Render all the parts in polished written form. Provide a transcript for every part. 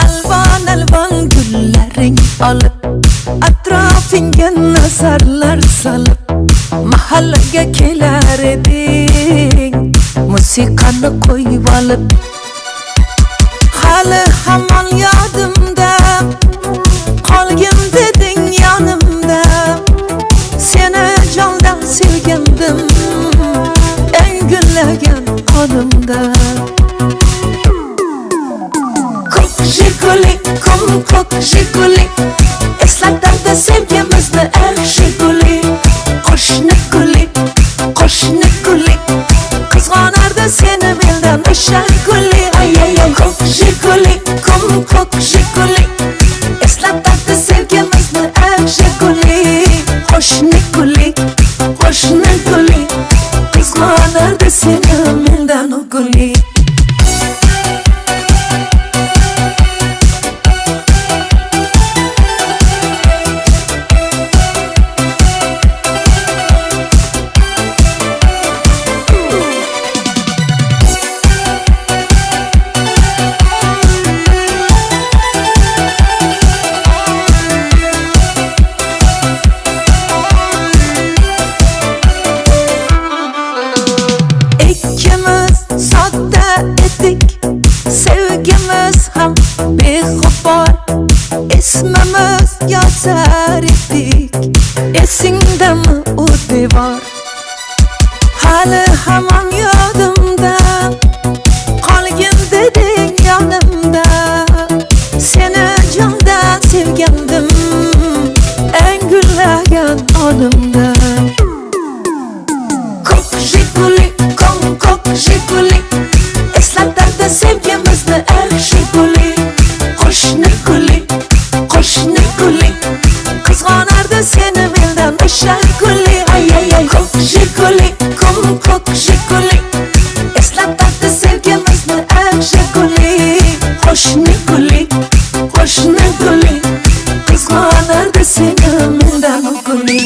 Alvon alvon gullaring olib, atrofingga nazarlar solib, mahallaga kelar eding, musiqani qo'yib olib. Hali hamon yodimda, qolgin deding yonimda, seni jondan sevgandim, eng gullagan onimda. Ko'k Jiguli, kum ko'k Jiguli, eslatardi sevgimizni eh Jiguli. Qo'shni guli, qo'shni guli, qizg'onardi seni mendan o'sha guli. Ay ay ay, ko'k Jiguli, kum ko'k Jiguli, eslatardi sevgimizni eh Jiguli. Qo'shni guli, qo'shni guli, qizg'onardi seni mendan u guli. Sevgimiz ham beg'ubor, ismimiz yozar edik, esingdami u devor? Hali hamon yodimda, qolgin deding yonimda, seni jondan sevgandim, eng gullagan onimda. Ko'k Jiguli, kom ko'k Jiguli, eslatardi sevgimizni eh Jiguli. Qo'shni guli, qo'shni guli, qizg'onardi seni mendan o'sha guli. Ay ay ay, ko'k Jiguli, kum ko'k Jiguli, eslatardi sevgimizni eh Jiguli. Qo'shni guli, qo'shni guli, qizg'onardi seni mendan u guli.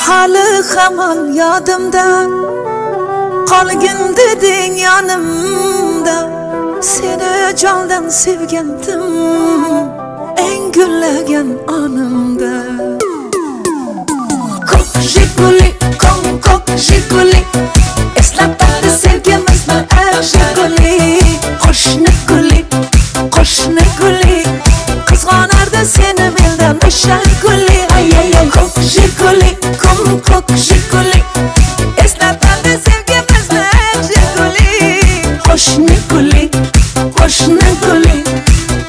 Hali hamon yodimda, qolgin deding yonimda, seni jondan sevgandim, eng gullagan onimda. Ko'k Jiguli, kom ko'k Jiguli, eslatardi sevgimizni eh Jiguli. Qo'shni guli, qo'shni guli, qizg'onardi seni mendan o'sha guli. Ay ay ay, ko'k Jiguli, kum ko'k Jiguli, eslatardi sevgimizni eh Jiguli. Qo'shni guli, qo'shni guli,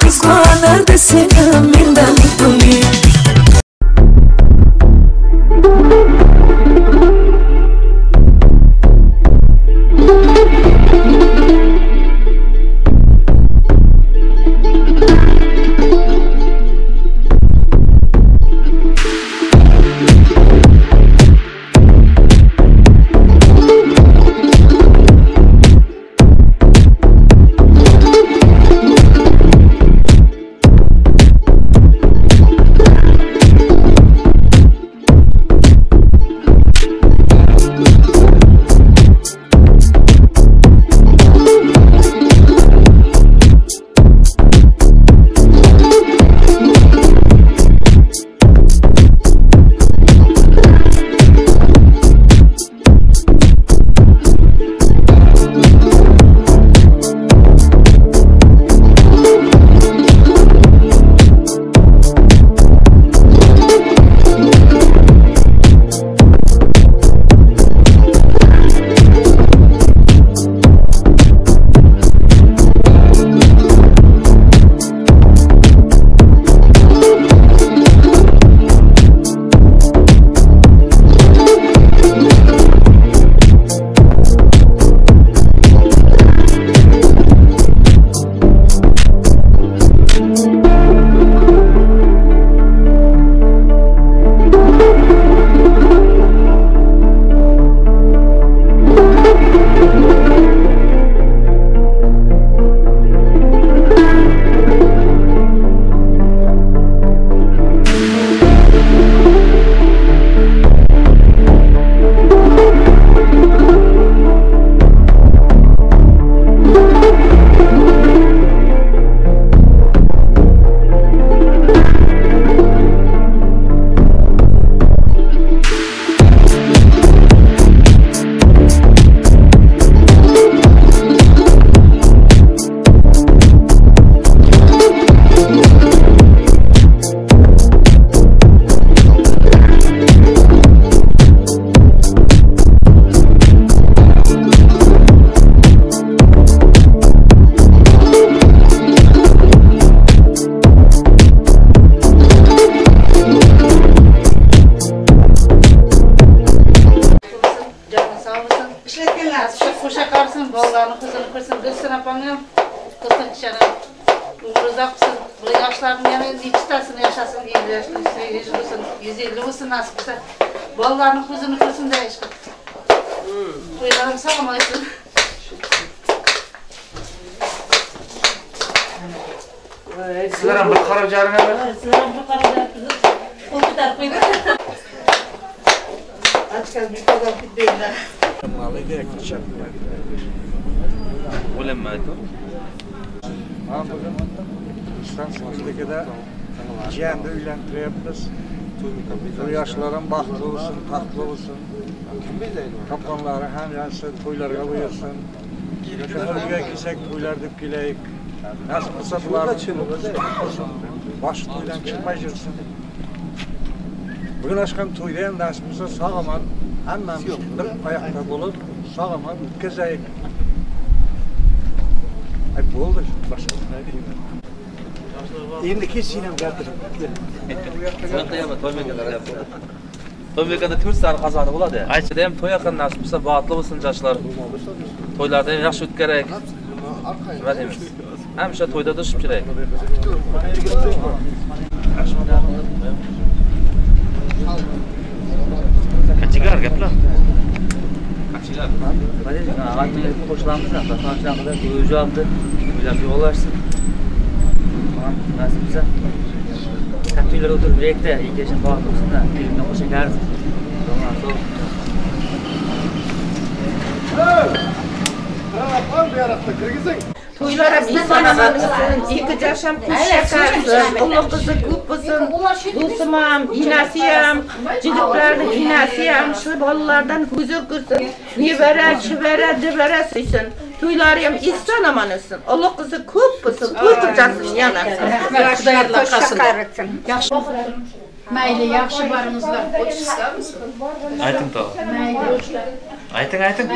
qizg'onardi seni mendan guli. yoshlarım. Umri uzoq bo'lsin. Bu yoshlarning yana nechitasini yashasin, 50 yoshli, 100 bo'lsin, 150 bo'lsin nasib qilsa. Bolalarning ko'zini ko'rsin da ishqi. To'ylarim sog'lom o'tsin. Sizlar ham bir qarab jaringlar. Sizlar ham bir qarab jaringlar. Qo'l ko'tarib qo'ying. Açkan bir kadar bitmeyler. O'linmaydi. Ha bugün İstanbul'da jiyanni uylantiryapmiz. To'y yoshlarim baxtli bo'lsin, taxtli bo'lsin. Topganlari ham yaxshi to'ylarga buyursin. Uyga kelsak to'ylar deb kelaylik. Nasib qilsa bularni boshi to'ydan chiqmay yursin. Bugun ochgan to'yda ham nasib qilsa sog' omon hammamiz bir oyoqda bo'lib sog' omon o'tkazaylik. Ay bo'ldi, boshqa nima deyman. Endi kechsin ham gapirib. To'y 4 soat qazoni bo'ladi. Aytsa ham to'y yaqin nasib qilsa baxtli bo'lsin yoshlar. To'ylarda ham yaxshi o'tkaraylik. Nima deymiz? Hamisha to'yda turishib kerak. Jigar gaplar. Jigar. Nima deymiz? Avvalgi qo'shilamiz, qilib o'zi o'ylab yo'llashsin. Nasib qilsa. Katta uylarda o'tirib birikda, ikki yoshdan baxtli bo'lsin-da, elimdan qo'sha karsin. To'ylar ham inson bo'lsin, ikki yosh ham qo'sha uloq qizi ko'p bo'lsin, do'stim ham, inasi ham, jigitlarning inasi ham shu bolalardan huzur ko'rsin, nevara, chivara, devara suysin. To'ylari ham inson omon o'tsin. Uloq qizi ko'p bo'lsin, to'y qilsin yana. Rahmat, Yaxshi. Mayli, yaxshi boringizlar. Ayting tog'a. Ayting, ayting.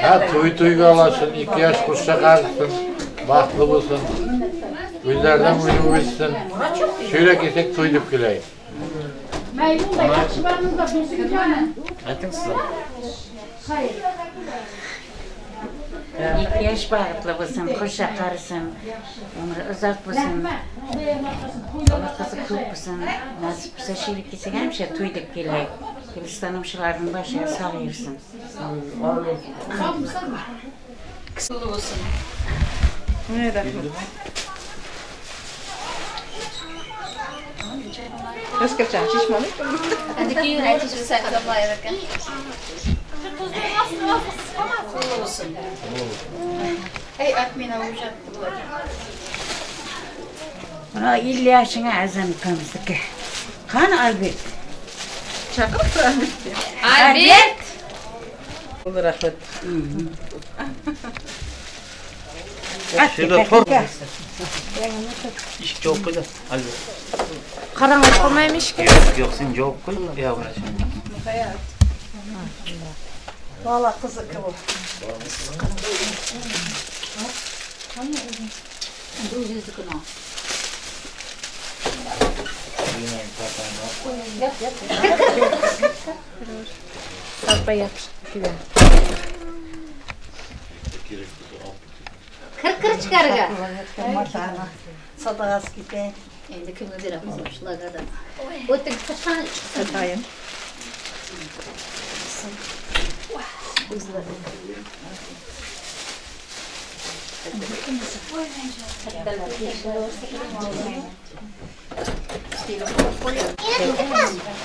Ha, to'y to'yga olsin, 2 yosh qo'shsa qarisin, baxtli bo'lsin. Uylardan uyi o'tsin. Shuyra kelsak to'y deb kelaylik. Mayli, unda yaxshi boringizlar, do'stim. Ayting sizlar. Xayr. Ikki yosh baxtli bo'lsin, qo'sha qarisin, umri uzoq bo'lsin, uloq qizi ko'p bo'lsin, nasib qilsa sherik kelsak hamisha to'y deb kelaylik. Gulistonim shularning boshiga sog' yursin. Qutlu bo'lsin. O'zgacha shishmoni. Endi keyin aytishsa ekan. Qutlu bo'lsin. Ey atmina o'jatdi bular. Mana 50 yoshingga azam ukamizniki. Qani Albert? Chaqirib turamiz. Albert! Bo'ldi, rahmat. Shunda to'rt. Eshik javob qo'ydi, Albert. Qarang'i qolmaymi eshikka? Yo'q, yo'q, sen javob qo'y. Yo'q, mana shu. Bola qiziqi bu. Kir kir chiqarga. Sadaqasi ketay. Endi kimga beramiz shularga? O'tib chiqqan chiqsin.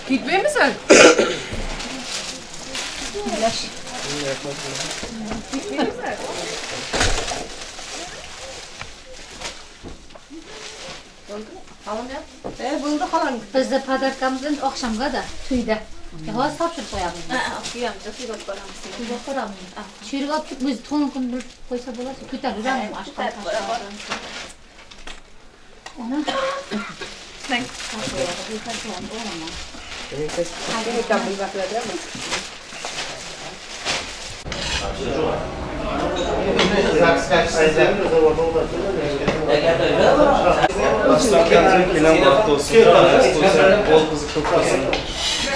Ketmaymisan? Bo'ldi xolang. Bizda podarkamiz endi oqshomga-da, to'yda. Hozir topshirib qo'yamiz. Uyamda suyga olib boramiz. Suyga olib boramiz. Sherga olib ketib, o'zi to'ng kun bilib qo'ysa bo'ladi, ko'tarib yuramiz oshxona. Ona. Kenan bahtı olsun, bol kızı çok olsun,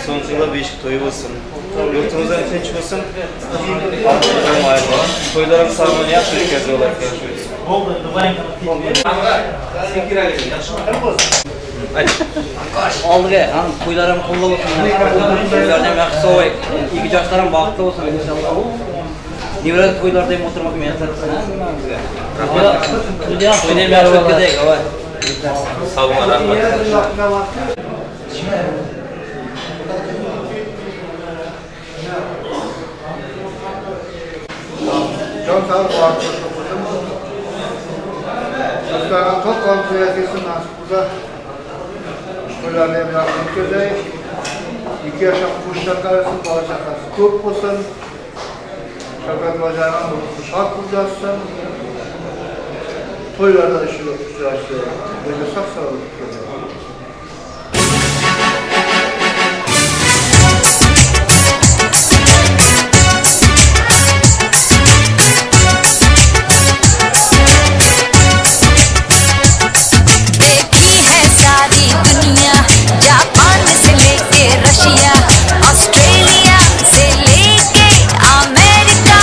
sonucunda beşik toyu olsun. Yurtimiz ham tinch bo'lsin. To'ylar ham sog'lig'ini yaxshi o'tkazib olarkan. Sen kerak yaxshimi? Oldiga ham to'ylar ham qo'lda bo'lsin. To'ylarda ham yaxshi sovayik. Ikki yoshlar ham baxtli bo'lsin inshaalloh. Nevara to'ylarda ham o'tirmoq muyassar qilsin hammamizga. Rahmat. To'yda ham yaxshi o'tkazaylik, avval. Sog' bo'ling, rahmat. Jon sog'lik olsun. Dostlarım çok komşu yaşasın nasip olsa. To'ylarni ham yaxshi o'tkazaylik. Ikki yosh ham qo'shlar qarasin, bola chaqasi ko'p bo'lsin. Shavkat Mirziyoyev shod bo'lib yotsin. To'ylarda ishtirokchi, o'zi sog' salomat o'tkazsin. देखी है सारी दुनिया, जापान से लेके Russia, Australia से लेके America.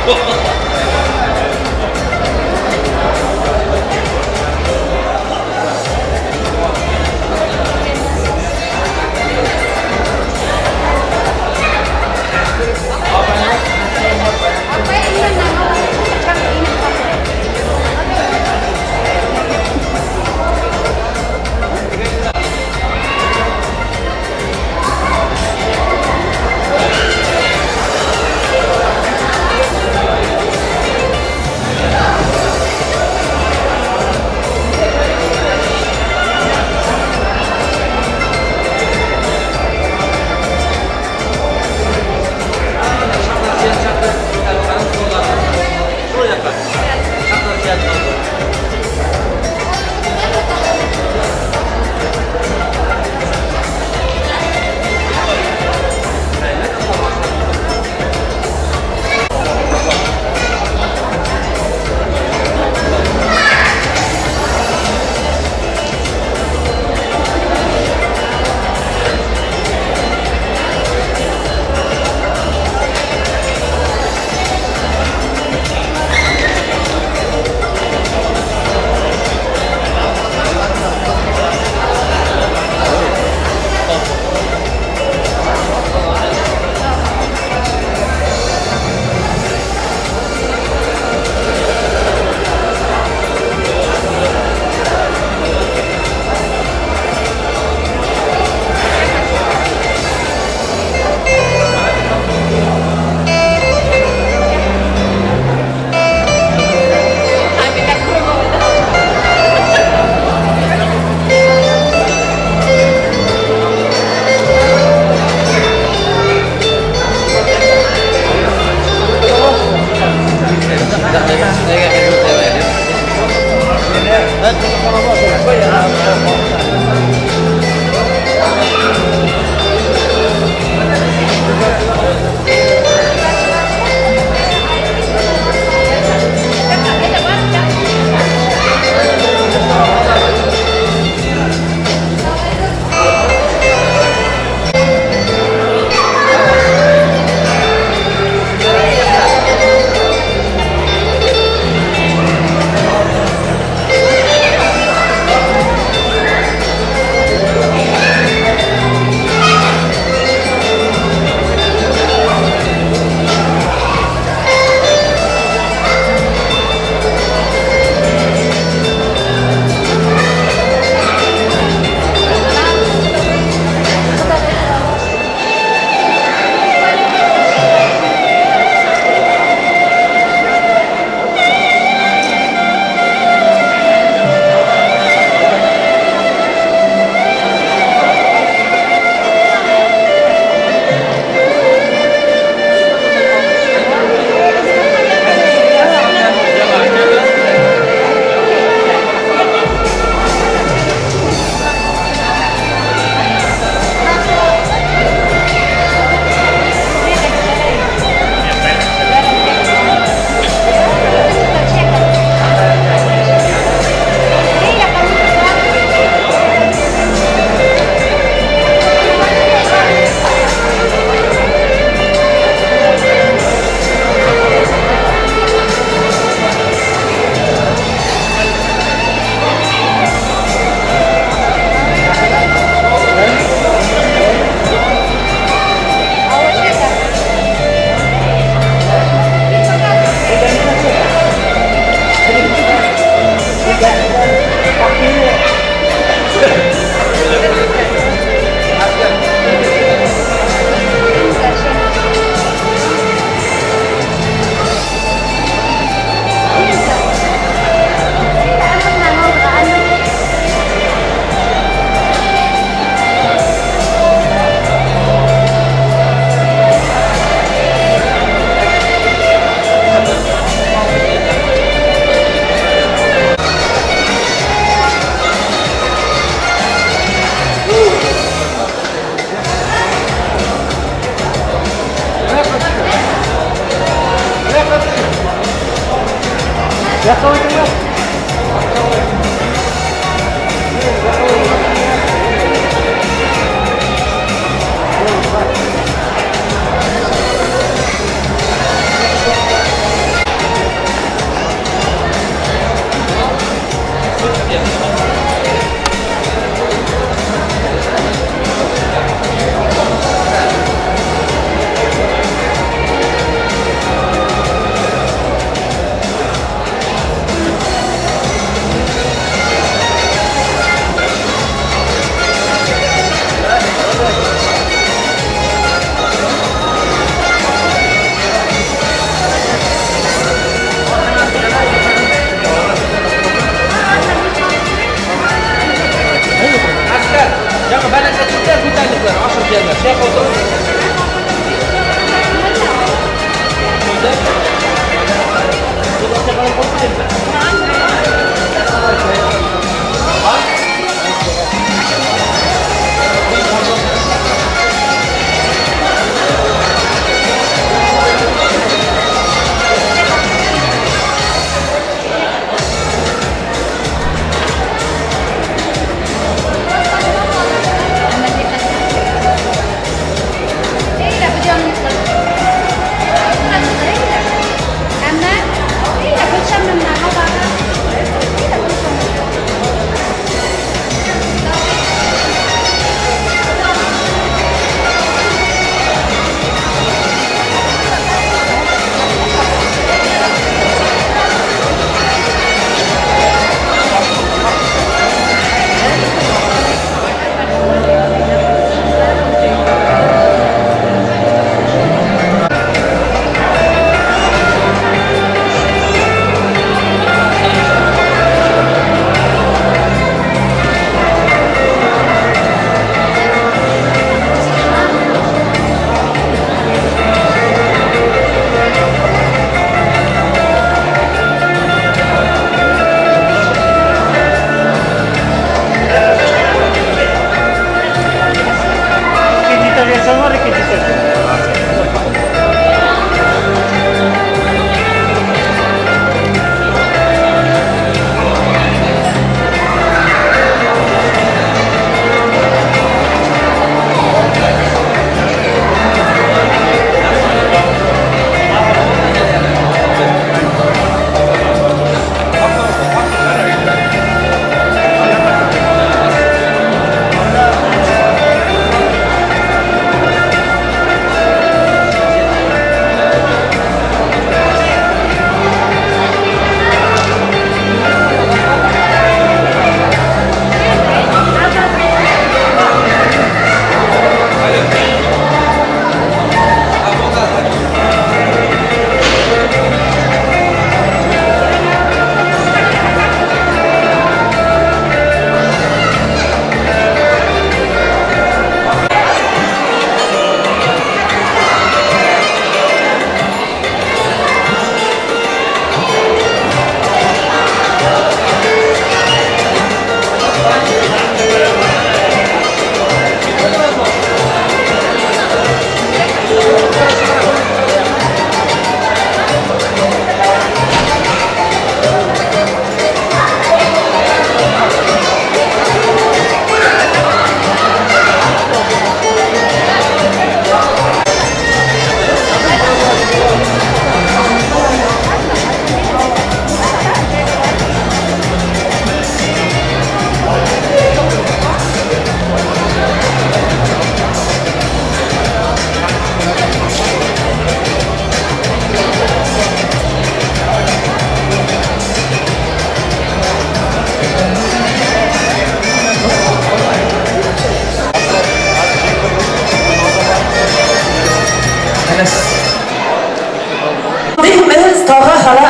Oh.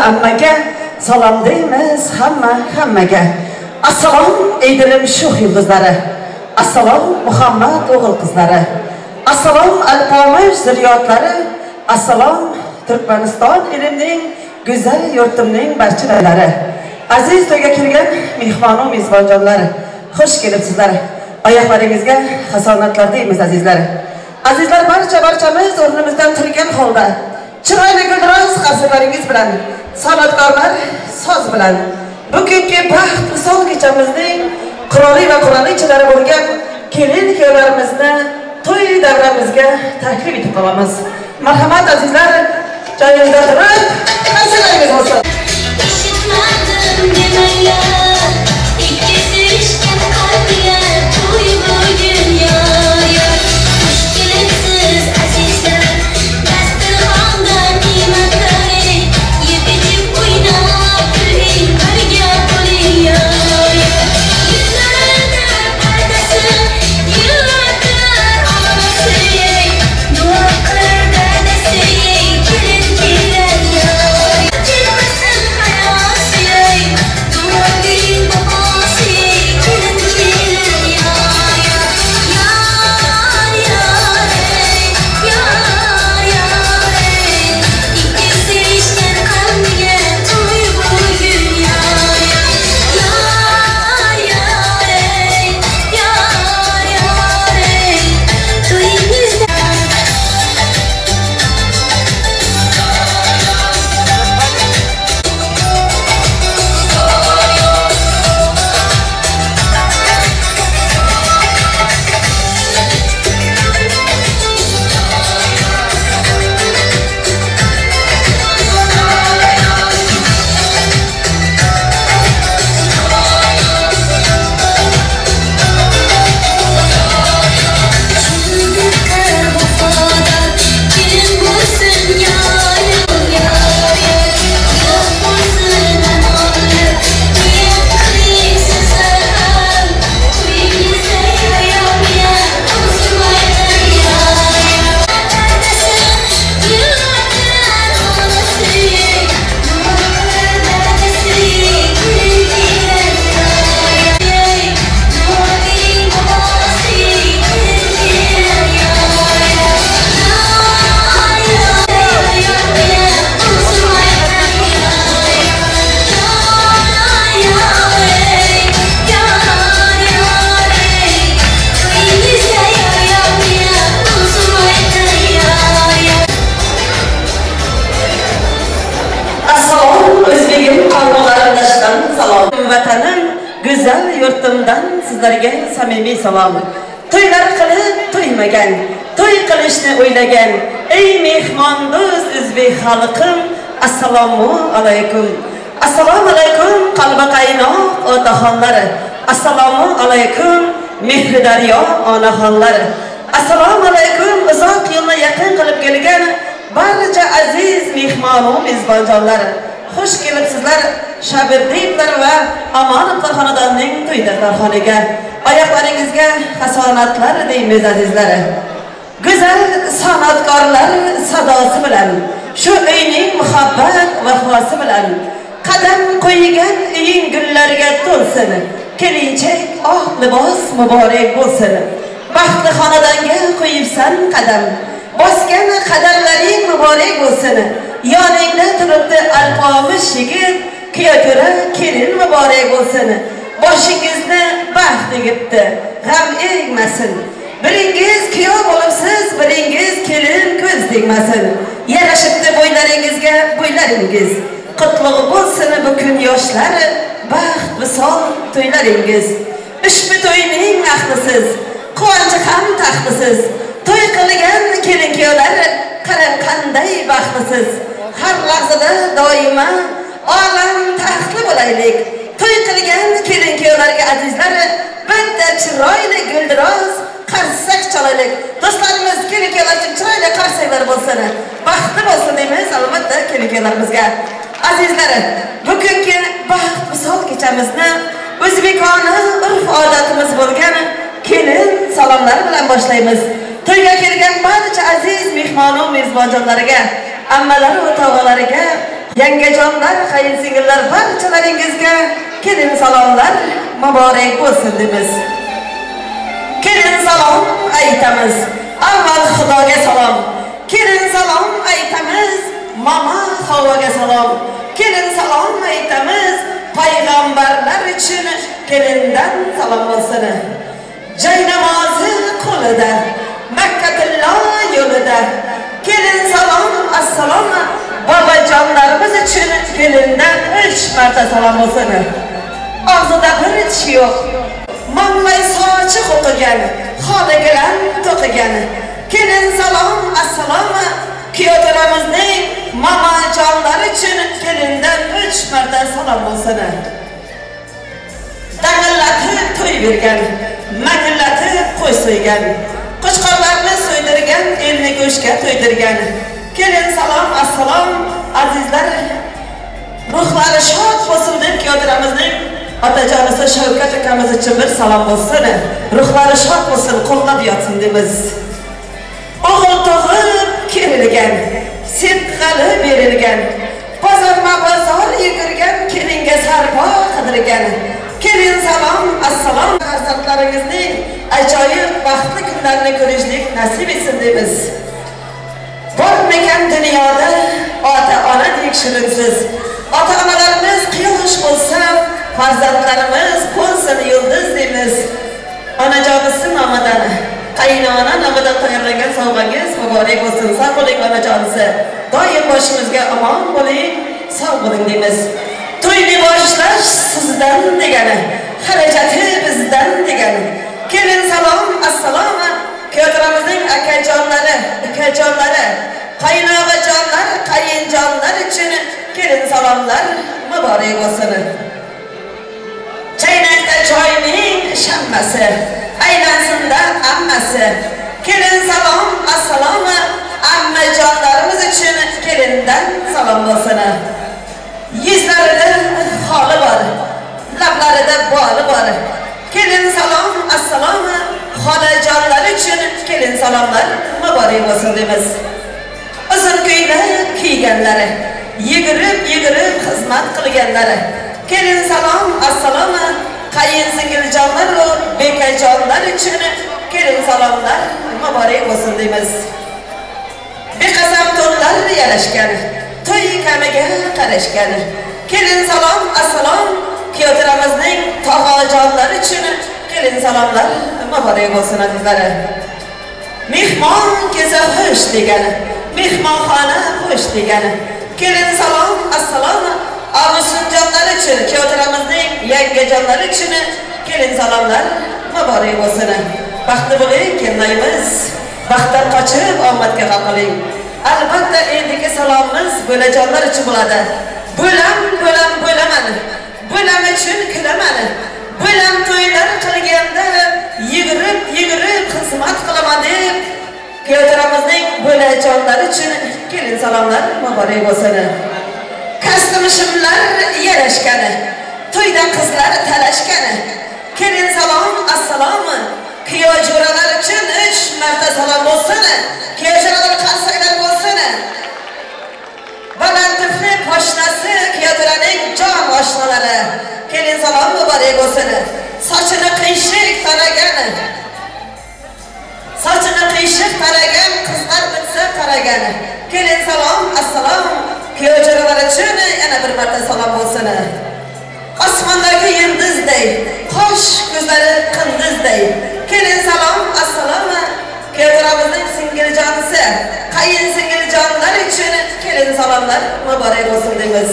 Hammaga salom deymiz, hammaga. Assalom ey dilim sho'x yulduzlari. Assalom Muhammad o'g'il qizlari. Assalom Alpomish zurriyotlari. Assalom Turkmaniston elimning go'zal yurtimning barchalari. Aziz to'yga kelgan mehmon va mezbonjonlar, xush kelibsizlar. Oyoqlaringizga hasonatlar deymiz azizlar. Azizlar, barchamiz o'rnimizdan turgan holda Chiroyli guldiroz qarsaklaringiz bilan, san'atkorlar soz bilan bugungi baxt visol kechamizning qiroli va qiralichalari bo'lgan kelin kuyovlarimizni to'y davramizga taklif etib qolamiz. Marhamat azizlar, joyingizda turib, qarsaklaringiz bo'lsin. Eshitmadim demanglar, ikki sevishgan qalblar to'y bugun yor yor. Xush kelibsiz azizlar, dasturxonda ne'matlar, yeb ichib o'ynab kuling, birga bo'ling yor yor. Yuzlarida pardasi, yig'lar onasi, duo qilar dadasi, kelin kelar yor. Kelmasin hayosi, duo bering bobosi, kelin kelar yor yor. Yor yor ey, yor yor ey, ikki sevishgan qalbiga to'y bugun yor yor. Yor yor ey, yor yor ey, to'yingizda. Vafodor kim bo'lsin yor yor yor, yo'q bo'lsin amonlar, niyat qiling sizlar ham, to'yingizda yo'q o'zmaydi yor yor. Pardasi yig'lar onasi, duo qilar dadasi, kelin kelar yor yor. Duo bering bobosi, kelin kelar yor yor. Yor yor yor yor, o'zmaydi yor yor. Yor yor ey, yor yor ey, to'yingizda yor yor, o'zmaydi yor yor. Assalom o'zbegim qavmi qarindoshdan salom. Vatanim, go'zal yurtimdan sizlarga samimiy salom. To'ylar qilib to'ymagan, to'y qilishni o'ylagan ey mehmondo'st o'zbek xalqim, assalomu alaykum. Assalomu alaykum qalbi qaynoq otaxonlari. Assalomu alaykum mehri daryo onaxonlari. Assalomu alaykum uzoq yo'lni yaqin qilib kelgan barcha aziz mehmon va mezbonjonlar. Xush kelibsizlar Shabirdiyevlar va Amonovlar xonadonining to'y dasturxoniga. Oyoqlaringizga hasonatlar deymiz azizlar. Go'zal san'atkorlar sadosi bilan, shu uyning muhabbat vafosi bilan qadam qo'ygan uying gullarga to'lsin. Kelinchak oq libos muborak bo'lsin. Baxtli xonadonga qo'yibsan qadam. Bosgan qadamlaring muborak bo'lsin. Yoningda turibdi alpomish yigit, kuyovto'ra kelin muborak bo'lsin. Boshingizni baxt egibdi, g'am egmasin. Biringiz kuyov bo'libsiz, biringiz kelin, ko'z tegmasin. Yarashibdi bo'ylaringizga bo'ylaringiz. Qutlug' bo'lsin bu kun yoshlar, baxt visol to'ylaringiz. Ushbu to'yning ahlisiz, quvonchi ham taxtisiz. To'y qilgan kelin kuyovlar qarang qanday baxtlisiz. Har lahzada doimo olam taxtli bo'laylik. To'y qilgan kelin kuyovlarga azizlar bitta chiroyli guldiroz qarsak chalaylik. Do'stlarimiz, kelin kuyovlar uchun chiroyli qarsaklar bo'lsin. Baxtli bo'lsin deymiz albatta kelin kuyovlarimizga. Azizlar, bugungi baxt visol kechamizni o'zbekona urf odatimiz bo'lgan kelin salomlari bilan boshlaymiz. To'yga kelgan barcha aziz mehmon va mezbonjonlarga, ammalari va tog'alariga, yangajonlar, qayinsingillar barchalaringizga kelin salomlar muborak bo'lsin deymiz. Kelin salom aytamiz, avval Xudoga salom. Kelin salom aytamiz, mama Havoga salom. Kelin salom aytamiz, payg'ambarlar uchun kelindan salom bo'lsin. Jay namozi qo'lida, Makkatillo yo'lida, Kelin salom, assalom, bobojonlarimiz uchun kelindan 3 marta salom bo'lsin. Og'zida bir tishi yo'q, manglay sochi qo'qigan, xona gilam to'qigan. Kelin salom, assalom, kuyovto'ramizning mamajonlari uchun kelindan 3 marta salom bo'lsin. Dang'illatib to'y bergan, makillatib qo'y so'ygan, qo'chqorlarni so'ydirgan, elni go'shtga to'ydirgan. Kelin salom, assalom, azizlar, ruhlari shod bo'lsin deb kuyovto'ramizning otajonisi Shavkat akamiz uchun bir salom bo'lsin. Ruhlari shod bo'lsin, qo'llab yotsin deymiz. O'g'il tug'ib kerilgan, sepqali berilgan, bozorma-bozor yugurgan, kelinga sarpo qidirgan. Kelin salom, assalom, farzandlaringizning ajoyib baxtli kunlarini ko'rishlik nasib etsin deymiz. Bormikan dunyoda ota-ona dek shirinsiz. Ota-onalarimiz quyosh bo'lsa, farzandlarimiz qo'nsin yulduz deymiz. Onajonisi nomidan, qaynona nomidan tayyorlangan sovg'angiz muborak bo'lsin. Sog' bo'ling onajonisi. Doim boshimizga omon bo'ling, sog' bo'ling deymiz. To'yni boshlash sizdan degani, xarajati bizdan degani. Kelin salom, assalom, kuyovto'ramizning akajonlari, ukajonlari, qaynog'ajonlar, qayinjonlar uchun kelin salomlar muborak bo'lsin. Chaynakda choyning shammasi, aylansinda ammasi. Kelin salom, assalom, ammajonlarimiz uchun kelindan salom bo'lsin. Yuzlarida xoli bor, lablarida boli bor. Kelin salom, assalom, xolajonlar uchun kelin salomlar muborak bo'lsin deymiz. Uzun ko'ylak kiyganlari, yugurib-yugurib xizmat qilganlari. Kelin salom, assalom, qayin singiljonlar va bekajonlar uchun kelin salomlar muborak bo'lsin deymiz. Beqasam to'nlar yarashgan, to'y kamiga qarashgan. Kelin salom, assalom, kuyovto'ramizning tog'ajonlari uchun kelin salomlar muborak bo'lsin azizlari. Mehmon kelsa xush degani, mehmonxona xush degani. Kelin salom, assalom, avusunjonlar uchun, kuyovto'ramizning yangajonlari uchun kelin salomlar muborak bo'lsin. Baxtli bo'ling kelinoyimiz, baxtdan qochib omadga qoqiling. Albatta endigi salomimiz bo'lajonlar uchun bo'ladi. Bo'lam, bo'lam, bo'laman. Bo'lam uchun kulaman. Bo'lam to'ylar qilganda yugurib, yugurib xizmat qilaman deb kuyovto'ramizning bo'lajonlari uchun kelin salomlar muborak bo'lsin. Kostyum shimlar yarashgani, to'yda qizlar talashgani. Kelin salom, assalom, kuyov jo'ralar uchun 3 marta salom bo'lsin. Kuyov jo'ralar qarsaklar bo'lsin. Baland tufli poshnasi kuyovto'raning jon oshnalari. Kelin salom muborak bo'lsin. Sochini qiyshiq taragan, sochini qiyshiq taragan, qizlar bitsa qaragan. Kelin salom, assalom, kuyov jo'ralar uchun yana bir marta salom bo'lsin. Osmondagi yulduzday, qosh ko'zlari qindizday. Kelin salom, assalom, kuyovto'ramizning singiljonisi, qayin singiljonlar uchun kelin salomlar muborak bo'lsin deymiz.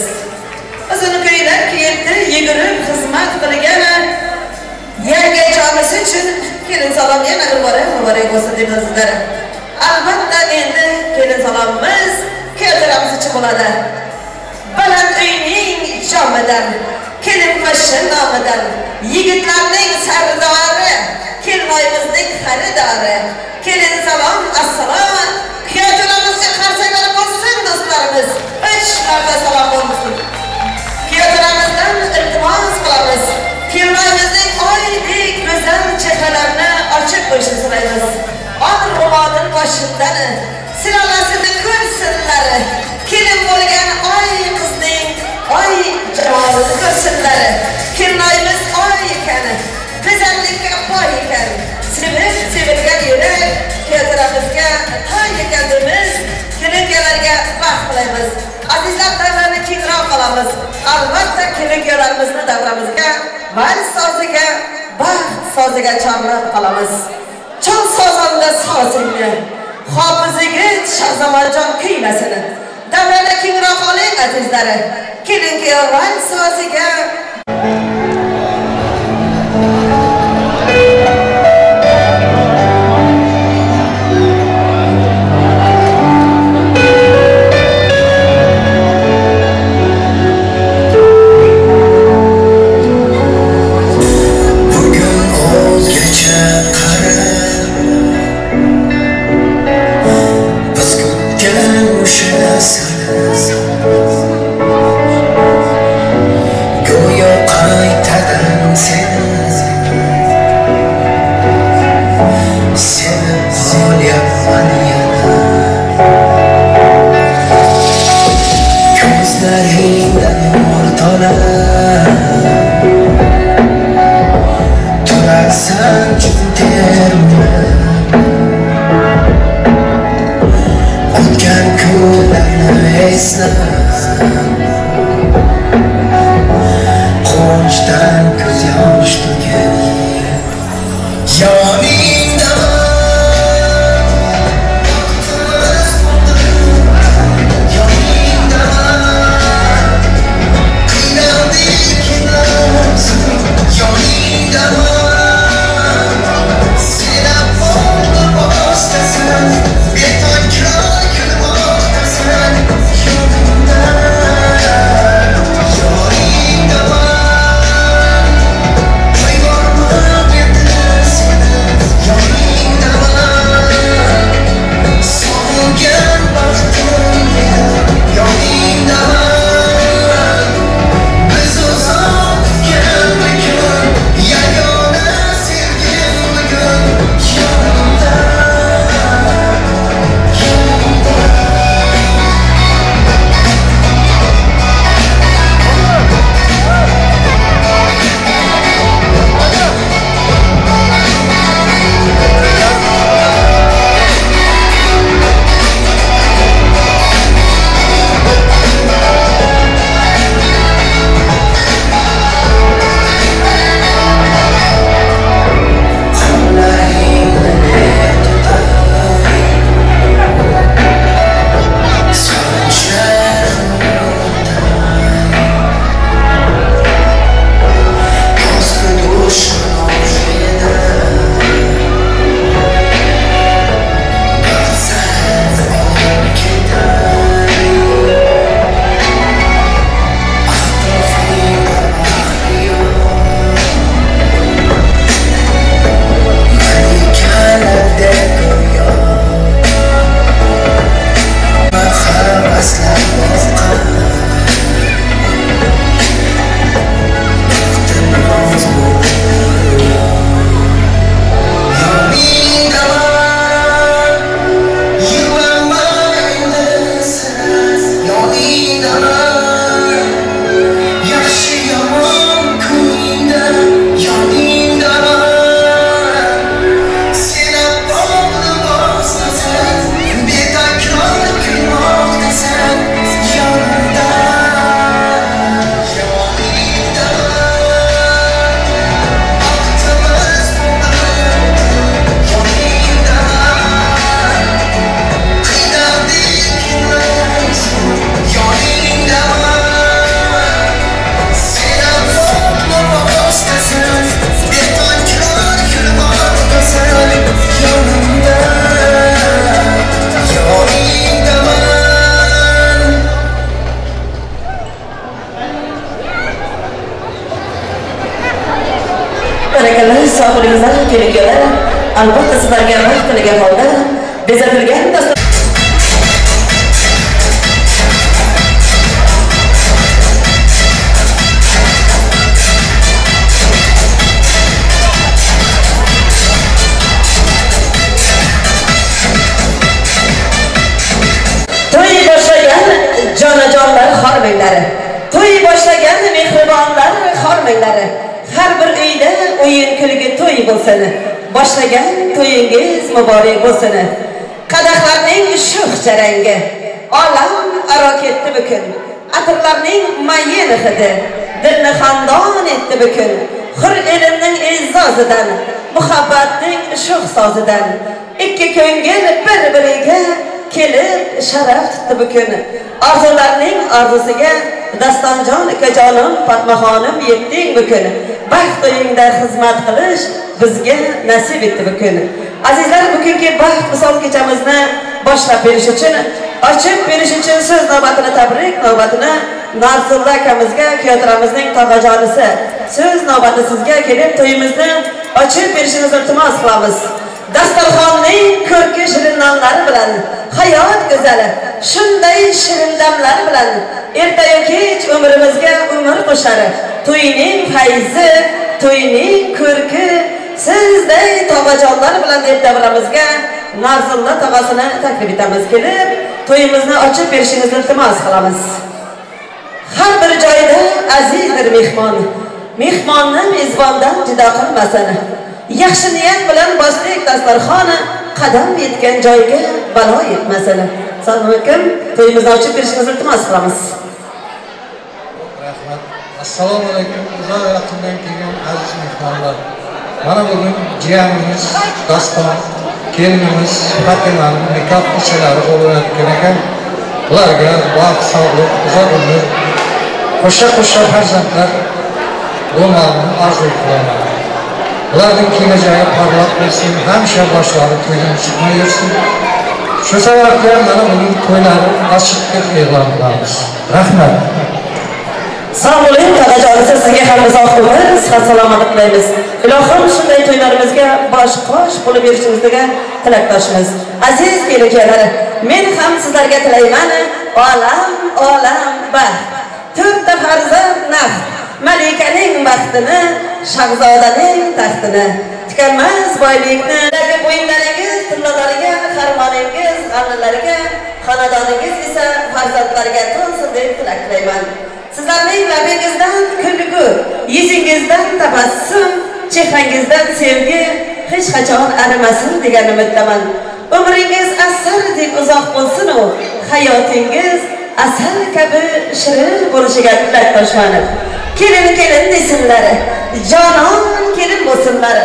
Uzun ko'ylak kiyibdi, yugurib xizmat qilgan yangajonisi uchun kelin salom yana bir bora muborak bo'lsin deymiz sizlar. Albatta endi kelin salomimiz kuyovto'ramiz uchun bo'ladi. Baland uyning jomidan, kelin poshsha nomidan, yigitlarning sardori, kelinoyimizning xaridori. Kelin salom, assalom, kuyovto'ramizga qarsaklar bo'lsin do'stlarimiz. 3 marta salom bo'lsin. Kuyovto'ramizdan iltimos qilamiz. Kelinoyimizning oydek go'zal chehralarini ochib qo'yishni so'raymiz. On ro'molini boshidan silolasini ko'rsinlar. Kelin bo'lgan oy qizning oy jamolini ko'rsinlar. Kelinoyimiz oy ekan, go'zallikka boy ekan. Sevib sevilgan yurak kuyovto'ramizga toy ekan deymiz. Kelin-kuyovlarga baxt tilaymiz. Azizlar, davrani kengroq qilamiz. Albatta kelin-kuyovlarimizni davramizga vals soziga, baxt soziga chorlab qolamiz. Chol sozanda sozingni, Hofiz yigit Shahzamonjon kuylasini. Davrani kengroq oling azizlari. Kelin kuyov vals soziga. Albatta sizlarga baxt tilagan holda bezatilgan dastur to'y boshlagan jonajonlar xormanglari, to'y boshlagan mehribonlar xormanglari, har bir uyda o'yin kulgi to'y bo'lsin. Boshlagan to'yingiz muborak bo'lsin. Qadahlarning sho'x jarangi olam aro ketdi bukun. Atirlarning mayin hidi dilni xandon etdi bukun. Hur elimning e'zozidan, muhabbatning sho'x sozidan, Ikki ko'ngil bir-biriga kelib sharaf tutdi bu kun. Orzularning orzusiga Dastonjon ukajonim, Fatmaxonim yetding bu kun. Baxt to'yingda xizmat qilish bizga nasib etdi bu kun. Azizlar, bugungi baxt visol kechamizni boshlab berish uchun, ochib berish uchun so'z navbatini, tabrik navbatini Narzulla akamizga, kuyovtiramizning tog'ajonisi. So'z navbati sizga kelib to'yimizni ochib berishingizni iltimos qilamiz. Dasturxonning ko'rki shirin nonlari bilan, hayot go'zali shunday shirin damlar bilan ertayu kech umrimizga umr qo'shar. To'yning fayzi, to'yning ko'rki sizday tog'ajonlar bilan deb davramizga Narzulla tog'asini taklif etamiz. Kelib to'yimizni ochib berishingizni iltimos qilamiz. Har bir joyda azizdir mehmon. Mehmonni mezbondan judo qilmasin. Yaxshi niyat bilan boshlik dasturxoni, qadam yetgan joyga balo yetmasin. Assalomu alaykum. To'yimizni ochib berishingizni iltimos qilamiz. Rahmat. Assalomu alaykum. Uzoq yaqindan kelgan aziz mehmonlar. Mana bugun jiyanimiz Daston, kelinimiz Fatimaning nikoh kechalari bo'lib o'tgan ekan. Ularga baxt, sog'lik, uzoq umr, qo'sha-qo'sha farzandlar bo'lmarini orzu qilaman. Ularning kelajagi porloq bo'lsin, hamisha boshlari to'ydan chiqmay yursin. Shu sababli mana bugun to'ylari ochiq deb e'lon qilamiz. Rahmat. Sog' bo'ling, tog'ajonisi, sizga ham uzoq umr, sihat salomatlik tilaymiz. Ilohim shunday to'ylarimizga bosh qo'sh bo'lib berishingizga tilakdoshmiz. Aziz kelin-kuyovlar, men ham sizlarga tilayman olam olam baxt. To'rtta farzand naqd, malikaning baxtini, shahzodaning taxtini, tukanmas boylikni, bo'yinlaringiz tillalariga, xarmoningiz g'allalarga, xonadoningiz esa farzandlarga to'lsin deb tilak tilayman. Sizlarning labingizdan kulgu, yuzingizdan tabassum, chehrangizdan sevgi hech qachon arimasin degan umiddaman. Umringiz asrdek uzoq bo'lsin u, hayotingiz asal kabi shirin bo'lishiga tilakdoshman. Kelin kelin desinlar, jonon kelin bo'lsinlar.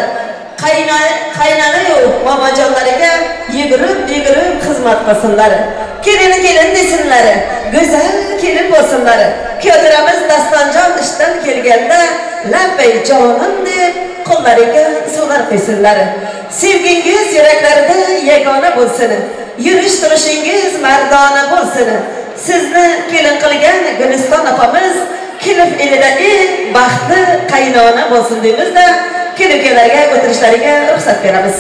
Qaynanayu bobojonlariga yugurib yugurib xizmat qilsinlar. Kelin kelin desinlar, go'zal kelin bo'lsinlar. Kuyovtiramiz Dastonjon ishdan kelganda labbay jonim deb qo'llariga suvlar quysinlar. Sevgingiz yuraklarida yagona bo'lsin. Yurish turishingiz mardona bo'lsin. Sizni kelin qilgan Guliston opamiz kelib elida eng baxtli qaynona bo'lsin deymizda, kelin-kuyovlarga o'tirishlariga ruxsat beramiz.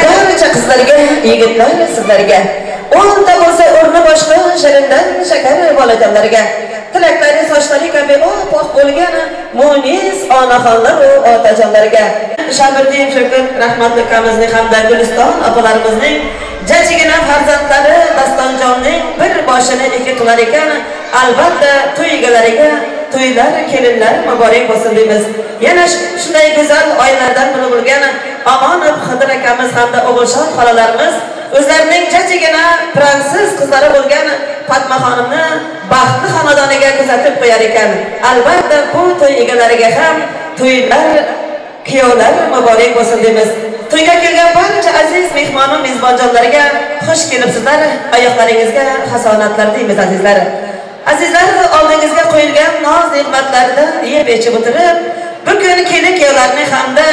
Barcha qizlarga, yigitlar sizlarga, o'nta bo'lsa o'rni boshqa shirindan shakar bolajonlarga, tilaklari sochlari kabi oppoq bo'lgan munis onaxonlar va otajonlarga, Shabirdin Shukur rahmatli akamizning hamda Guliston opalarimizning jajigina farzandlari Dastonjonning bir boshini ikki qilar ekan, albatta to'y egalariga to'ylar, kelinlar muborak bo'lsin deymiz. Yana shunday go'zal oilalardan biri bo'lgan Omonov Xidir akamiz hamda O'g'ilshon xolalarimiz o'zlarining jajigina pransiz qizlari bo'lgan Fatma xonimni baxtli xonadoniga kuzatib qo'yar ekan. Albatta bu to'y egalariga ham to'ylar, kuyovlar muborak bo'lsin deymiz. To'yga kelgan barcha aziz mehmon va mezbonjonlarga xush kelibsizlar, oyoqlaringizga hasonatlar deymiz azizlar. Azizlar, oldingizga qo'yilgan noz ne'matlardan yeb ichib o'tirib, bugun kelin-kuyovlarning hamda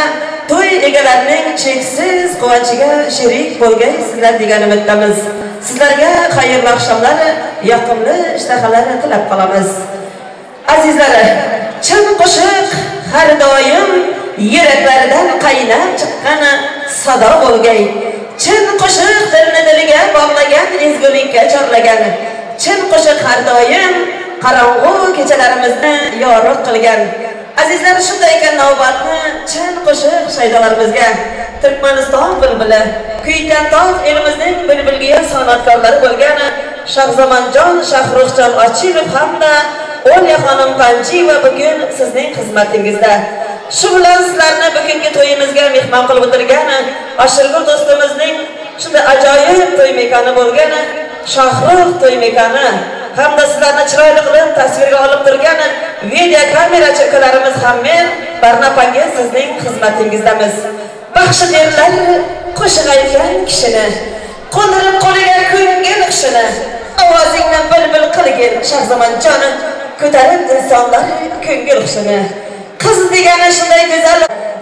to'y egalarining cheksiz quvonchiga sherik bo'lgaysizlar degan umiddamiz. Sizlarga xayrli oqshomlar, yoqimli ishtahalar tilab qolamiz. Azizlar, chin qo'shiq har doim yuraklaridan qaynab chiqqan sado bo'lgay. Chin qo'shiq dilni dilga bog'lagan, ezgulikka chorlagan. Chin qo'shiq har doim qorong'u kechalarimizni yorug' qilgan. Azizlar, shunday ekan navbatni chin qo'shiq shaydolarimizga, Turkmaniston bulbuli, Kuytantog' elimizning bulbulgiya san'atkorlari bo'lgan Shahzamonjon Shahruxjon Ochilov hamda Olya xonim Panjiyeva bugun sizning xizmatingizda. Shu bilan sizlarni bugungi to'yimizga mehmon qilib o'tirgan Oshirgul do'stimizning shunday ajoyib to'y makoni bo'lgan Shohrux to'y makoni hamda sizlarni chiroyli qilib tasvirga olib turgan video kamerachi ukalarimiz ham men Barna opangiz sizning xizmatingizdamiz. Baxshi derlar qo'shiq aytgan kishini, qo'ndirib qo'liga ko'ngil hushini, ovozingni bulbul qilgin Shahzamonjonim, ko'tarib insonlar ko'ngil hushini. Qiz degani shunday go'zal,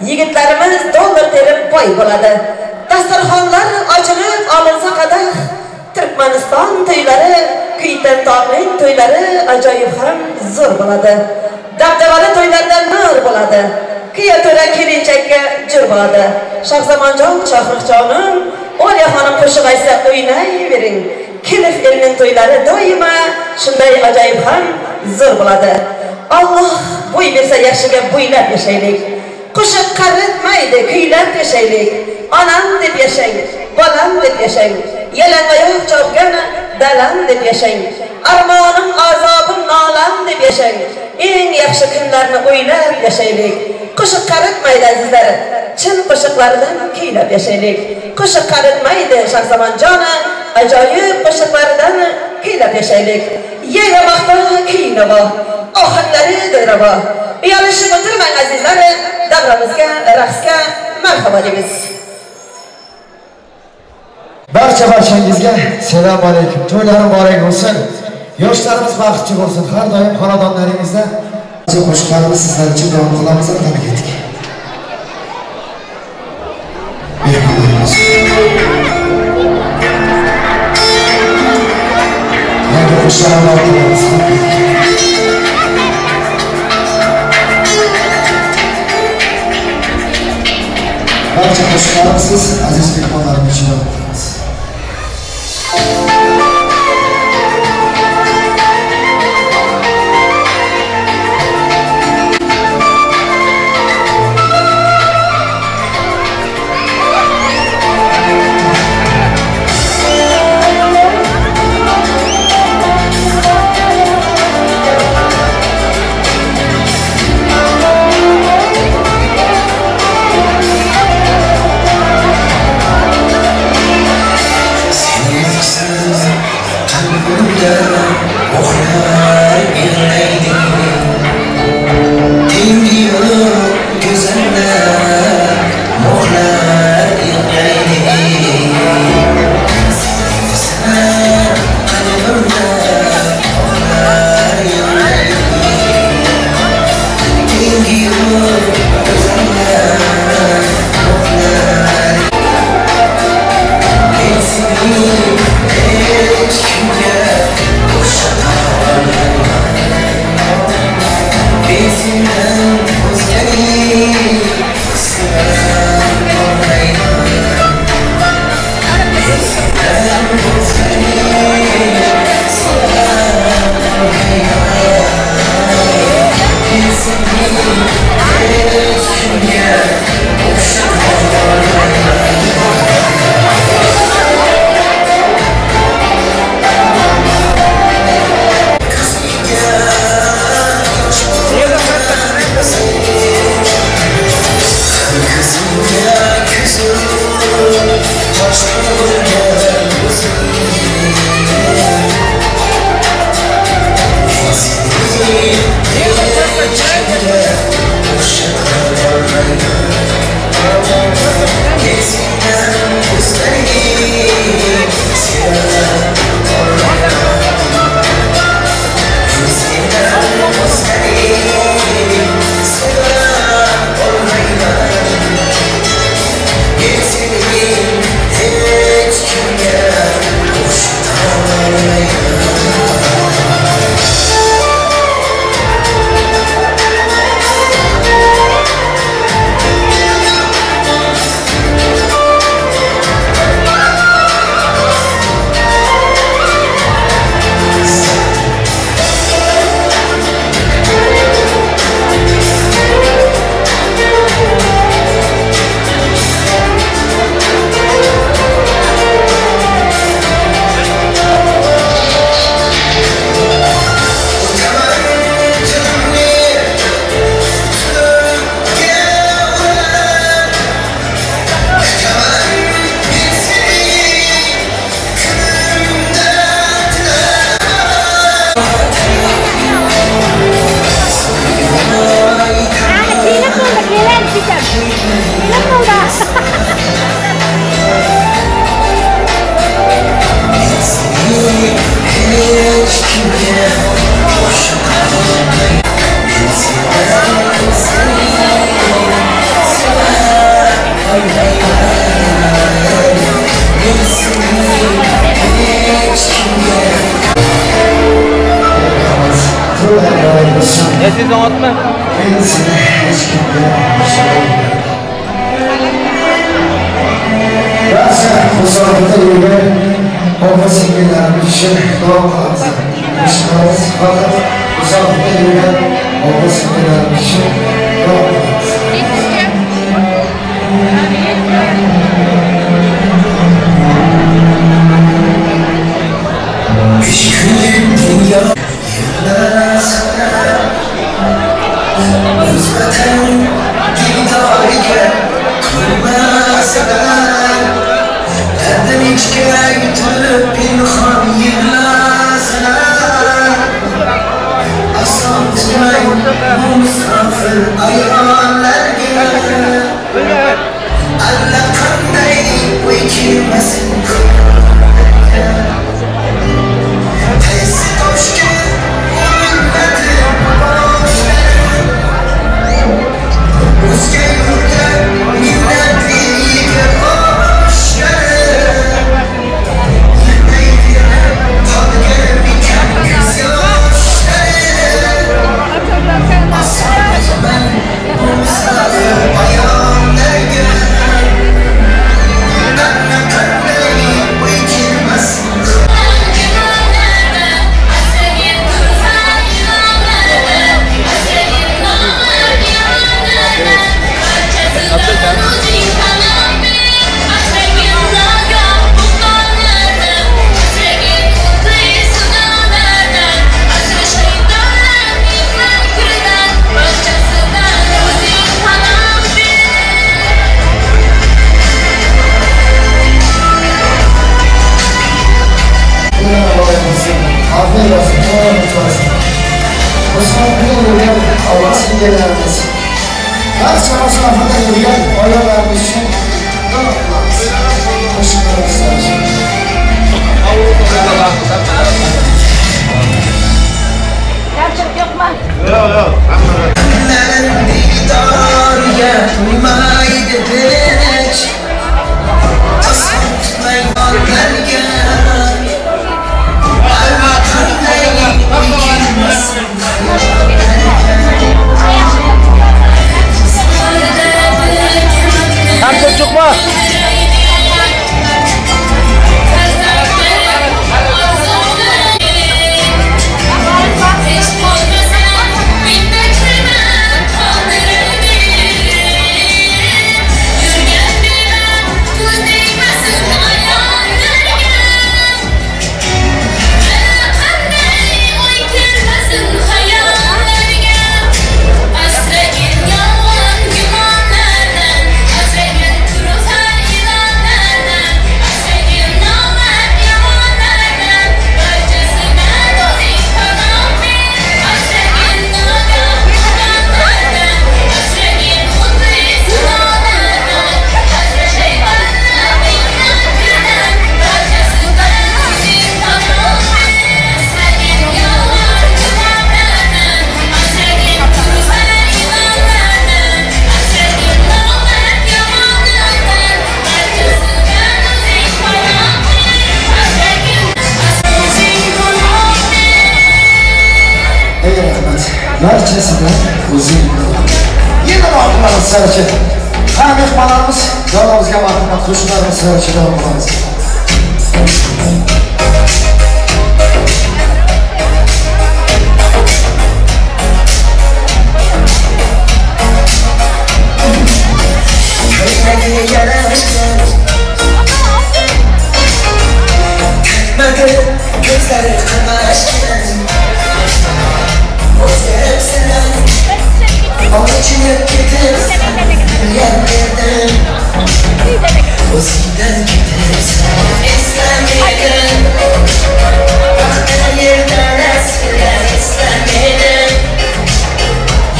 yigitlarimiz dollar terib boy bo'ladi. Dasturxonlar ochilib olinsa qadah, Turkmaniston to'ylari, Kuytantoqning to'ylari ajoyib ham zo'r bo'ladi. Dabdabali to'ylarda nur bo'ladi. Kuya to'ra kelinchakka jur bo'ladi. Shahzamonjon, Shohruxjonim, Oliya xonim qo'shiq aytsa o'ynayvering. Kelif elning to'ylari doimo shunday ajoyib ham zo'r bo'ladi. Alloh bo'y bersa yaxshiga bo'ylab yashaylik. Qo'shiq qaritmaydi, kuylab yashaylik. Onam deb yashang, bolam deb yashang. Yalangoyoq chopgan dalam deb yashang. Armonim, azobim, nolam deb yashang. Eng yaxshi kunlarni o'ylab yashaylik. Qo'shiq qaritmaydi azizlar, chin qo'shiqlardan kuylab yashaylik. Qo'shiq qaritmaydi Shahzamonjoni, ajoyib qo'shiqlardan kuylab yashaylik. Yaylamoqda kuy-navo, ohanglari dilrabo. Uyalishib o'tirmang azizlar, davramizga, raqsga marhabo deymiz. Barcha barchangizga selam alaykum. To'ylar muborak bo'lsin. Yoshlarimiz baxtli bo'lsin. Har doim xonadonlaringizda qo'shiqlarimiz sizlar uchun davom qilamiz. Qani ketdik. Mehmonlarimiz. Yangi qo'shiqlar qilamiz. Barcha qo'shiqlarimiz siz aziz mehmonlarimiz uchun davom qilamiz. Hiç Sezon otma. Men seni hech kimga barcha musofirda yurgan opa singillarimiz uchun duo qilamiz. Qo'shiqlarimiz faqat musofirda yurgan opa singillarimiz uchun duo qilamiz. Barcha musofirda yurgan oilalarimiz uchun duo qilamiz. Qo'shiqlarimiz uchun. Kamchilik yo'qmi? Yo'q, yo'q. Diydorga to'ymaydi hech. Kamchilik yo'qmi? Barchasini o'zing yana marhamat sizlar uchun. Ha, mehmonlarimiz, davromizga marhamat, qo'shiqlarimiz sizlar uchun davom qilamiz. Gözleri kamaşkan Ochilib ketibsan yerdan O'zingdan ketibsan Eslamedim Vaqtdan yerdan aslida eslamedim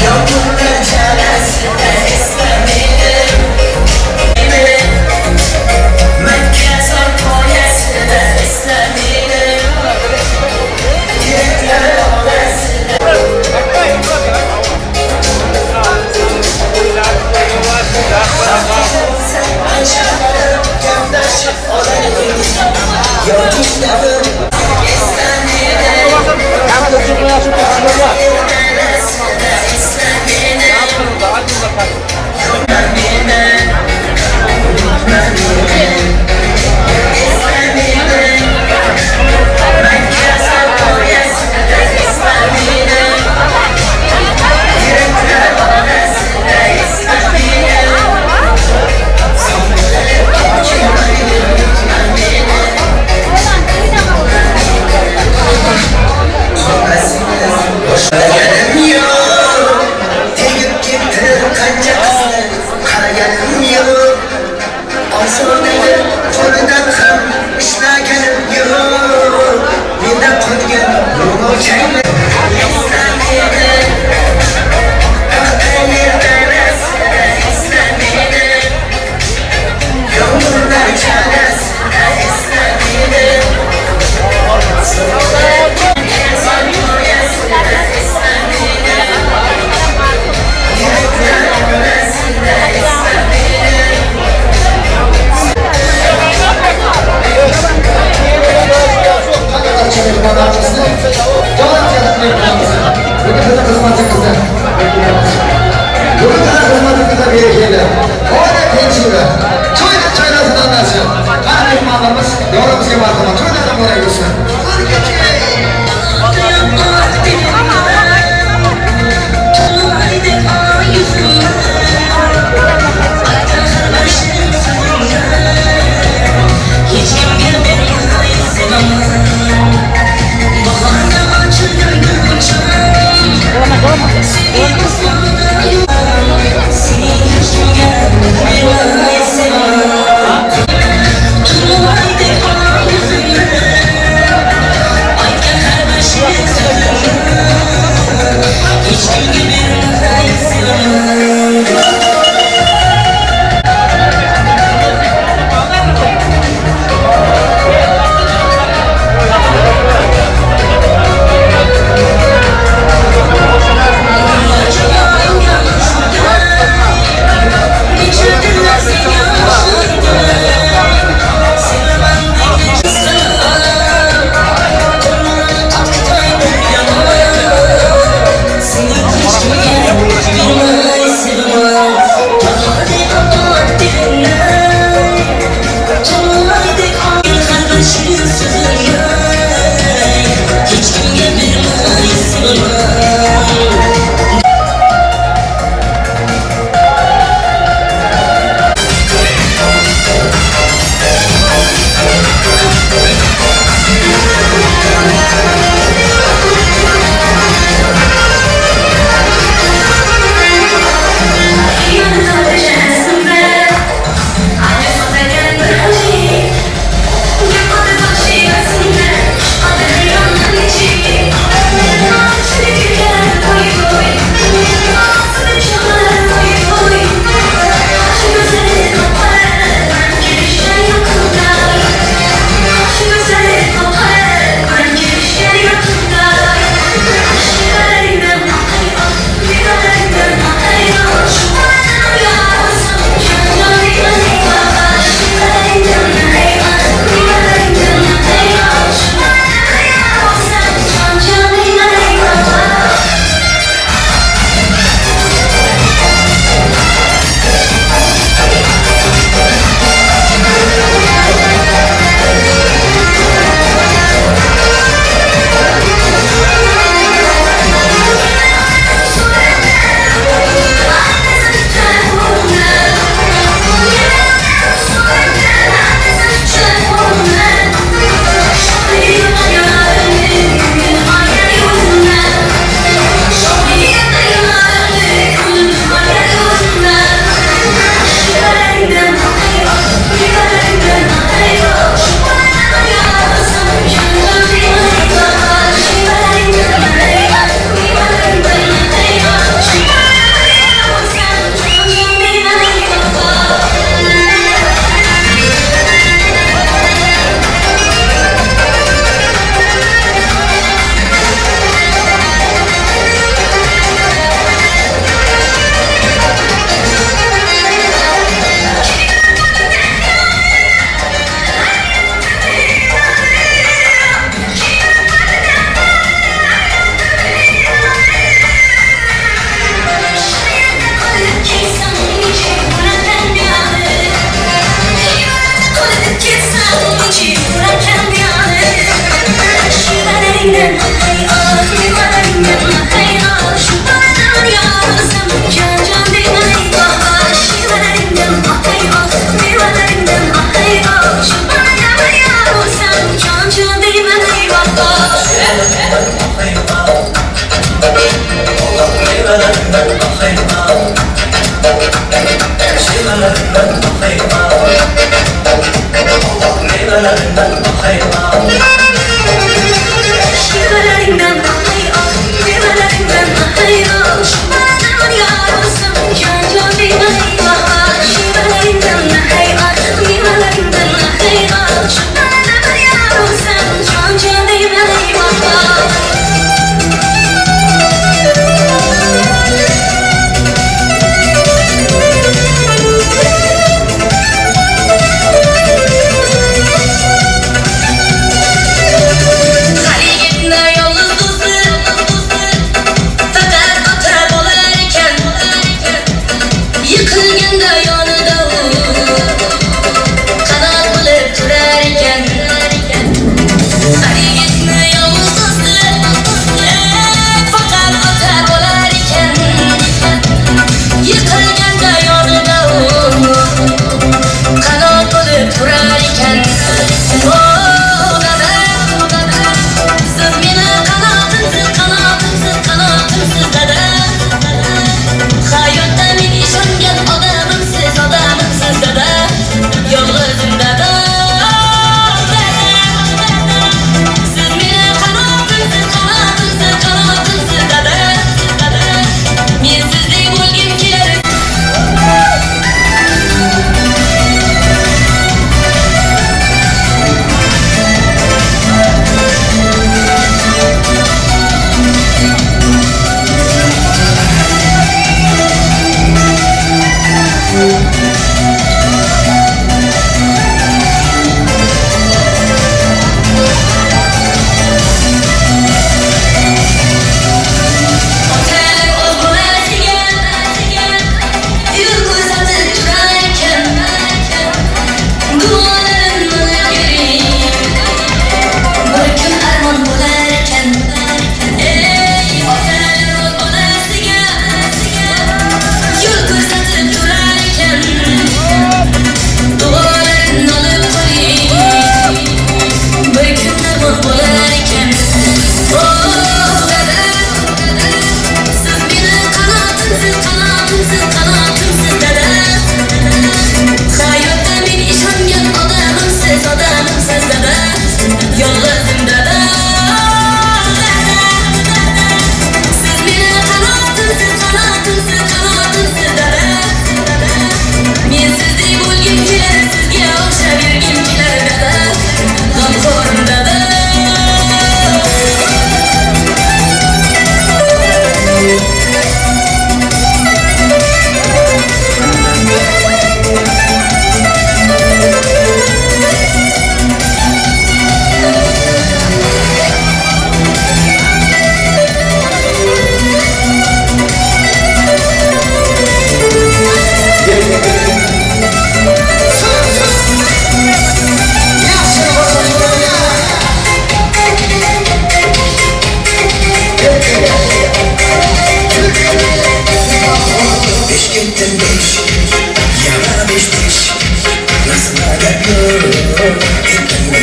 Yomg'irlar jalasida eslamedim Makkazor poyasida eslamedim Teraklar orasida Anchalarım, gamdashib olaylik. Shivalingam.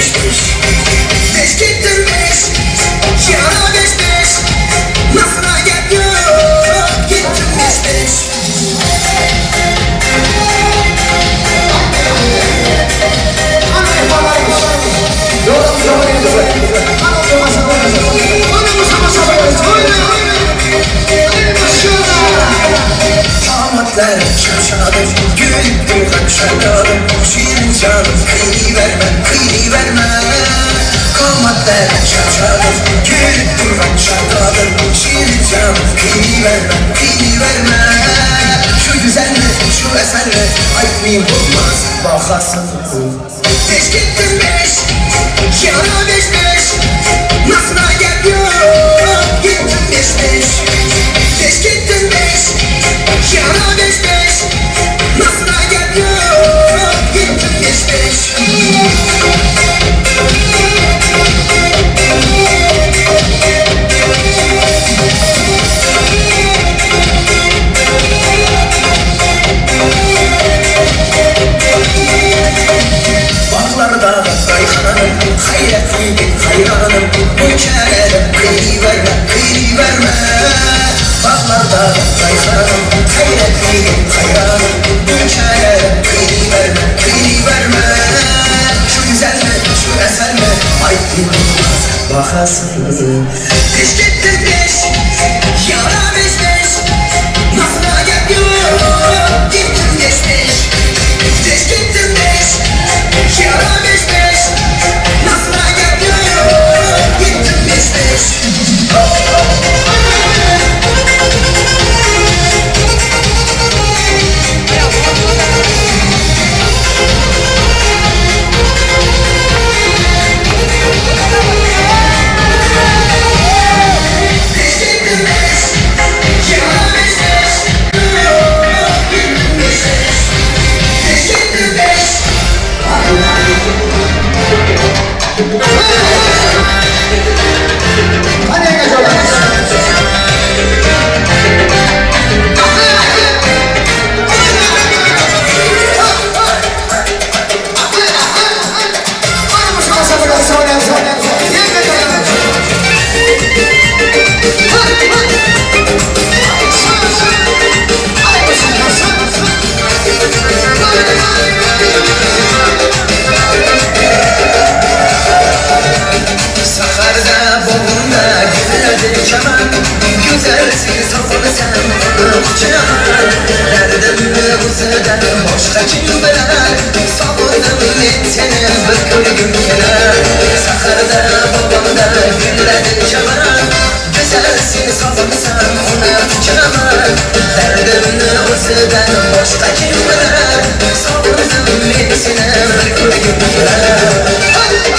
5 5. 5 ketdim 5, yara 5 5. Nasıl gap yo'q, ketdim 5 5. Damatlar şaşadır, gülüp durgan şarkadır. Şirin canım kıyıverme, kıyıverme. Damatlar şaşadır, gülüp durgan şarkadır. Şirin canım kıyıverme, kıyıverme. Şu güzel mi, şu eser mi, ayıpmayayım olmaz bakasın. 5 gittim 5, yara 5 5. Nasıl gap yok, gittim 5 5. 5 gittim 5, yara 5 5. Nasıl gap yok, gittim 5 5. Bağlarda rayhanım, hayretli hayranım. Bu kârem kıyıverme, kıyıverme. Bağlarda rayhanım, hayretli hayranım. Bu kârem kıyıverme, kıyıverme. Şu güzel mi, şu eser mi, ayıp bakasın. 5 gittim 5, yara 5 5. Nasıl gap yok, gittim 5 5. 5 gittim 5, yara 5 5. Nasıl gap yok, gittim 5 5. 5 gittim 5, yara 5 5. Gittim 5 5. 5 gittim 5. Hadi yengecolar. Saharda bog'imda guladi chaman, go'zalsin sog'insan quchaman. Dardimni o'zidan boshqa kim bilar, sog'indim men seni bir ko'rgim kelar. Saharda bog'imda guladi chaman, go'zalsin sog'insan quchaman. Dardimni o'zidan boshqa kim bilar, sog'indim men seni bir ko'rgim kelar. Thank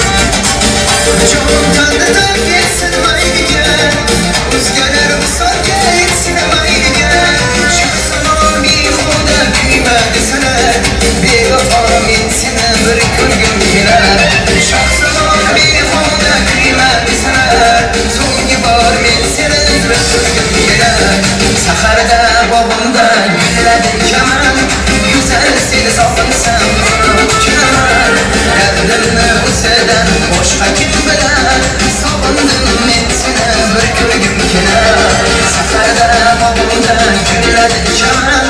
you. Saharda bog'imda gulladi chaman, go'zal seni sog'insam kelaman. Dardimni o'zidan boshqa kim bilar, sog'indim men seni bir ko'rgim kelar. Saharda bog'imda gulladi chaman,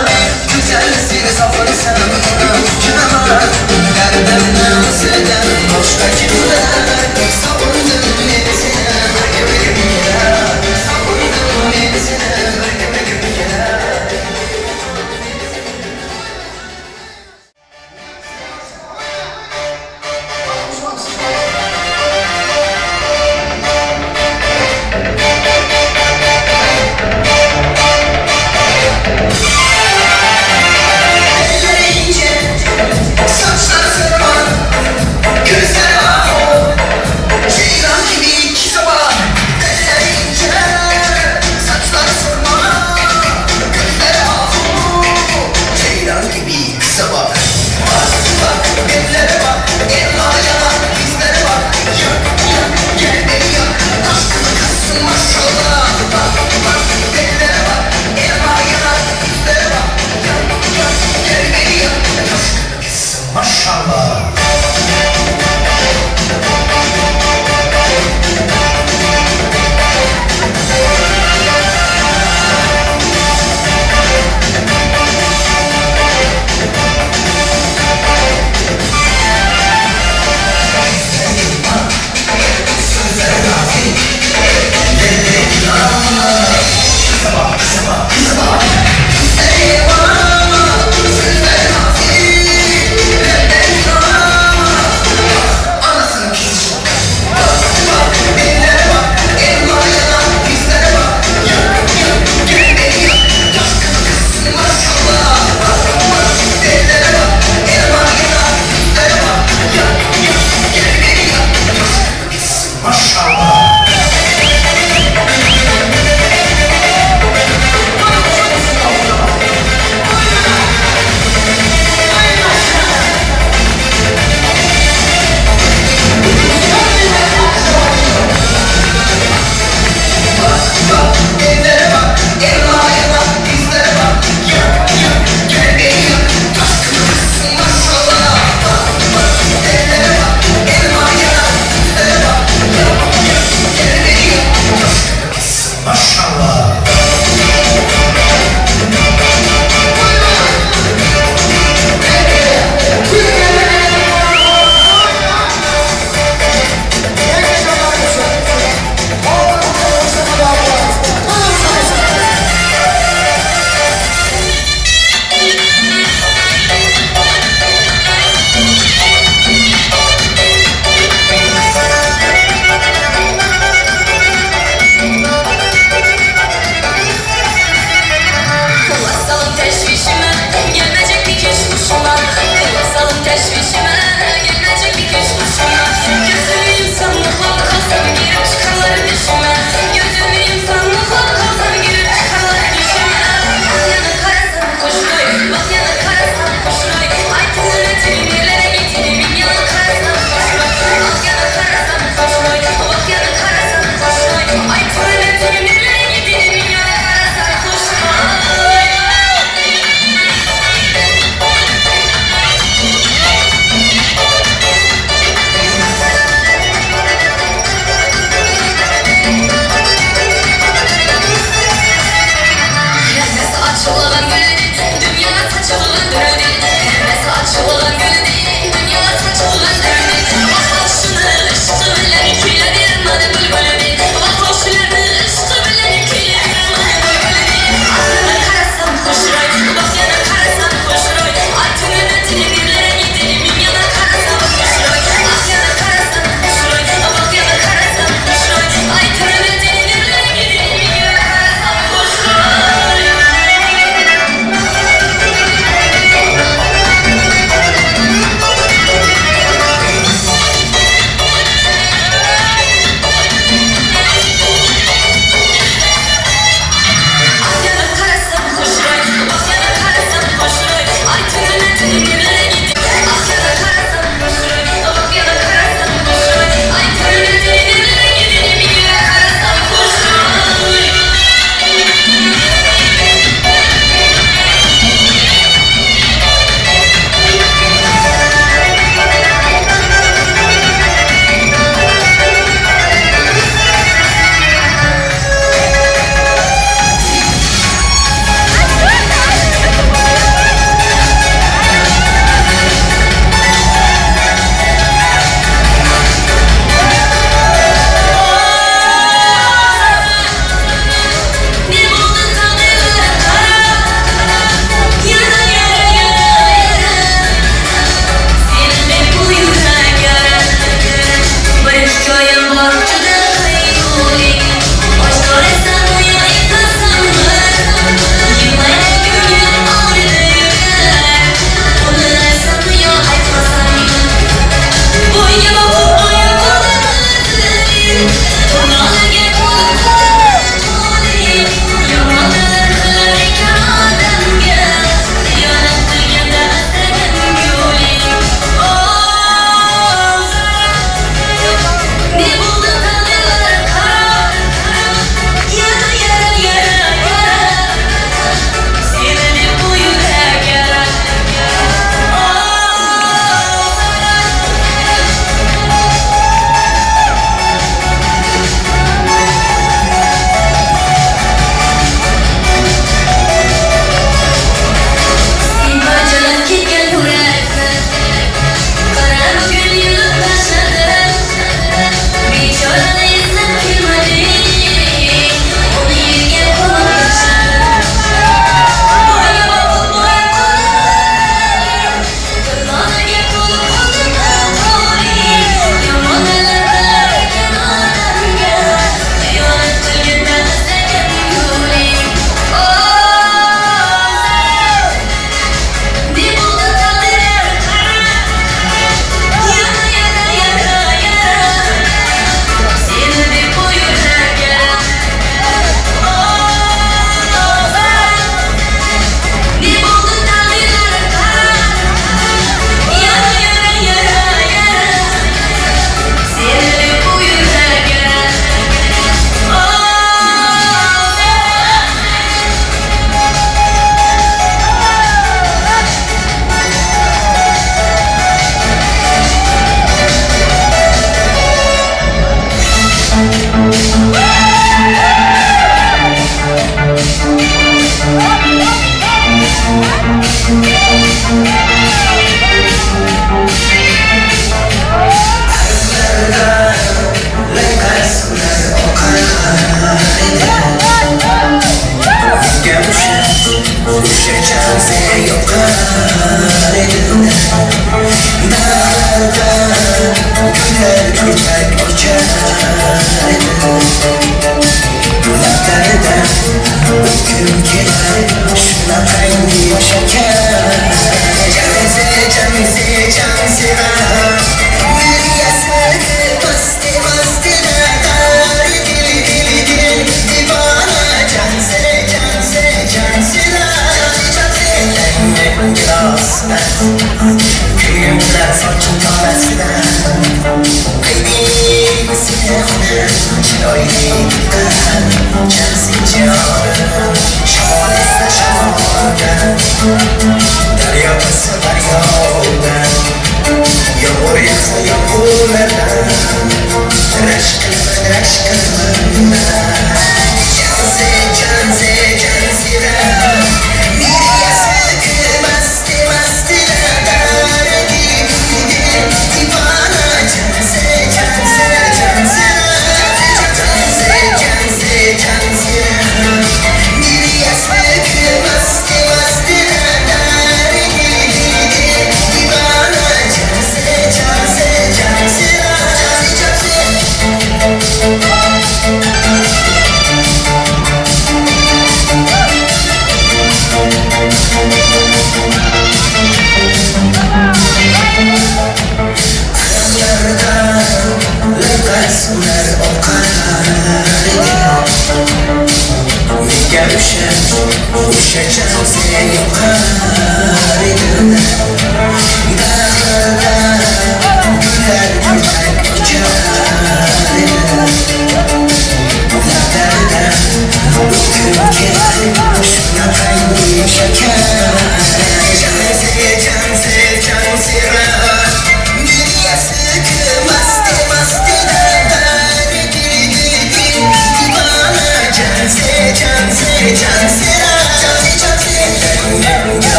go'zal seni sog'insam kelaman. Dardimni o'zidan boshqa kim bilar, sog'indim men seni bir ko'rgim kelar. Sog'indim men seni bir ko'rgim kelar.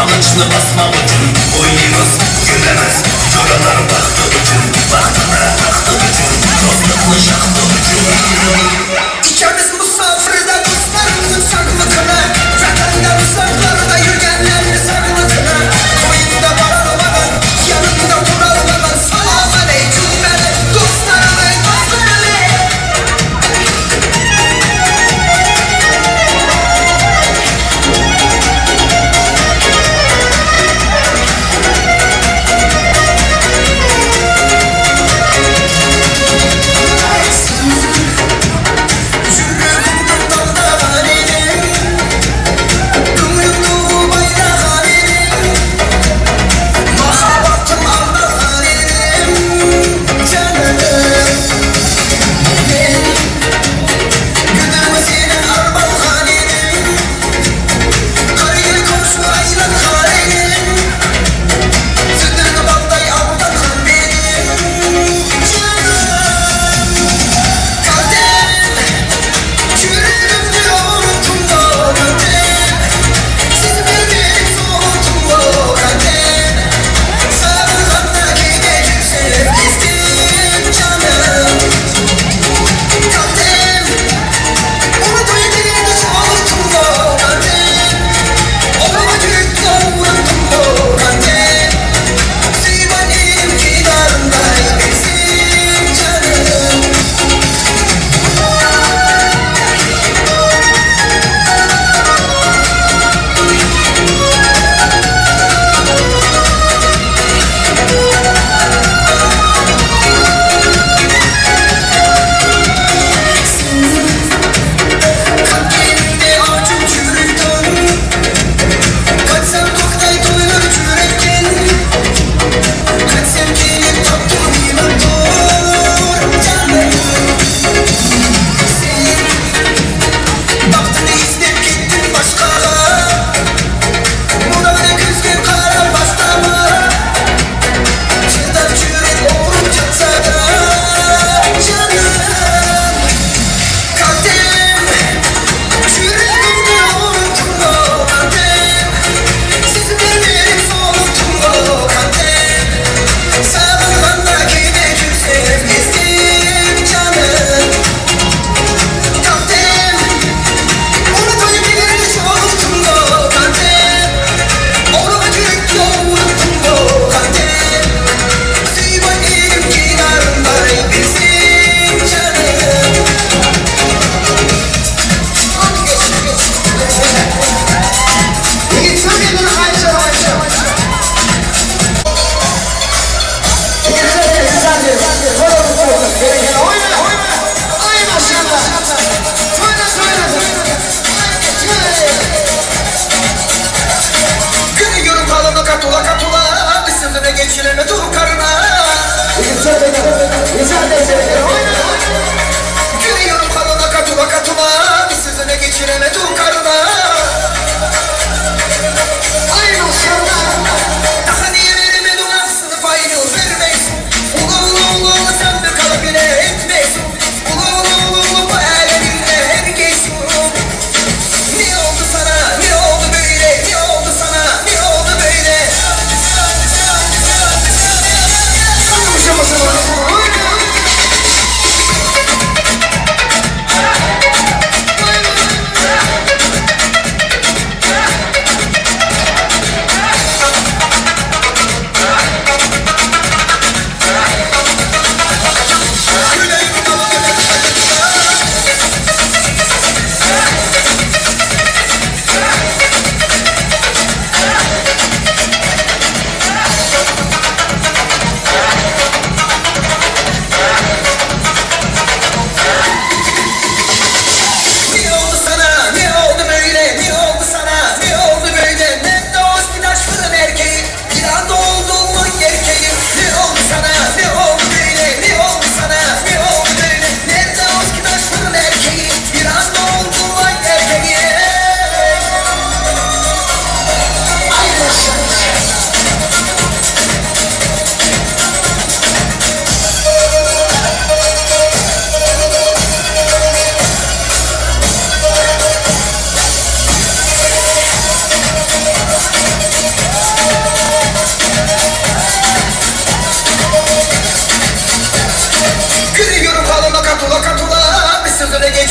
Qamchini bosmoq uchun o'ynaymiz, kulamiz, jo'ralar baxti uchun, baxtini taxti uchun, do'stlikni shaxti uchun. Ichamiz musofirda do'stlarning sog'lig'ini, vatanda uzoqlarda yurganlarning sog'lig'ini. To'yimda borolmadim, yanimda turolmadim. Salom alaykum meni do'stlarim, ey do'stlarim.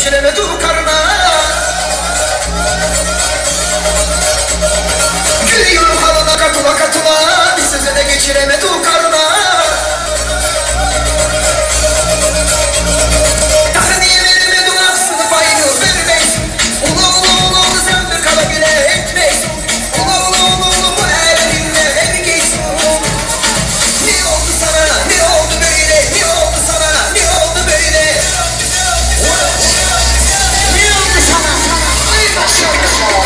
geçiremedi karına. Gülüyorum halına katıla katıla, bir söze de geçiremedi karına. Daha niye veremedin aksını payını vermeysin. Ulu ulu ulu ulu sen bir kala bile etmeysin. Ulu ulu ulu ulu bu elinle ergeysin. Ne oldu sana, ne oldu böyle, ne oldu sana, ne oldu böyle? Ne oldu sana? Ay maşallah.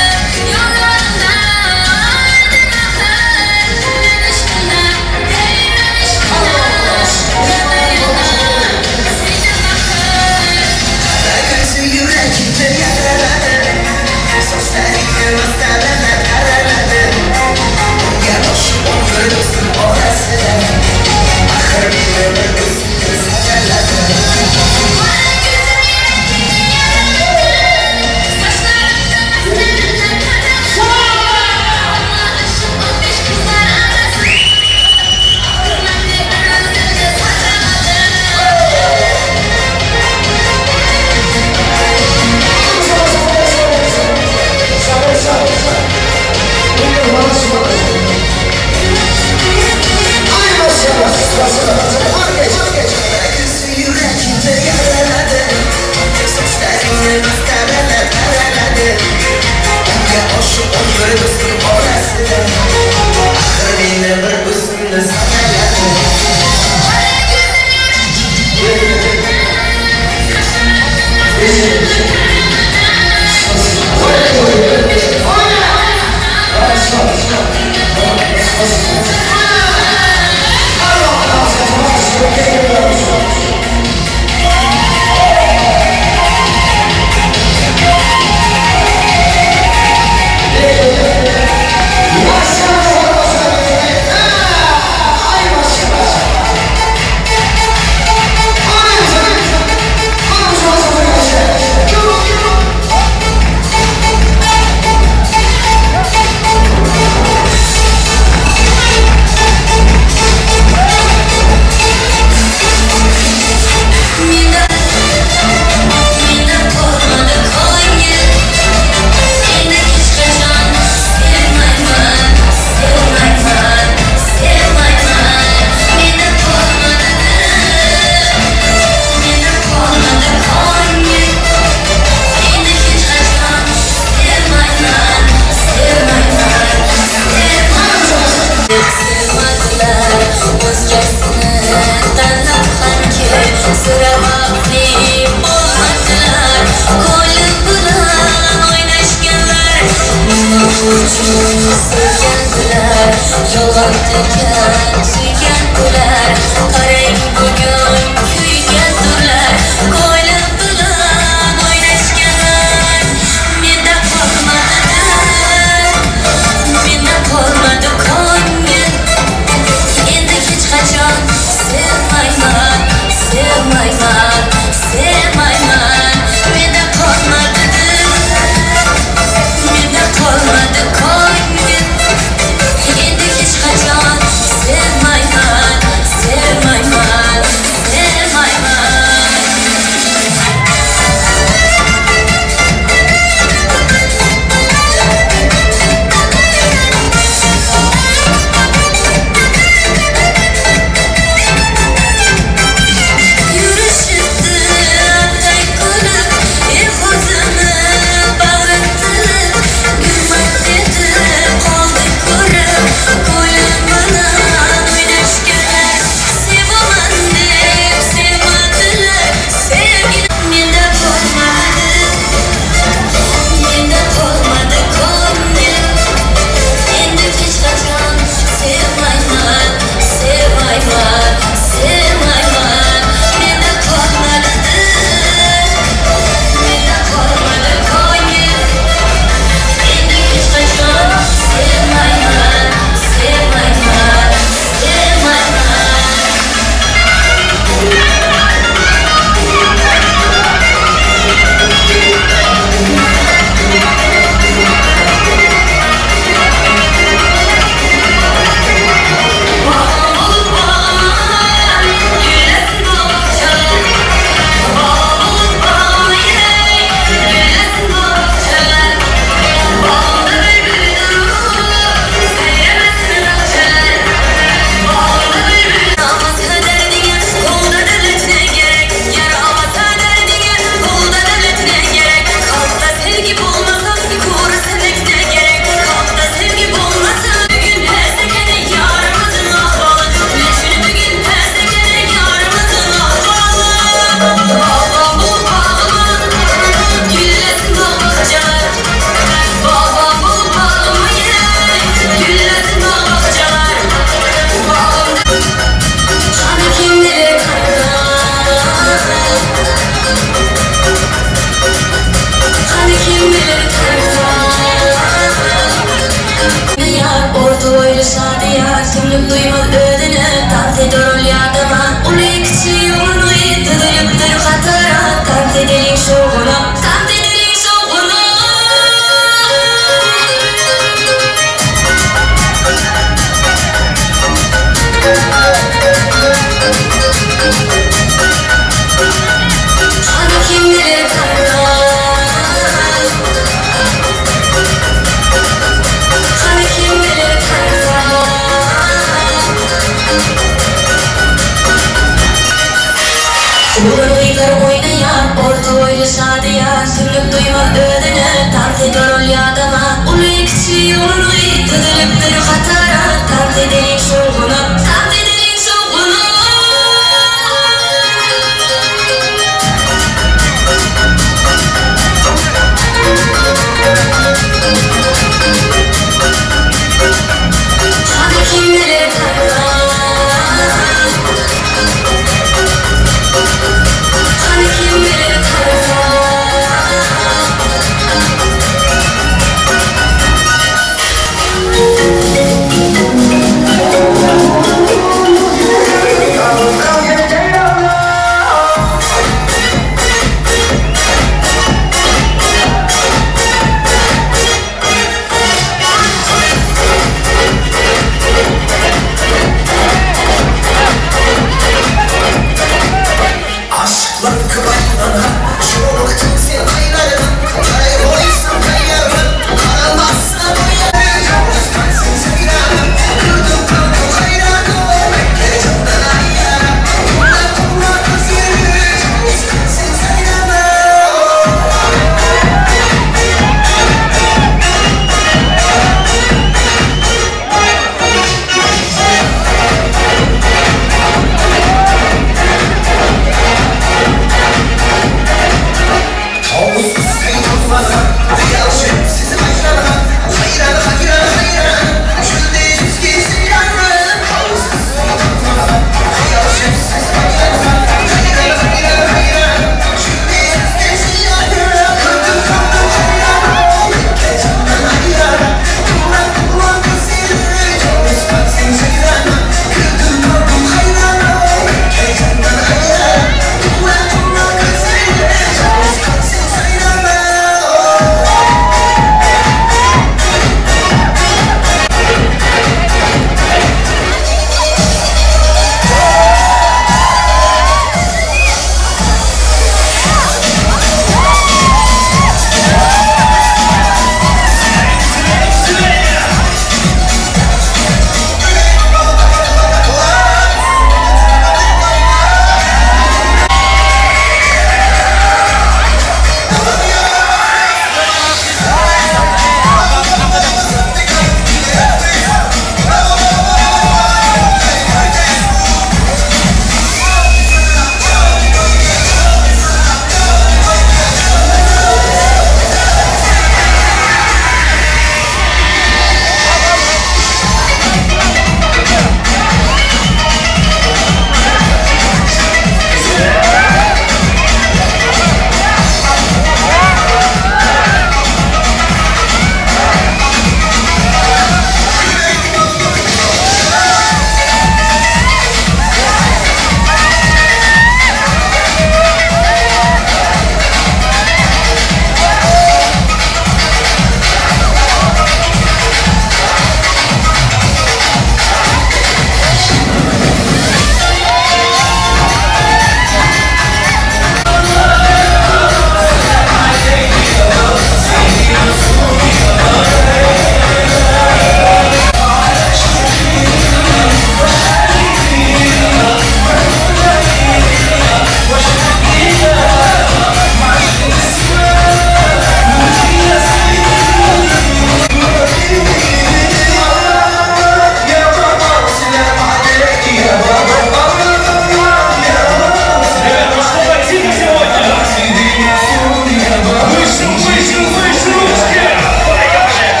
Выше, выше, выше ручки! Поехали!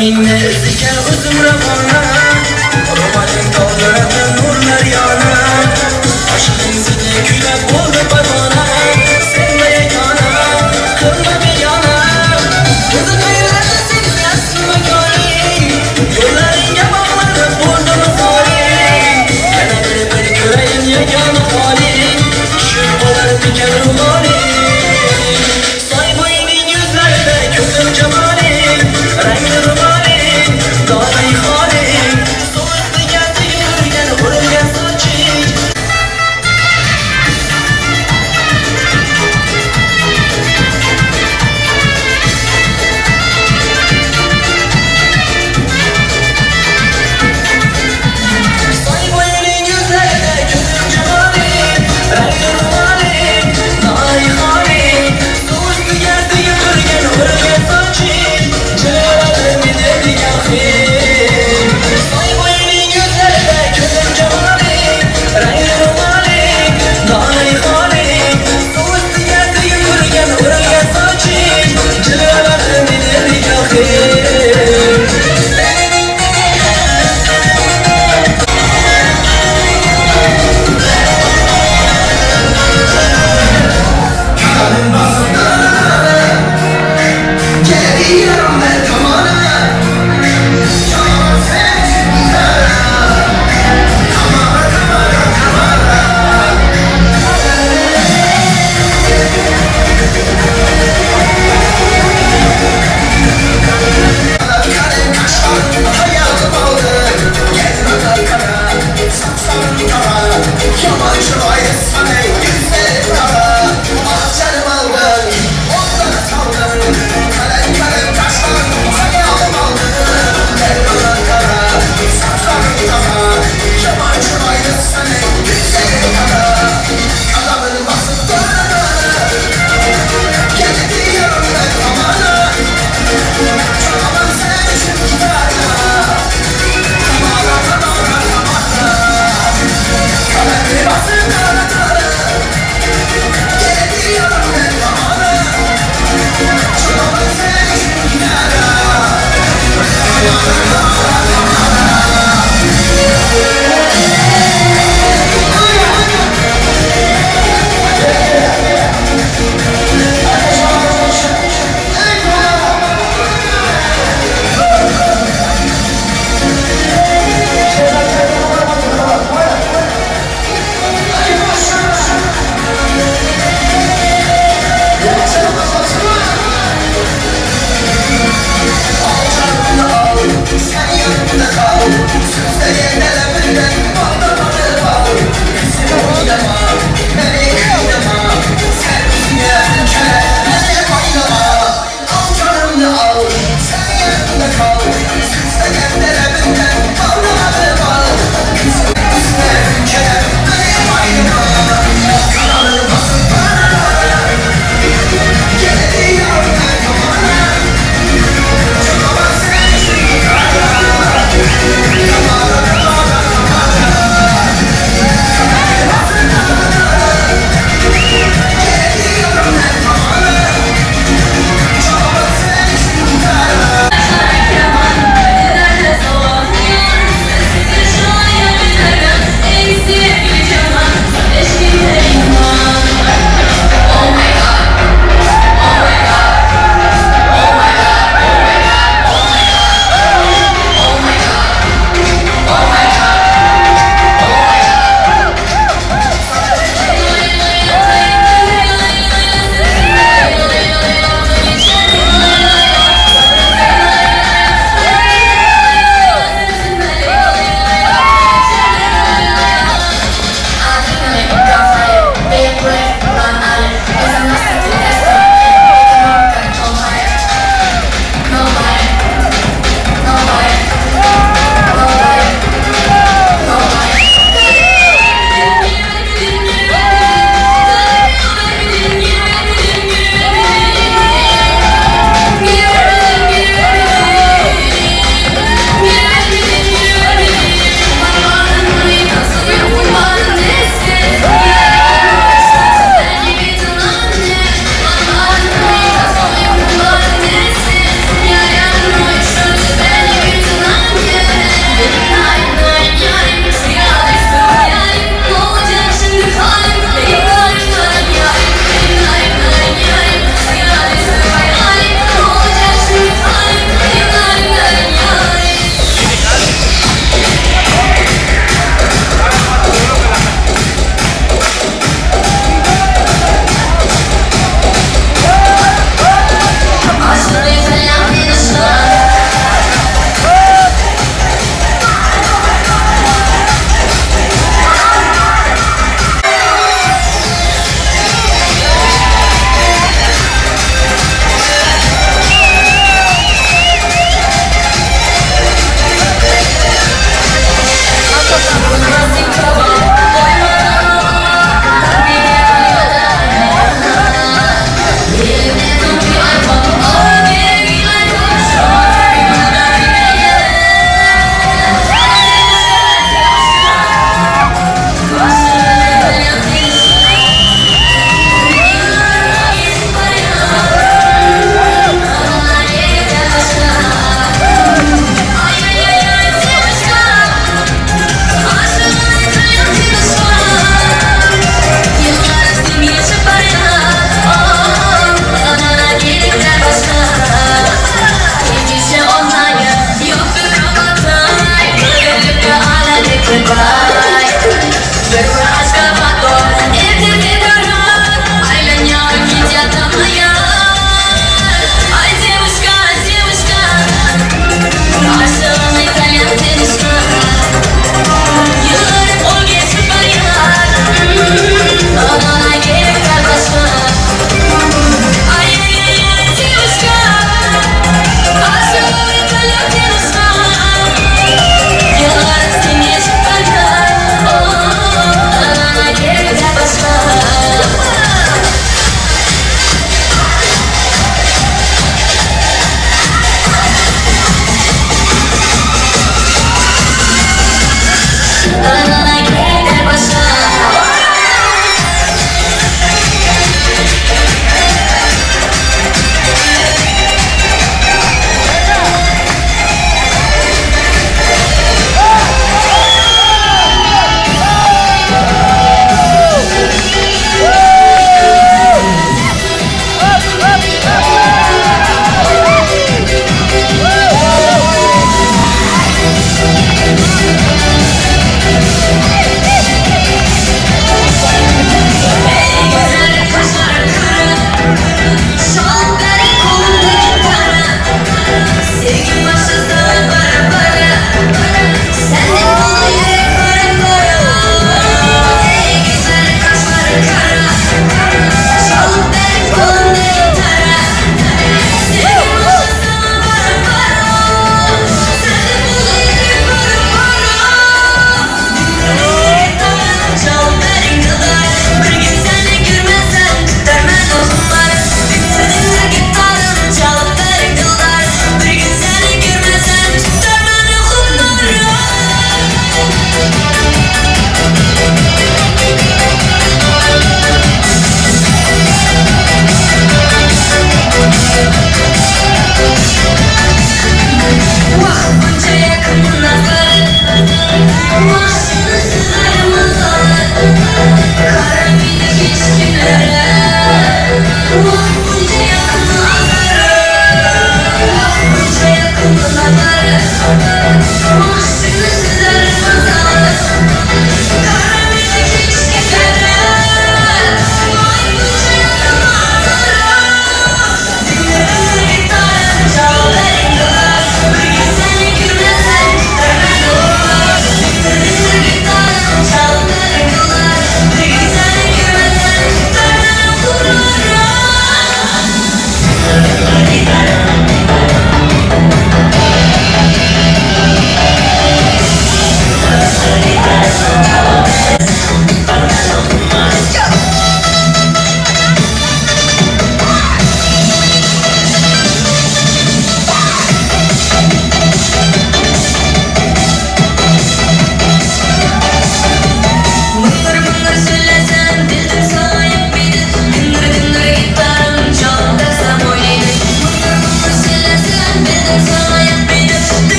Qadamingni iziga o'zim ravona, ro'moling to'ldiradi nurlar yona. Oshiqing seni kuylab bo'ldi parvona, senga yagona, qilma begona. O'zi qayerda seni asl makoning, yo'llaringga bog'lanib bo'ldi misoling. Yana bir ko'rayin yagona holing, tushib qolarmikan ro'moling. Soy bo'yining yuzlarida ko'zim jamoling, rangli ro'moling, doday xoling.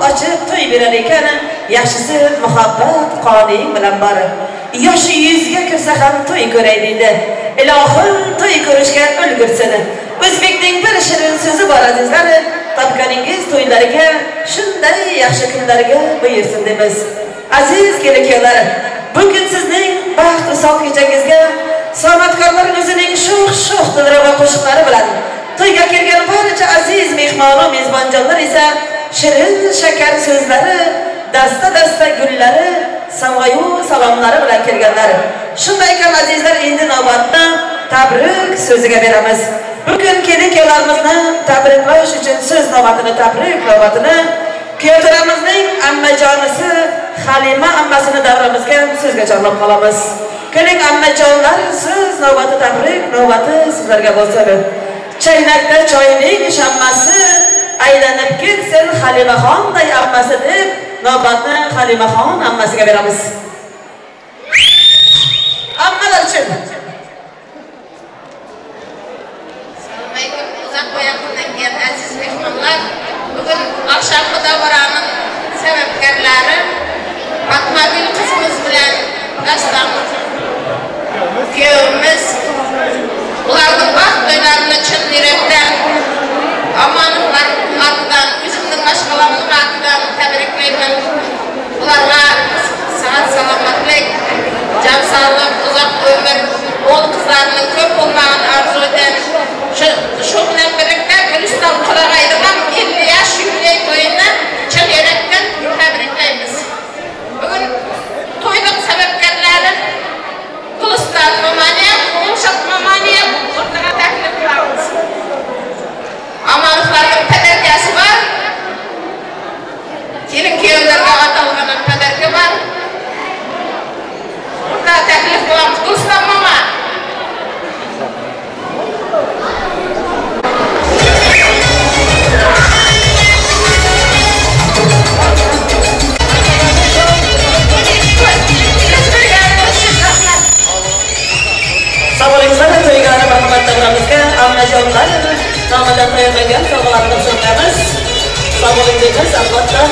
ochib to'y berar ekan, yaxshisi muhabbat qoning bilan bor. Yoshi 100 ga kirsa ham to'y ko'ray deydi. Ilohim to'y ko'rishga ulgursin. O'zbekning bir shirin so'zi bor azizlar, topganingiz to'ylarga shunday yaxshi kunlarga buyursin deymiz. Aziz kelin-kuyovlar, bugun sizning baxt uzoq kechangizga san'atkorlar o'zining sho'x-sho'x dilrabo qo'shiqlari bilan to'yga kelgan barcha aziz mehmon va mezbonjonlar esa shirin shakar so'zlari, dasta-dasta gullari, sovg'ayu salomlari bilan kelganlar. Shunday ekan azizlar, endi navbatni tabrik so'ziga beramiz. Bugun kelin-kuyovlarimizni tabriklash uchun so'z navbatini, tabrik navbatini kuyovto'ramizning ammajonisi Halima ammasini davramizga so'zga chorlab qolamiz. Keling ammajonlar, so'z navbati, tabrik navbati sizlarga bo'lsin. Chaynakda choyning shammasi aylanib ketsin Halimaxonday ammasi deb navbatni Halimaxon ammasiga beramiz. Ammalar uchun. Assalomu alaykum, uzoq va yaqindan kelgan aziz mehmonlar. Bugun oqshomgi davraning sababkorlari Fatmagul qizimiz bilan Dastan kuyovimiz. Ularning baxt to'ylarini chin yurakdan Omonovlar atidan, o'zimning mashg'ulamning atidan tabriklayman. Ularga sihat, salomatlik, jon sog'lik, uzoq umr, o'g'il qizlarining ko'p bo'lmag'ini orzu etaman. Shu bilan birlikda Guliston Qulag'ayni ham 50 yosh yubiley to'yini chin yurakdan tabriklaymiz. Bugun to'yning sababkorlari Guliston Momaniyev, Qo'ng'ishot Momaniyev o'rtaga taklif qilamiz. Omonovlarning padarkasi bor. Kelin-kuyovlarga atalgan padarka bor. O'rtaga taklif qilamiz. Guliston mama. Savolingizni to'yga marhamat davramizga ammajonlar nomidan tayyorlangan sovg'alarni topshiramiz. Savoling deymiz, albatta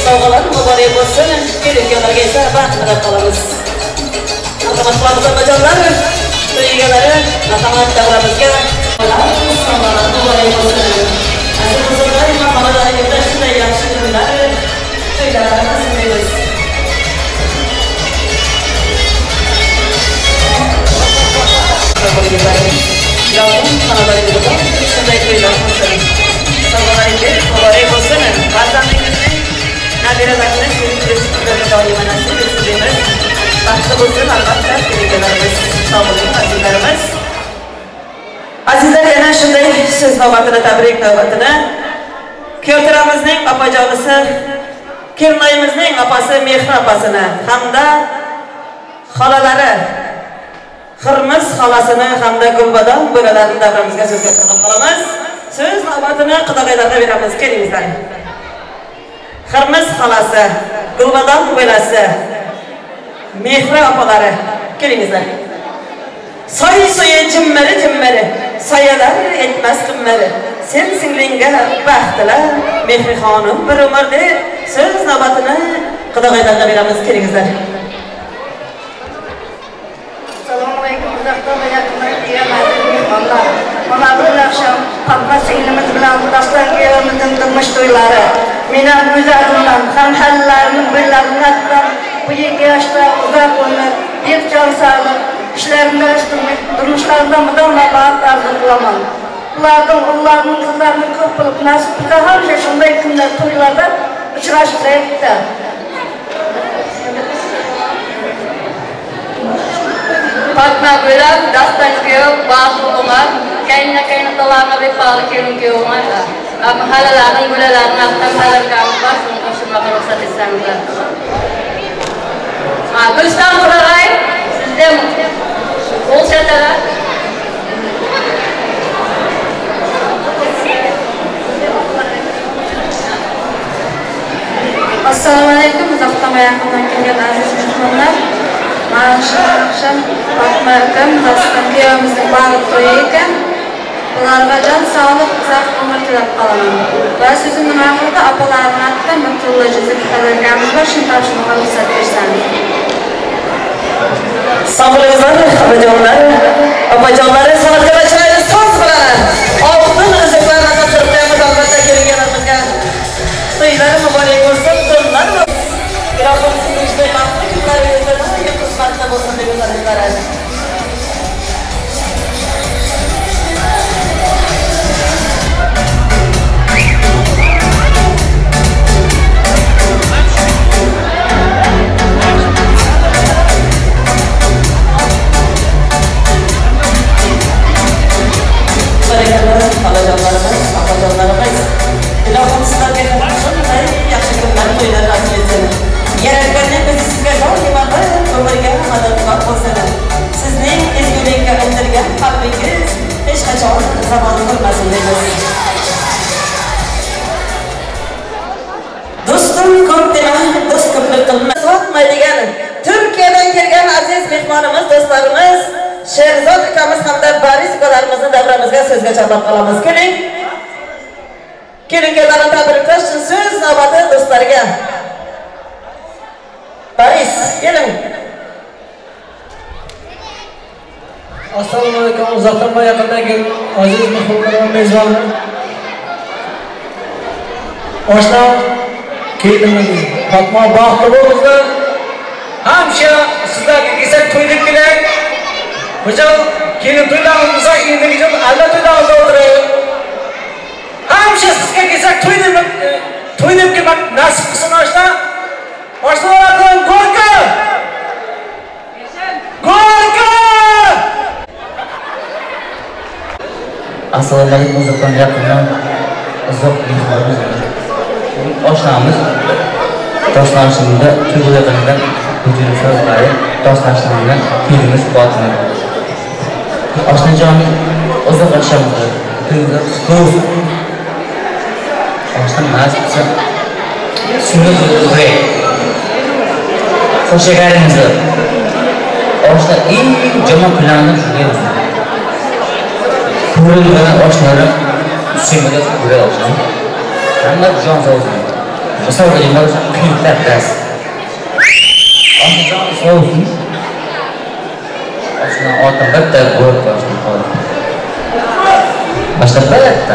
sovg'alar muborak bo'lsin. Kelin-kuyovlarga esa baxt tilab qolamiz. Marhamat qilamiz ammajonlar, to'y egalari marhamat davramizga sovg'alar muborak bo'lsin. Aziz do'stlar, xonadoningizda shunday yaxshi kunlar, to'ylar nasib etsin. Ilohim xonadoningizda shunday to'ylar bo'lsin. Sovg'alaringiz muborak bo'lsin. Farzandingizning nabiralarini sevib kunlarga doimo nasib etsin deymiz. Baxtli bo'lsin albatta kelganlarimiz. Sog' bo'ling azizlarimiz. Azizlar, yana shunday so'z navbatini, tabrik navbatini kuyovto'ramizning opajonisi, kelinoyimizning opasi Mehri opasini hamda xolalari Xirmiz xolasini hamda Gulbadon bo'lalarini davramizga so'zga chorlab qolamiz. So'z navbatini qudag'aylarga beramiz. Kelingizlar. Xirmiz xolasi, Gulbadon bo'lasi, Mehri opalari, kelingizlar. Soy-soyi jimmiri jimmiri, soyalar etmas qimmiri. Sen singlingga baxt tila, Mehri xonim bir umr deb so'z navbatini qudag'aylarga beramiz. Kelingizlar. Assalomu alaykum, uzoqdan va yaqindan kelgan aziz mehmonlar. Mana bugun oqshom Fatma singlimiz bilan Daston kuyovimizning turmush to'ylari. Men ham o'z adimdan, ham halillarimning bo'ylarimning atidan bu 2 yoshda uzoq umr, berk jon sog'lik, ishlarimda, turmushlarimda mudom baxt orzu qilaman. Ularning o'g'illarining, qizlarining ko'p bo'lib nasib qilsa hamisha shunday kunlar, to'ylarda uchrashsak-da. Fatma bilan Dastan kuyov baxtli bo'lar, kaynana kaynatalarga vefalı kelin kuyovlar, mahallalarning bo'lalarini atidan padarkamiz bor, shuni qo'shilmaga ruxsat etsangizlar. Guliston Qulag'ay, sizdan qo'l chatalar. Assalomu alaykum, uzoqdan va yaqindan kelgan aziz mehmonlar. Mana shu oqshom Fatma akam Daston kuyovimizning baxt to'yi ekan. Ularga jon sog'lik, uzoq umr tilab qolaman. Va so'zimning oxirida opalarimning atidan bir tilla juzuk podarkamiz bor, shuni topshirishga ruxsat bersangiz. Sog' opajonlar, opajonlar, san'atkorlar chiroyli so'z bilan oltin uzuklarni topshirib qo'yamiz albatta kelinlarimizga. To'ylari muborak bo'lsin, to'ylar ilohim sizni juda baxtli kunlaringizda doim xizmatda bo'lsin deb o'zlaringiz. Xolajonlarimiz, opajonlarimiz, ilohim sizlarga shunday yaxshi kunlar, to'ylar nasib etsin. Yaratganning o'zi sizga doimo bir umrga madadkor bo'lsin. Sizning ezgulikka intilgan qalbingiz hech qachon zavol ko'rmasin deymiz. Do'stim ko'p dema, do'st ko'plik qilma. Sotmaydigan Turkiyadan kelgan aziz mehmonimiz, do'stlarimiz Sherzod ukamiz hamda Boris ukalarimizni davramizga so'zga chorlab qolamiz. Keling. Kelin-kuyovlarni tabriklash uchun so'z navbati do'stlarga. Boris, keling. Assalomu alaykum, uzoqdan va yaqindan kelgan aziz mehmonlar va mezbonlar. Oshna kelinimiz Fatma baxtli bo'lsin. Hamsha sizlarga kelsak to'y deb kelaylik. Hocam kelin to'ylarimiz bo'lsa, endigi jil alla to'ylarimizda o'tiraylik. Hamsha sizga kelsak to'y deb kelmak nasib qilsin oshna. Oshnalardan go'rka! Go'rka! Assalomu alaykum, uzoqdan yaqindan uzoq mehmonimiz. Bugun oshnamiz Toshlanishimda to'y bo'layotganidan hujum so'zlari Toshlanishimdan kelinimiz Fatima. Oshnajonim uzoq yashamdi. To'yda ko'p. Oshna nasib qilsa sunnat o'g'ri. Qo'shagaringizni oshna eng yomon kunlarni shunday o'zi. Ko'rilgan oshnalarim suymaga ko'radi oshna. Hamma jon sovsin. Misol qiling, qiyinlar dars. Oshna jon sovsin. Oshna otam bitta ko'rib oshna qoldi. Boshqa bitta.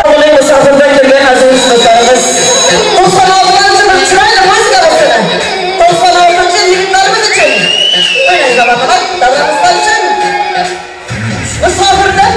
O'g'li musofirdan kelgan aziz do'stlarimiz, 96-chi bir chiroyli muzika bo'lsin. 96-chi yigitlarimiz uchun. O'ynaymiz marhamat, davramizlar uchun. Musofirdan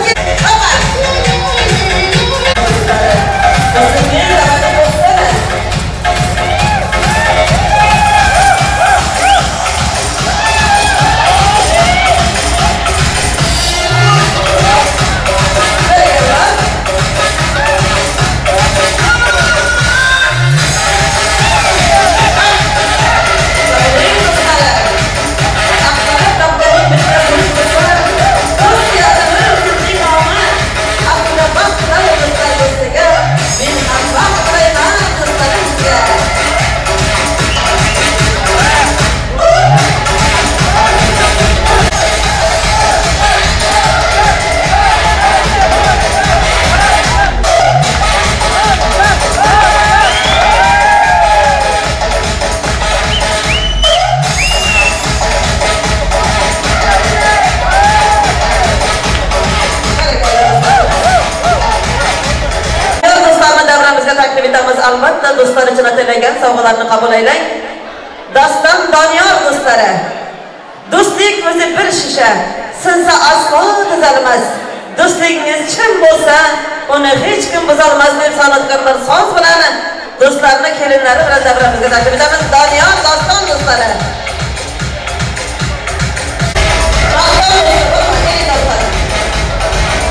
albatta do'stlar uchun atalangan sovg'alarni qabul aylang. Doston Doniyor do'stlari. Do'stlik o'zi bir shisha, sinsa aslo tuzalmas. Do'stligingiz chin bo'lsa, uni hech kim buzolmas deb san'atkorlar so'z bilan do'stlarni kelinlari bilan davramizga taklif etamiz. Doniyor Doston do'stlari.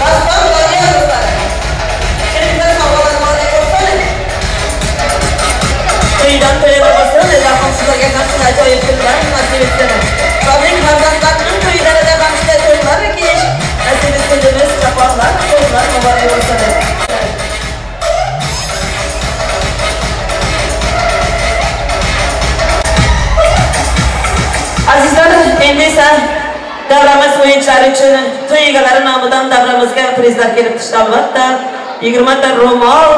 Doston Doniyor do'stlari. Kelinlar sovg'alar muborak bo'lsin. To'ydan to'yga bo'lsin, ilohim sizlarga ham ajoyib kunlar nasib etsin. Sizning farzandlarning to'ylarida ham shunday to'ylar kiyish nasib etsin deymiz. Chaponlar, to'ylar muborak bo'lsin. o'yinchilari uchun to'y egalari nomidan davramizga prizlar kelib tushdi albatta. 20 ta ro'mol,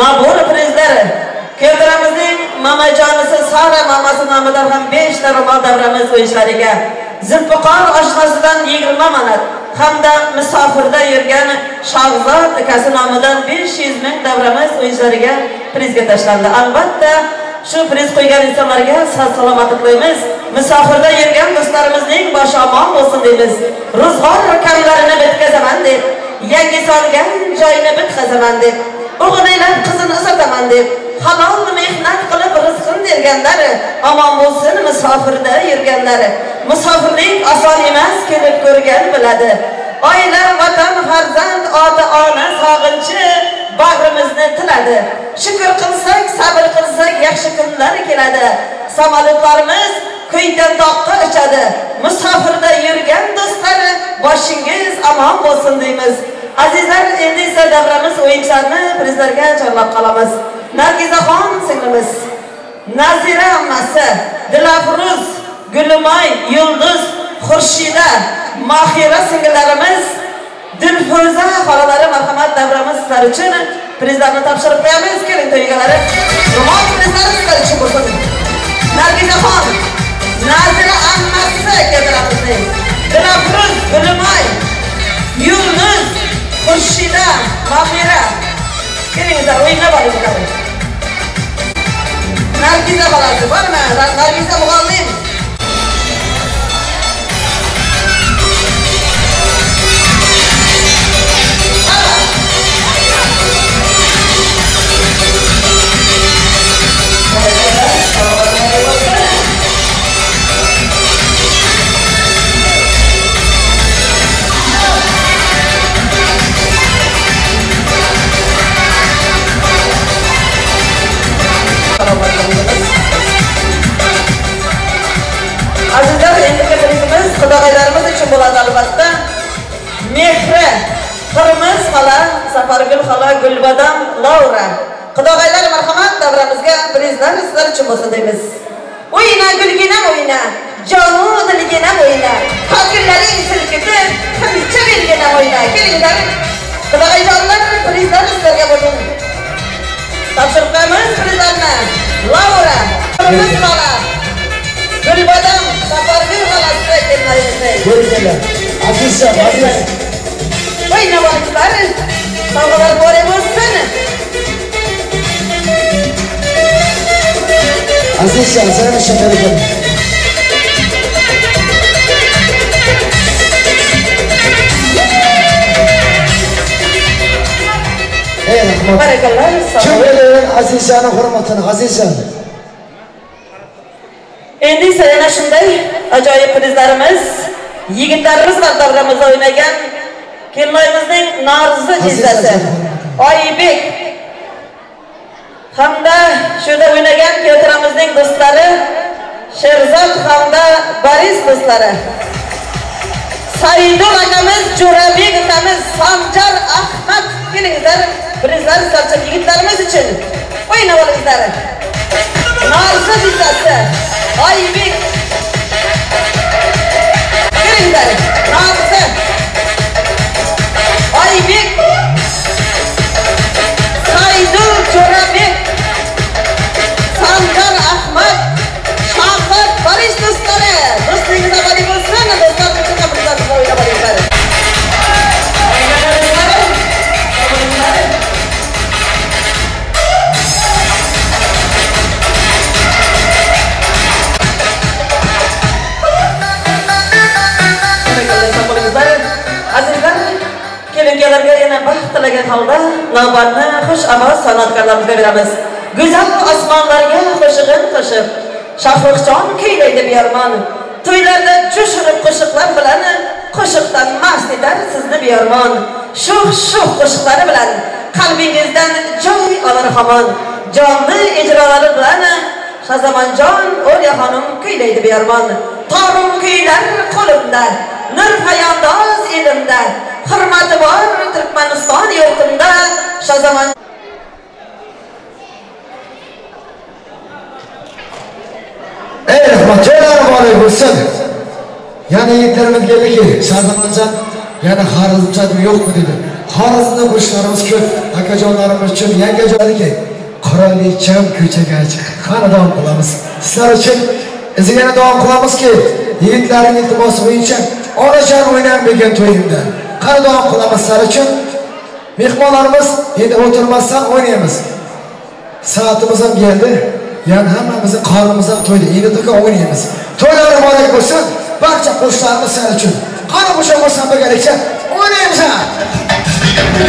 nobor prizlari. Keltiramizning mamajonisi Sara mamasi nomidan ham 5 ta ro'mol davramiz o'yinchilariga. Zulfiqor oshnasidan 20 manat hamda musofirda yurgan Shahzod akasi nomidan 500 ming davramiz o'yinchilariga prizga tashlandi. Albatta shu priz qo'ygan insonlarga sog' salomatlik tilaymiz. Musofirda yurgan do'stlarimizning boshi omon bo'lsin deymiz. Ro'zg'or kamlarini bitkazaman deb, yangi solgan joyini bitkazaman deb, o'g'lilar qizini uzataman deb, halol mehnat qilib rizqini berganlari omon bo'lsin musofirda yurganlari. Musofirlik oson emas, kelib ko'rgan biladi. Oila, vatan, farzand, ota-ona sog'inchi bag'rimizni tiladi. Shukr qilsak, sabr qilsak, yaxshi kunlar keladi. Samolyotlarimiz ko'ydan toqqa uchadi. Musofirda yurgan do'stlari, boshingiz omon bo'lsin deymiz. Azizlar, endi esa davramiz o'yinchilarini prizlarga chorlab qolamiz. Nargizaxon singlimiz, Nazira ammasi, Dilafruz, Gulimoy, Yulduz, Xurshida, Mahira singillarimiz, Dilfuza xolalari, marhamat, davramiz sizlar uchun prizlarni topshirib qo'yamiz. Keling to'y egalari, ro'mol prizlari sizlar uchun bo'lsin. Nargizaxon, Nazira ammasi keltiramizning, Dilafruz, Gulimoy, Yulduz, Xurshida, Mahira. Kelingizlar, o'yinga boringlar. Nargiza xolasi bormi? Nargiza muallim. Azizlar, endigi prizimiz qudag'aylarimiz uchun bo'ladi albatta. Mehri, Qirmiz xola, Safargul xola, Gulbadam, Laura. Qudag'aylar, marhamat, davramizga prizlar sizlar uchun bo'lsin deymiz. O'yna gulginam o'yna, jonu dilginam o'yna, kokillaring silkitib, qamchi belginam o'yna. Kelinglar, qudag'ayjonlar, prizlar sizlarga bo'lsin. Topshirib qo'yamiz prizlarni. Laura, Qirmiz xola, Gulbadam, Safargul xolasi kelmaydi. Ko'ringlar. Azizlar, aziz. O'yna boringlar. Sovg'alar bor bo'lsin. Azizlar, sana shakar ekan. Ey rahmat. Barakalloh. Kim bilir Azizlarning hurmatini, Azizlar. Endi esa yana shunday ajoyib prizlarimiz, yigitlarimiz va davramizda o'ynagan kelinoyimizning Norzi jizzasi Oybek hamda shu yerda o'ynagan keltiramizning do'stlari Sherzod hamda Boris do'stlari, Saidul akamiz, Jo'rabek akamiz, Sanjar Ahmad. Kelingizlar, prizlar sizlar yigitlarimiz uchun o'ynab olingizlar. Norzi jizzasi Oybek. Kelinglar, Norzi, Oybek, Saidul, Jo'rabek, Sanjar Ahmad, Shohid, Boris do'stlari. Do'stligingiz abadiy bo'lsin. Do'stlar uchun ham prizlar o'ynab olinglar. Azizlar, kelinlarga yana baxt tilagan holda navbatni xush ovoz san'atkorlarimizga beramiz. Go'zal osmonlarga qo'shig'in qo'shib, Shohruxjon kuylaydi beyormon. To'ylarda jo'shurib qo'shiqlar bilan qo'shiqdan mast etar sizni beyormon. Shuh-shuh qo'shiqlari bilan qalbingizdan joy olar hamon. Jonli ijrolari bilan Shazamonjon O'rya xonim kuylaydi beyormon. Torun kuylar qo'limda, nur hayandoz elimda, hurmati bor Turkmaniston yurtimda Shazamon. Ey rahmat, to'ylar muborak bo'lsin. Yana yigitlarimiz keldiki, Shahzamonjon, yana Xorazmchadimi yo'qmi dedi. Xorazmda qo'shiqlarimiz ko'p, akajonlarimiz uchun yangajoniki qirolicham ko'chaga chiq. Qani davom qilamiz. Sizlar uchun iziga davom qilamizki, yigitlarning iltimosi bo'yicha onajon o'ynam degan to'yimda. Qani davom qilamiz sizlar uchun. Mehmonlarimiz endi o'tirmasdan o'ynaymiz. Soatimiz ham keldi. Yani hammamizning qornimiz ham to'ydi. Endi to'ka o'ynaymiz. To'ylar muborak bo'lsin. Barcha qo'shiqlarimiz sizlar uchun. Qani qo'sha bo'lsin birgalikda o'ynaymiz. Yeah.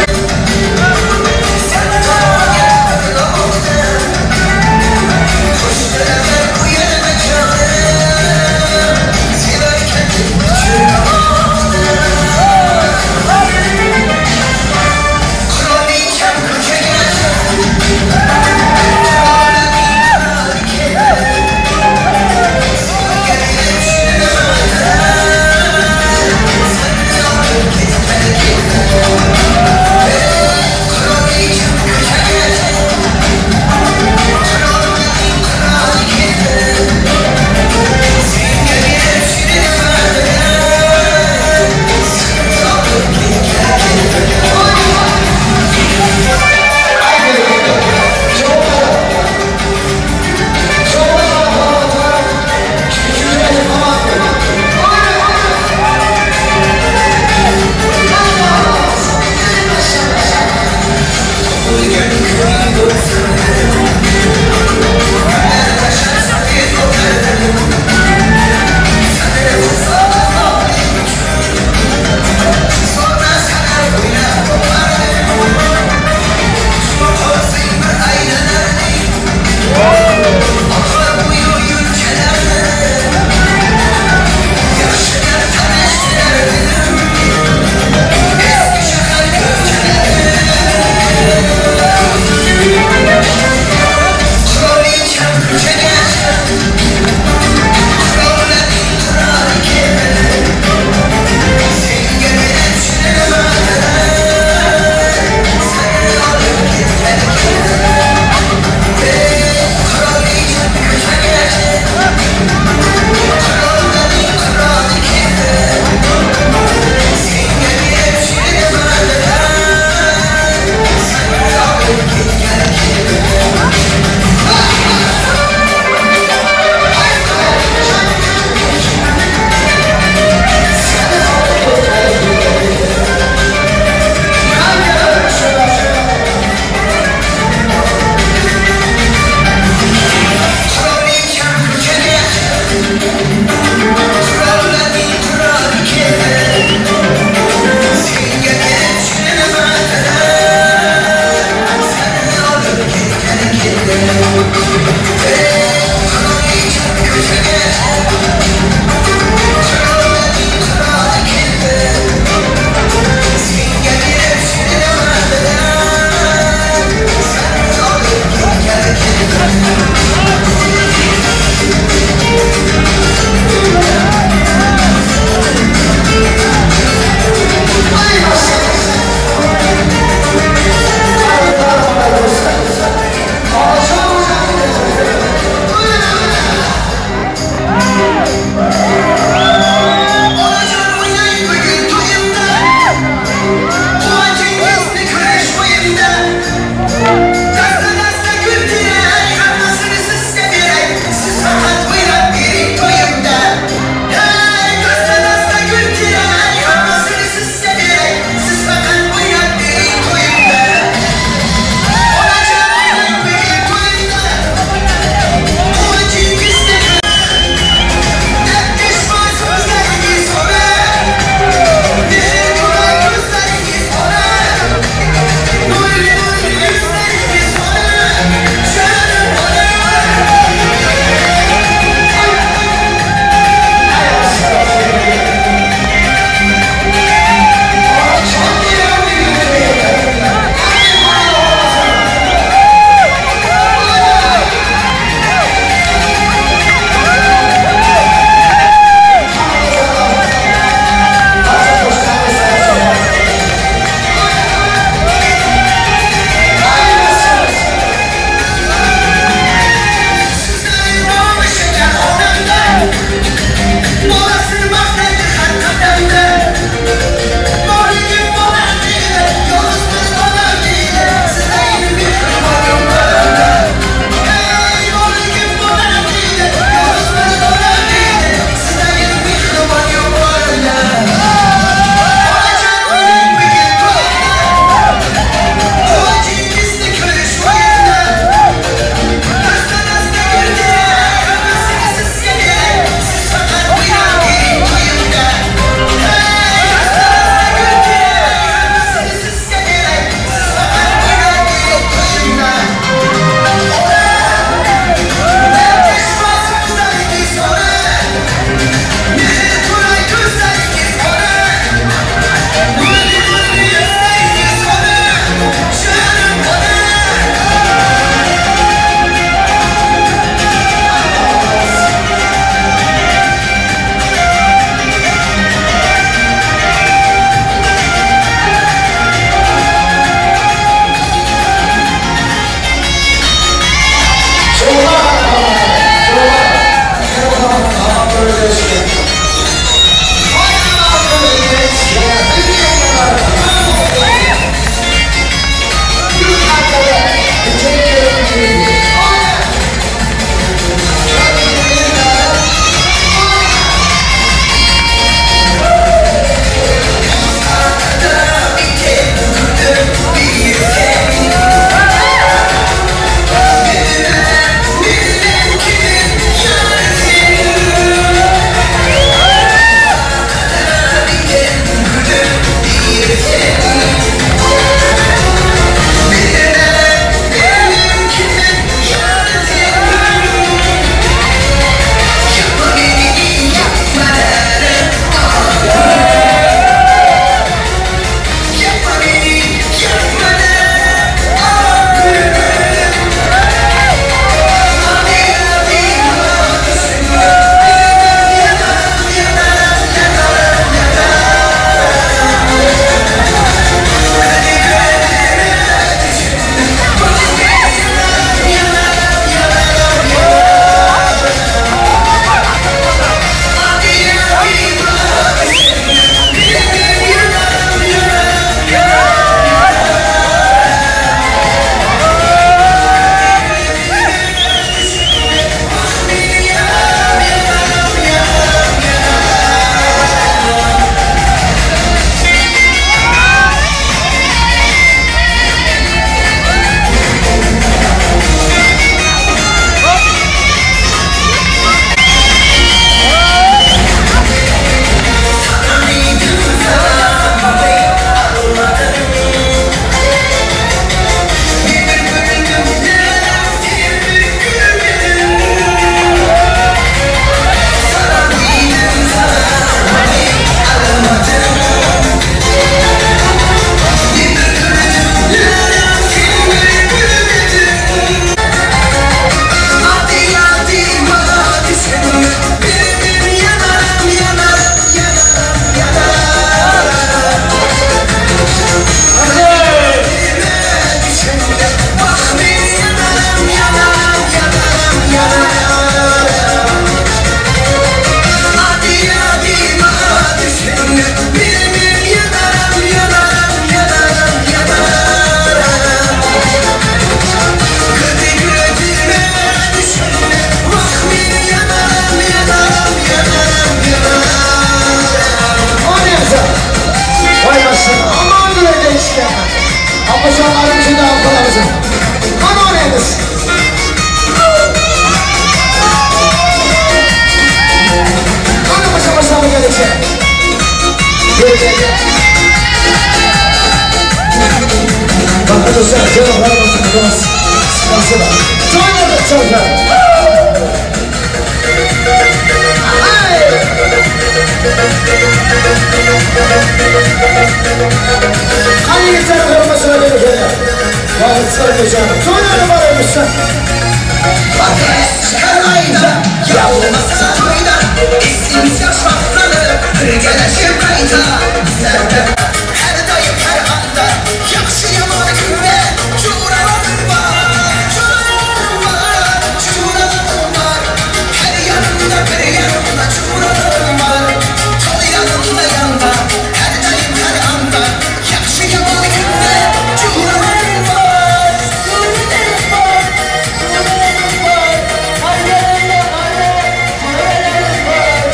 Opajonlarim uchun duo qilamiz. Qani o'ynaymiz. Qani boshqa birgalikda. Bakın dostlar, cevaplarımız sponsor. Joylarda çocuklar. Qani yigitlar hurmatini bergan. Vaqt sarflagan. Joylarda boramiz. Her ayda, ya olmazsa toyda, eslimiz yaş vaqtlanib, birgalashib qayta. Her daim her anda, yaxshi yomon kunda, jo'ralarim bor, jo'ralarim bor, jo'ralarim bor. Her yanımda bir yanımda jo'ralarim bor. To'ylarimda yonda, her daim her anda, yaxshi yomon kunda, jo'ralarim bor, jo'ralarim bor, jo'ralarim bor. Har yanımda jo'ralarim bor.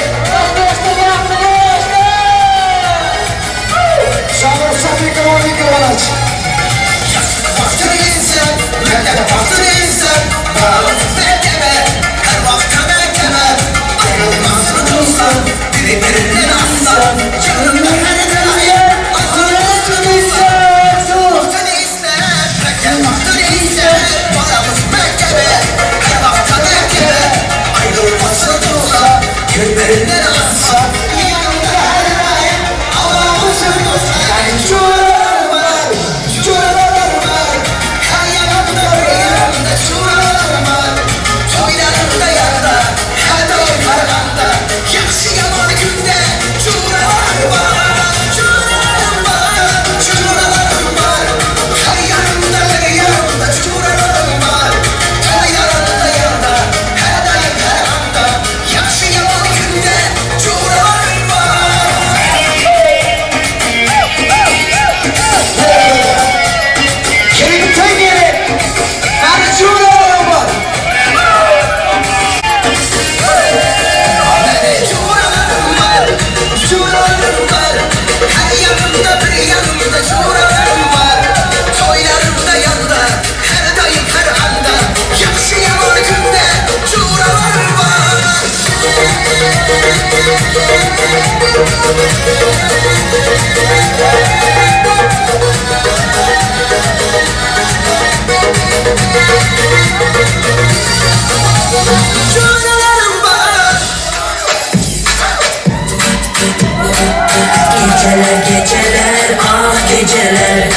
Geceler geceler ah geceler,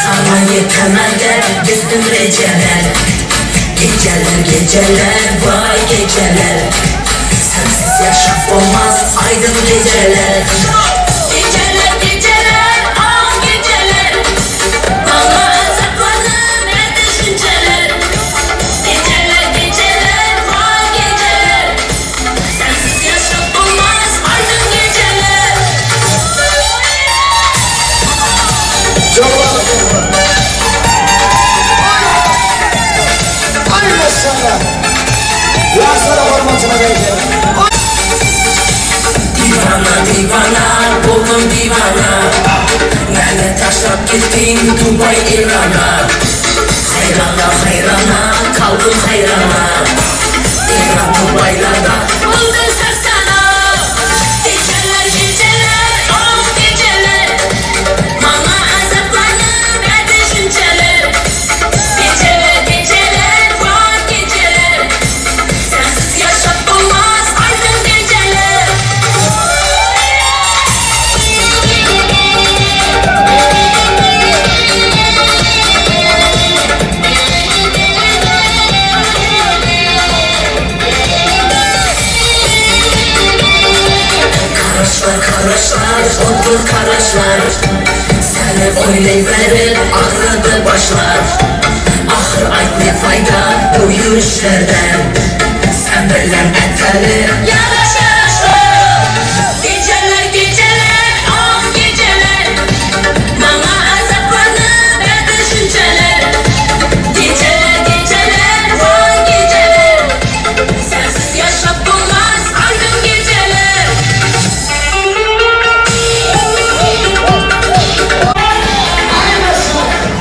sana yetemem de düzdüm receler. Geceler geceler vay geceler, sensiz yaşam olmaz aydın geceler. Geceler geceler ah geceler, bana azaplanır ne düşünceler. Geceler geceler vay geceler, sensiz yaşam olmaz aydın geceler. Ay maşallah. Yaşlara hurmatına vereceğim. Divana divana oldum divana, meni tashlab ketding Dubay Irana. Hayrana hayrana kaldım hayrana, İran Dubaylarda oldum sarsana. Geceler geceler oh geceler, bana azaplanır ne düşünceler. Geceler geceler vay geceler, sensiz yaşam olmaz aydın geceler. Karaşlar karaşlar otur karaşlar, seni oylayverip ağrıdı başlar. Ahır ayt ne fayda bu yürüyüşlerden, sen bilen eteli yaraş yaraşlar. Geceler geceler ah geceler, bana azaplanır ne düşünceler. Geceler geceler vay geceler, sensiz yaşam olmaz aydın geceler. Ay maşallah.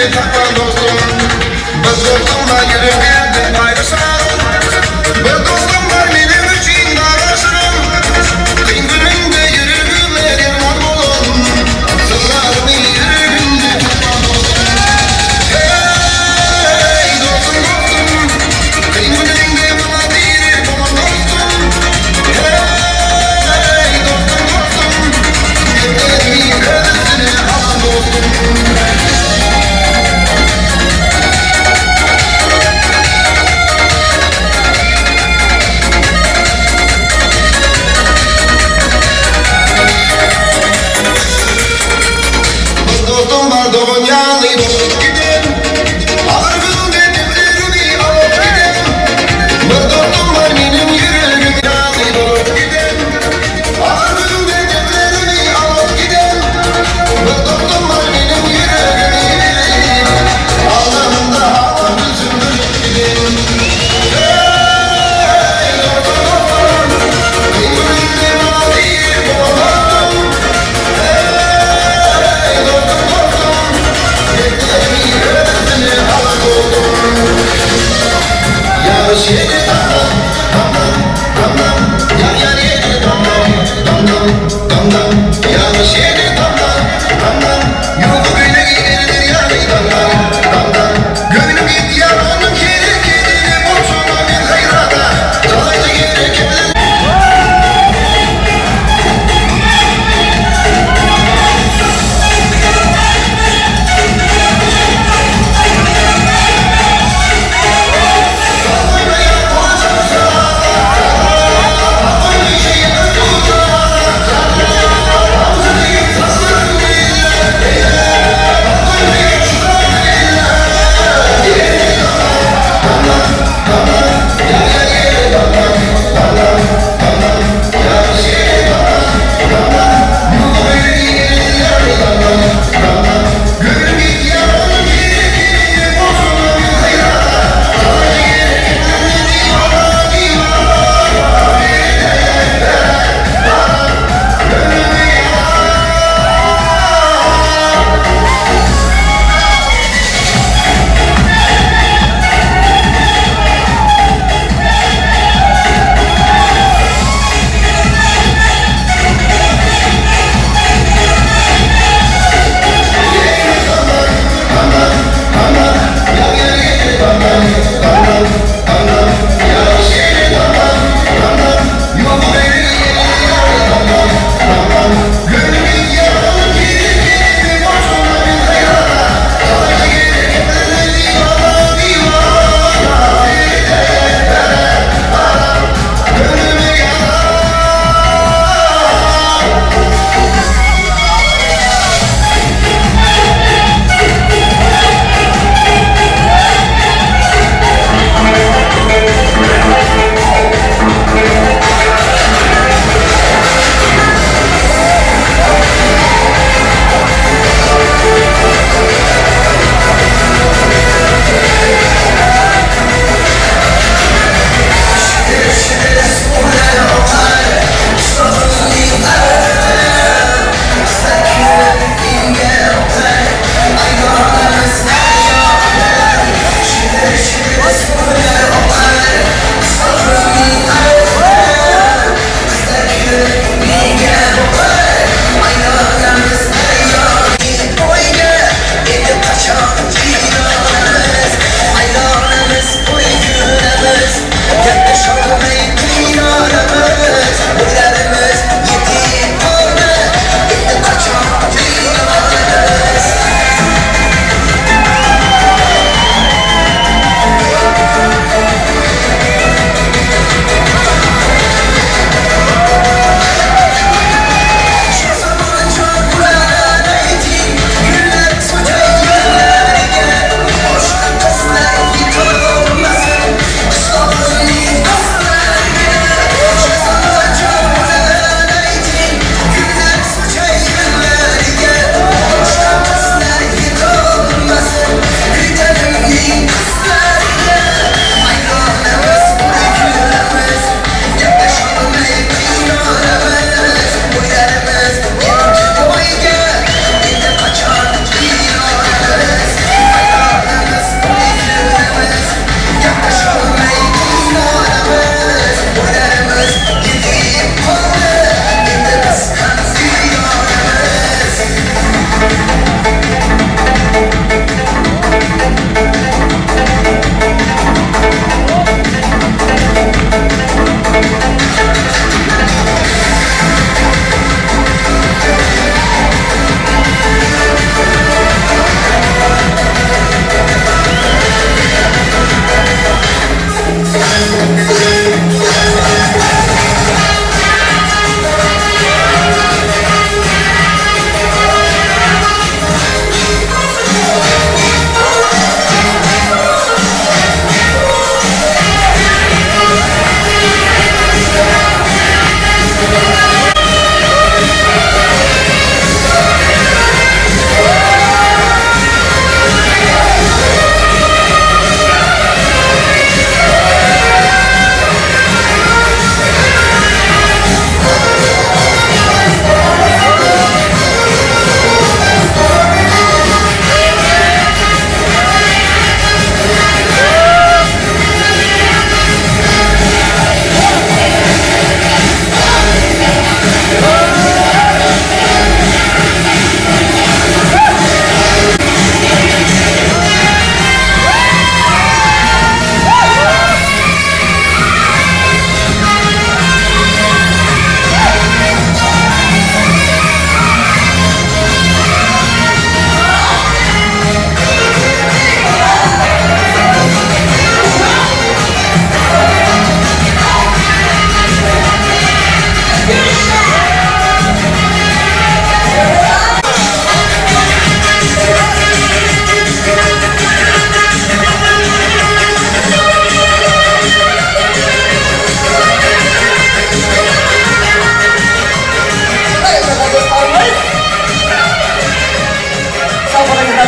Tapgan dostum. Bir dostum var yüreğimde paylaşan. Bir dostum var benim için daraşırım. Kıyın günümde yüreğime derman olun. Sırlarımı yüreğimde tapgan dostum. Hey dostum dostum, kıyın günümde bana direk olan dostum. Hey dostum dostum, dertlerimin hepsini alan dostum. Dostum var doğun yanı dolup giden, ağır günde demlerimi alıp giden. Bir dostum var benim yüreğim yanı dolup giden, ağır günde demlerimi alıp giden. Bir dostum var benim yüreğim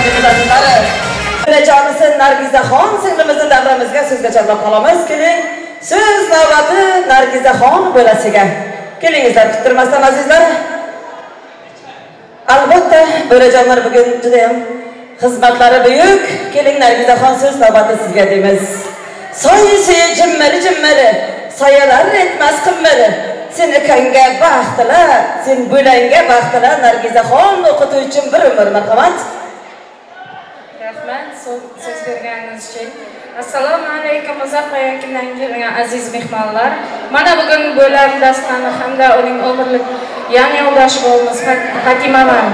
deymiz azizlar. Bo'lajonisi Nargizaxon singlimizni davramizga so'zga chorlab qolamiz. Keling, so'z navbati Nargizaxon bo'lasiga. Kelingizlar, kuttirmasdan azizlar. Albatta, bo'lajonlar bugun juda ham xizmatlari buyuk. Keling Nargizaxon, so'z navbati sizga deymiz. Soy-soy jimmiri jimmiri, soyalar etmas qimmiri. Sen ukangga baxtila, sen bo'langga baxtila. Nargizaxon o'qituvchim bir umr, marhamat. Rahmat so'z berganingiz uchun. Assalomu alaykum uzoq va yaqindan kelgan aziz mehmonlar. Mana bugun bo'lam dastoni hamda uning umrlik yon yo'ldoshi bo'lamiz Fatimaman.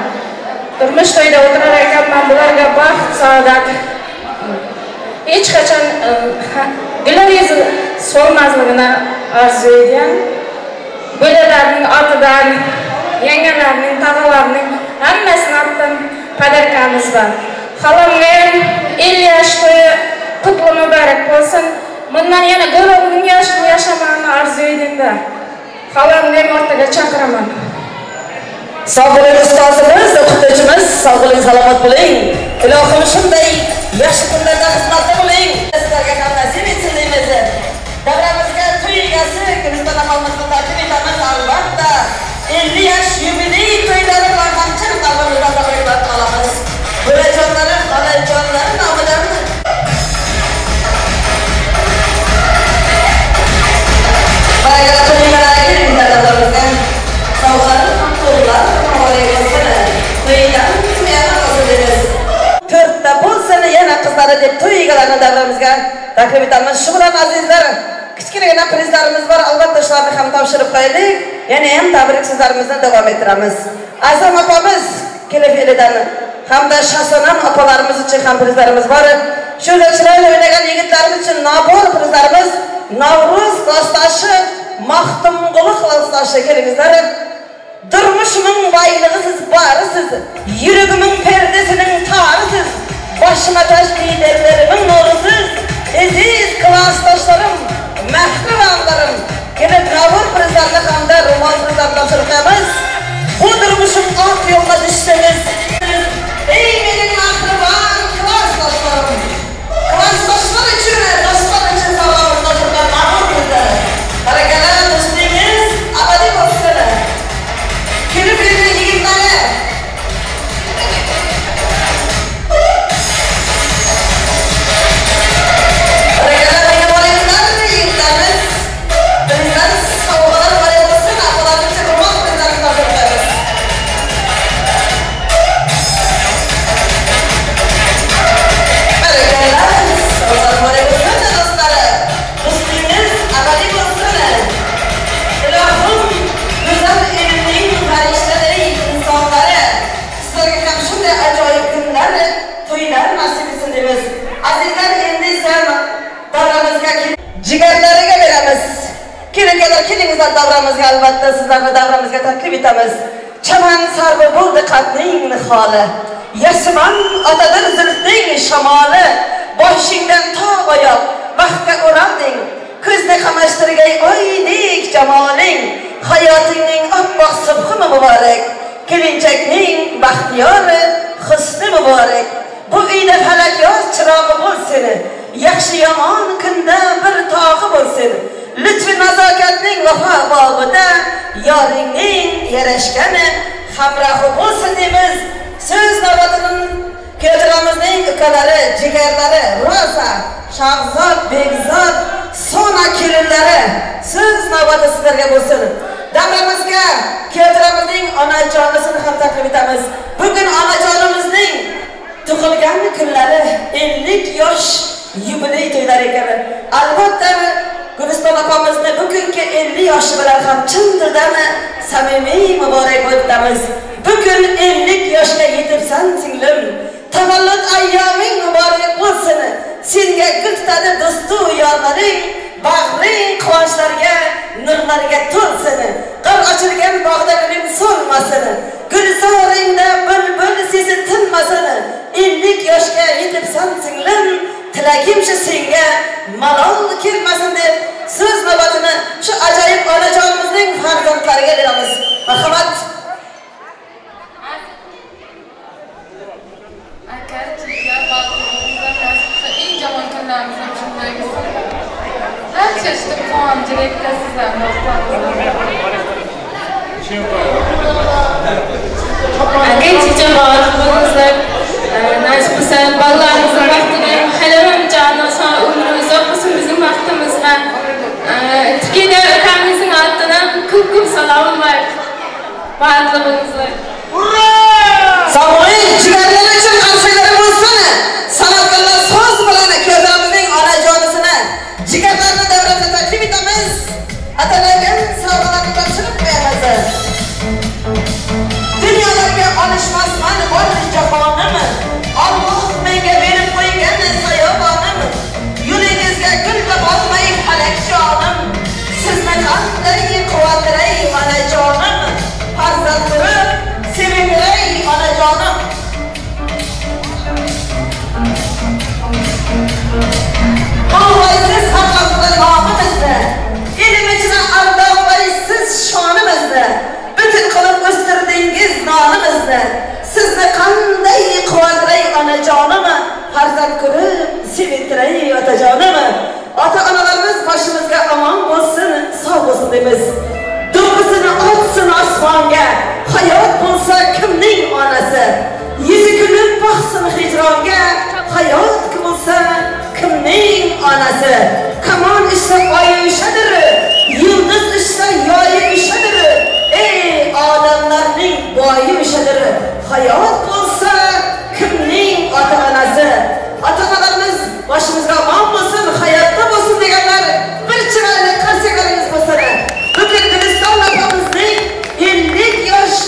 Turmush to'yida o'tirar ekanman, bularga baxt, saodat hech qachon gullar yuzi so'lmasligini orzu etgan. Bo'lalarning otidan, yangalarning, tog'alarning hammasini otidan podarkamiz bor. Xolamga ham 50 yosh to'yi qutli muborak bo'lsin. Bundan yana Go'ro'g'lining yoshini yashamani orzu edingda. Xolamni ham o'rtaga chaqiraman. Sog' bo'ling ustozimiz, o'qituvchimiz, sog' bo'ling, salomat bo'ling. Ilohim shunday yaxshi kunlarda xizmatda bo'ling. Sizlarga ham nasib etsin deymiz. Davramizga to'y egasi Guliston opamizni taklif etamiz albatta. 50 yosh yubiley to'ylari bilan ham chin qalbimizdan tabriklab qolamiz. Bo'lajonlari, xolajonlari nomidan baraka to'ylari kelinglar davramizga. Sovg'alar ham to'g'rilar muborak bo'lsin. To'ydan yana bo'lsin. To'rtta bo'lsin yana qizlari deb to'y egalarini davramizga taklif etamiz. Shu bilan azizlar, kichkinagina prizlarimiz bor, albatta shularni ham topshirib qo'yaylik. Yana ham tabrik so'zlarimizni davom ettiramiz. Azam opamiz kelib elidan hamda Shahsanam opalarimiz uchun ham prizlarimiz bor. Shu chiroyli o'ynagan yigitlarimiz uchun nobor prizlarimiz Navruz klassdoshi, Maxtumquli klassdoshi kelingizlar. Durmuşumun baylığı barısız, yürügümün perdesinin tarısız, başıma taş liderlerimin nurusuz, aziz klassdoşlarım, mehribanlarım, gelip Navruz prizlarını hamda roman prizlarını topshiramiz. Bu durmuşum ak yo'lga düşseniz, ey benim mehriban klassdoşlarım, klassdoşlar için, dostlar için sağlamız topshirgan Navruz prizları. Barakalla do'stligingiz abadiy bo'lsin. Kelib kelgan yigitlari. Barakalla boringlar yigitlarimiz. Bizlar sovg'alar bo'lsin, opalarimiz ro'mol prizlarini topshiramiz. Barakalla sovg'alar bo'lsin do'stlari. Do'stligingiz abadiy bo'lsin. Ilohim go'zal elning farishtaday insonlari, sizlarga ham shunday ajoyib kunlar, to'ylar nasib etsin deymiz. Azizlar, endi esa davramizga jigarlariga beramiz. Kelinglar, kelingizlar davramizga, albatta sizlarni davramizga taklif etamiz. Chaman sarvi bo'ldi qadning niholi, yasman otadir zulfning shamoli, boshingdan to oyoq baxtga o'ralding, ko'zni qamashtirgay oydek jamoling, hayotingning oppoq subhi muborak, kelinchakning baxtiyori husni muborak. Bu uyda falak yoz chirog'i bo'lsin, yaxshi yomon kunda bir tog'i bo'lsin. Lütfi nazokatning vafo bobida yoringning yarashgani hamrohi bo'lsin deymiz. So'z navbatini kuyovchilarimizning ukalari, jigarlari, Rosa, Shahzod, Bekzod, Sona kelinlari, so'z navbati sizlarga bo'lsin. Davramizga kuyovchilarimizning onajonisini ham taklif etamiz. Bugun onajonimizning tug'ilgan kunlari 50 yosh yubiley to'ylari ekan. Albatta Guliston opamizni bugungi 50 yoshi bilan ham chin dildan samimiy muborak etamiz. Bugun 50 yoshga yetibsan singlim. Tavallud ayyoming muborak bo'lsin. Senga gul tutadi do'stu yorlaring, bag'ring quvonchlarga, nurlarga to'lsin. Qir ochilgan bog'da guling so'lmasin. Gulzoringda bulbul sesi tinmasin. 50 yoshga yetibsan singlim, tilagim shu senga malol kelmasin deb so'z navbatini shu ajoyib onajonimizning farzandlariga beramiz. Marhamat. Aka, jigar, baxtli bo'linglar, nasib qilsa eng yomon kunlarimiz ham shunday bo'lsin. Barcha ishda quvonchilikda sizlarni Aka, jigar, baxtli bo'linglar. Nasib qilsa bolalarimizning baxtini, hali ham joni sog', umri uzoq bo'lsin bizning baxtimizga. Türkiye'de ukamizin adından ko'p-ko'p salomim bor. Baxtli bo'linglar. Savoy jigarlar uchun qarsaklar bo'lsin. San'atkorlar so'z bilan kuyovlarimizning onajonisini, jigarlarni davrasini taklif etamiz. Atalarga sovg'alarni topshirib qo'yamiz. Dunyolarga olishmasman bor jahonim. Alloh menga berib qo'ygan soyabonim. Yo'lingizga gul topolmay falak jonim. Sizni qanday quvvatray onajonim. Farzand ko'rib sevindiray onajonim. Ulg'aysiz xalqimizning nomimizni, ilm ichida aldovaysiz shonimizni, butun qilib o'stirdingiz nonimizni. Sizni qanday quvontiray onajonim, farzand ko'rib sevintiray otajonim. Ota-onalarimiz boshimizga omon bo'lsin, sog' bo'lsin deymiz. Do'ppisini otsin osmonga, hayot bo'lsa kimning onasi? Yuzi kulib boqsin hijronga, hayot bo'lsa kimning onasi? Kamon ishsa oyi o'shadir, yulduz ishsa yoyi o'shadir. Ey odamlarning boyi o'shadir. Hayot bo'lsa kimning ota-onasi? Ota-onalarimiz boshimizga omon bo'lsin, hayotda bo'lsin deganlar bir chiroyli qarsaklaringiz bo'lsin. Bugun Guliston opamizning 50 yosh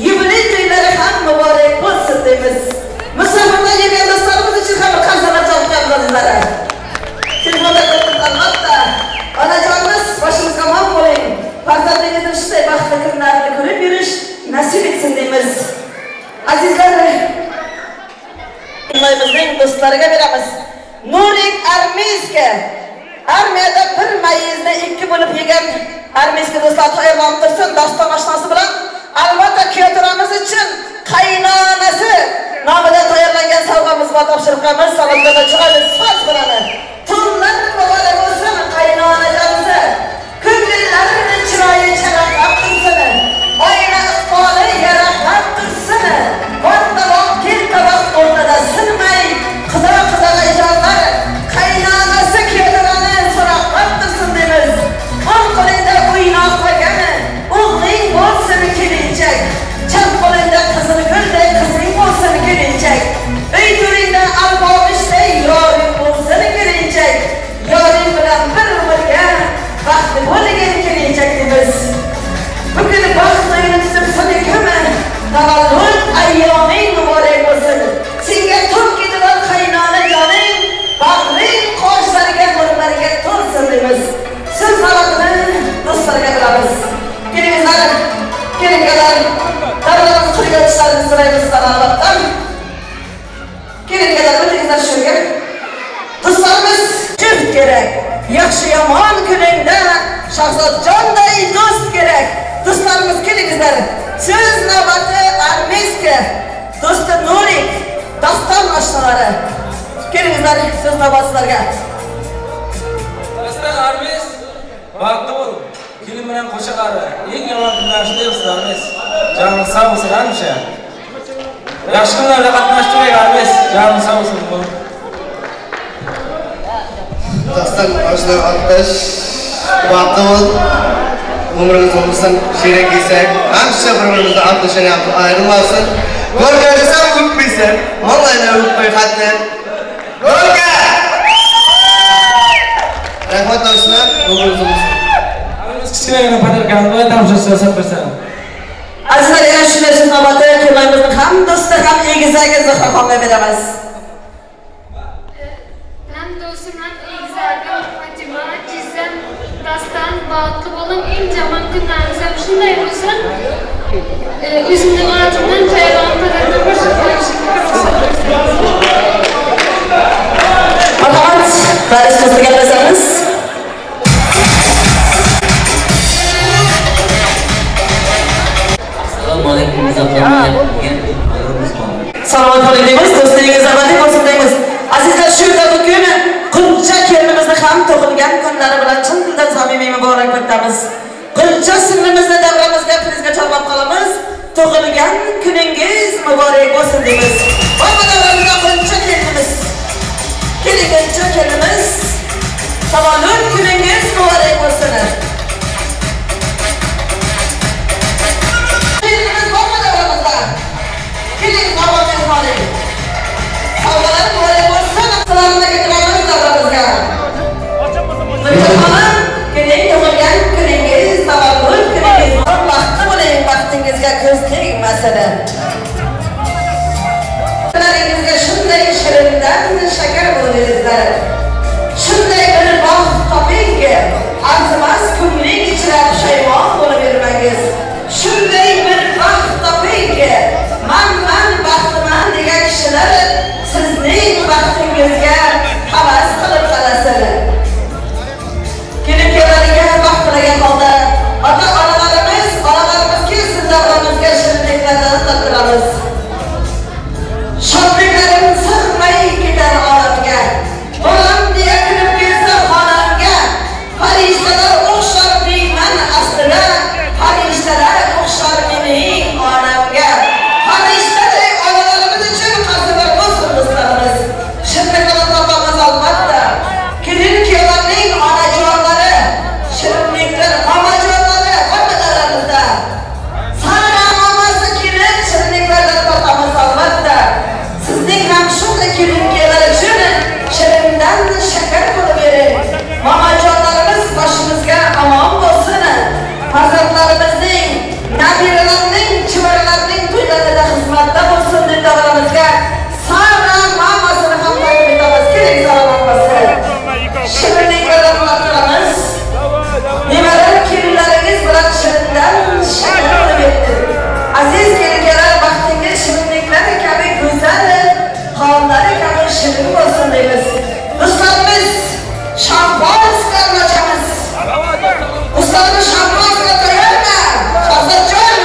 yubiley to'ylari ham muborak bo'lsin deymiz. Musofirlar yurgan do'stlarimiz uchun ham qarsalar chalib azizlar. Telefonlar albatta. Onajonimiz boshimizga omon bo'ling. Farzandingizni shunday baxtli kunlarni ko'rib yurish nasib etsin deymiz. Azizlar, bizning do'stlariga beramiz. Nurik Armiyska. Armiyada bir mayizni 2 bo'lib yegan armiyskiy do'stlar tayyorlanib tursin daston oshnasi bilan. Albatta kuyovlarimiz uchun qaynonasi nomidan tayyorlangan sovg'amiz va topshiriqamiz. Salomga chiroyli so'z bilan. Tunlar muborak bo'lsin qaynonajonimiz. Ko'ngillarning chiroyi charaqlab tursin. Oyna iqboli yaraqlab tursin. Bor tovoq kel tovoq o'rtada sinmay, xudo qudag'ayjonlar qaynonasi kuyovlarni so'roqlab tursin deymiz. O'ng qo'lingda o'ynoqlagani o'g'ling bo'lsin kelinchak, chap qo'lingda qizil gulday qizing bo'lsin kelinchak, uy to'ringda alpomishday yoring bo'lsin kelinchak, yoring bilan bir umrga baxtli bo'lgin kelinchak deymiz. Bugun baxt to'yini tutib sadaqami, tavallud ayyoming muborak bo'lsin. Senga to'p ketidan qaynona joning, bag'ring qoshlariga nurlariga to'lsin deymiz. So'z navbatini do'stlarga beramiz. Kelingizlar, kelinglar, davlatimiz qo'lga tushlarini so'raymiz albatta. Kelinglar, o'tingizlar shu yerga. Do'stlarimiz juft kerak. Yaxshi yomon kuningda Shahzodjonday do'st kerak. Do'stlarimiz kelingizlar. So'z navbati armeyskiy do'sti Nurik daston oshnalari. Kelingizlar so'z navbati sizlarga. Daston armeys baxtli bo'l. Kelin bilan qo'sha qari. Eng yomon kunlar shunday bo'lsin armeys. Joning sog' bo'lsin hamisha. Yaxshi kunlarda qatnashtiraylik armeys. Joning sog' bo'lsin. Daston oshna otash baxtli bo'l. Umringiz bo'lsin, sherik yesak, hamisha bir-birimizdan abdushanamiz ayrilmasin. Go'rga desam o'pmaysan, mollayni o'pmay xatni. Go'rga! Rahmat oshna, umringiz bo'lsin. Hammamiz kichkinagina podarkamiz bilan tomosha yasab bersan. Azizlar, yana shunday so'z navbati kelmaymizni ham do'sti ham egizagi Zuhraxonga beramiz. Ham do'stim ham egizagim Fatima, jizzam Dastan baxtli bo'ling. Eng yomon kunlarimiz ham shunday bo'lsin. O'zimning otimdan tayyorlangan padarka qo'shib qo'yishga ruxsat bersangiz. Marhamat, Baris do'stiga gaplashamiz. Assalomu alaykum, Salomat bo'ling deymiz. qarasin. Laringizga shunday shirindan shakar bo'laveringlar. Shunday bir baxt topingki, arzimas ko'ngling ichra pushaymon bo'lavermangiz. Shunday bir baxt topingki, man baxtiman degan kishilar sizning baxtingizga havas qilib qarasin. Kelin kuyovlarga baxt tilagan holda ota-onalarimiz, bolalarimiz kelsin davramizga shirinliklardan toptiramiz. Shodliklarim sig'may ketar olamga. Bolam deya kirib kelsa xonamga, farishtalar o'xshar deyman aslida, farishtalar o'xshar mening onamga. Farishtaday onalarimiz uchun qarsalar bo'lsin do'stlarimiz. Shirinliklardan topamiz albatta. Kelin kuyovlarning onajonlari, shirinliklar momajonlari hamma davramizda. Sara mamasi kelin shirinliklardan topamiz albatta. Sizning ham shunday kelin kuyovlar uchun shirindan shakar bo'lib bering. Momajonlarimiz boshimizga omon bo'lsin. Farzandlarimizning, nabiralarning, chevaralarining to'ylarida xizmatda bo'lsin deb davramizga Sara mamasini ham taklif etamiz. Keling Sara mamasi. Shirinliklardan toptiramiz. Nimalar kelinlaringiz bilan shirindan shakar bo'lib berdi. Aziz kelinlar, baxtingiz shirinliklar kabi go'zal, qonlari kabi shirin bo'lsin deymiz. Do'stlarimiz, shampanskiy ochamiz. Do'stlarimiz, shampanskiy tayyormi? Shahzodjon.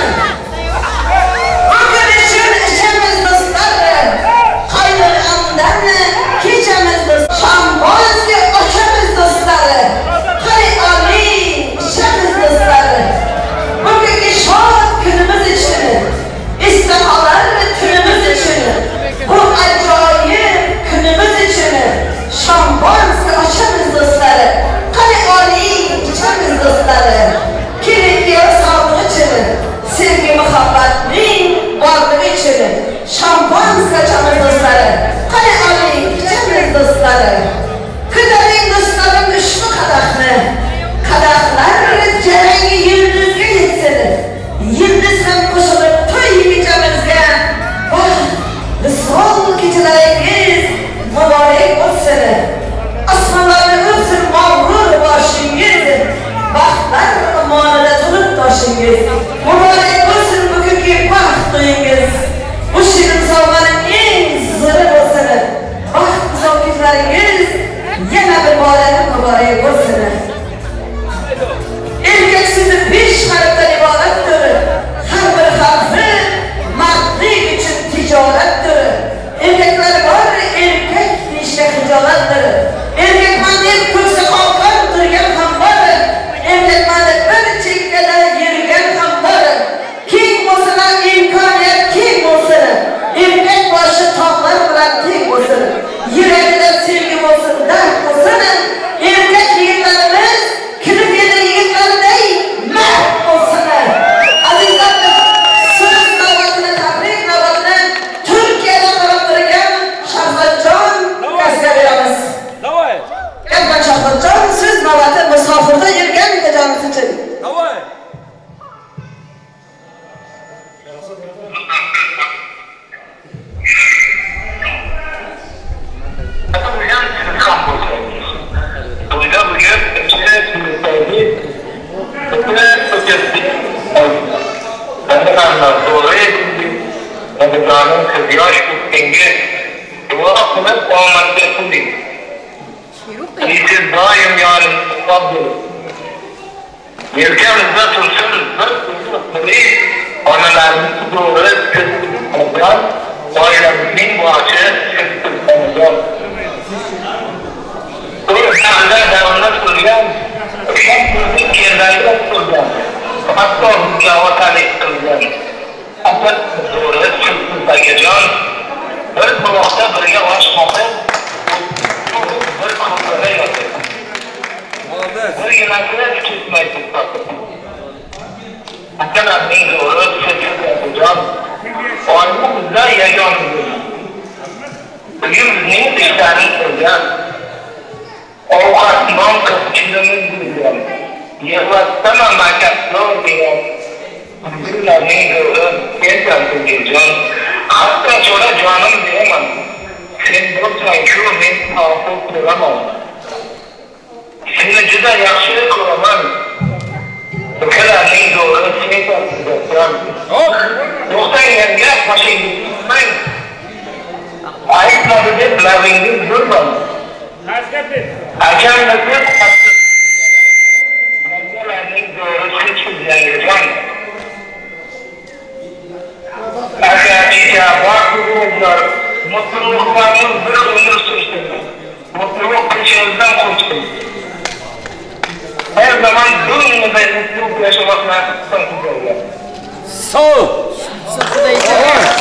Bugun uchun ichamiz do'stlar. Qaynonamdan kechamiz do'stlar. Shampanskiy ochamiz do'stlar. Qani oling, ichamiz do'stlar. Bugungi shod kunimiz uchun, istiqolar tunimiz uchun, bu ajoyib kunimiz uchun shampanskiy ochamiz do'stlar. Qani oling, ichamiz do'stlar. Kelin kuyov sog'lig'i uchun, sevgi muhabbatning borligi uchun shampanskiy ochamiz do'stlar. Qani oling, ichamiz do'stlar. Ko'taring do'stlarim ushbu qadahni. Qadahlar jarangi yulduzga yetsin. Yildiz ham qo'shilib to'y kechamizga. Baxt visol kechalaringiz muborak bo'lsin. Osmonlarni o'psin mag'rur boshingiz. Baxtlar ummonida to'lib toshingiz. Muborak bo'lsin bugungi baxt to'yingiz. Bu shirin sovg'aning eng zo'ri bo'lsin. Baxt visol kechalaringiz yana bir bora muborak bo'lsin. Erkak so'zi 5 harfdan iboratdir. Har bir harfi mardlik uchun tijoratdir. Erkaklar bor, erkak deyishga xijolatdir. Erkakman deb ko'ksa qalqib turgan ham bor. Erkakman deb bir chekkada yurgan ham bor. Keng bo'lsin imkoniyat keng bo'lsin. Erkak boshi tog'lar bilan teng bo'lsin. Yuragida sevgi bo'lsin, dard bo'lsin. Erkak yigitlarimiz kirib yigitlarday mard bo'lsin. Azizlar, so'z navbatini, tabrik navbatini Turkiyada qarab turgan Shahzodjon ukasiga beramiz. Davay. Gapman Shahzodjon, so'z navbati musofirda yurgan ukajonimiz uchun. Davay. Yelkamizda tursin bir onalarimiz to'g'ri oilamizning boshi bir quloqda birga osh qopib, bir ko'zada yotib. Bir ginasini ketmay to'xtatib. Akalarning zo'ri siz-sizlar oilamizda yagona. Uyimizning ishlarini qilgan, ovqat non qilib chinimiz bilgan, yig'latsaman maktablar degan. Güllerning zo'ri sensan Singiljon. Hatto cho'la jonim deyman. Sen bo'lsang-ku men topib turaman. Seni juda yaxshi ko'raman. Ukalarning zo'ri sensan Dastan. To'xtaganga boshingni tutmang. Aytmadi deb labingiz burmang. Akamni deb qattiq yangalarning zo'ri sensiz yangajon. Aka, ija, baxtli bo'linglar. Mutluluqlarimiz bir umr sursin. Mutluluk peşimizden koşsun. Her zaman durmadan mutluluk yaşamak nasip etsin sizlerle. Sağ ol.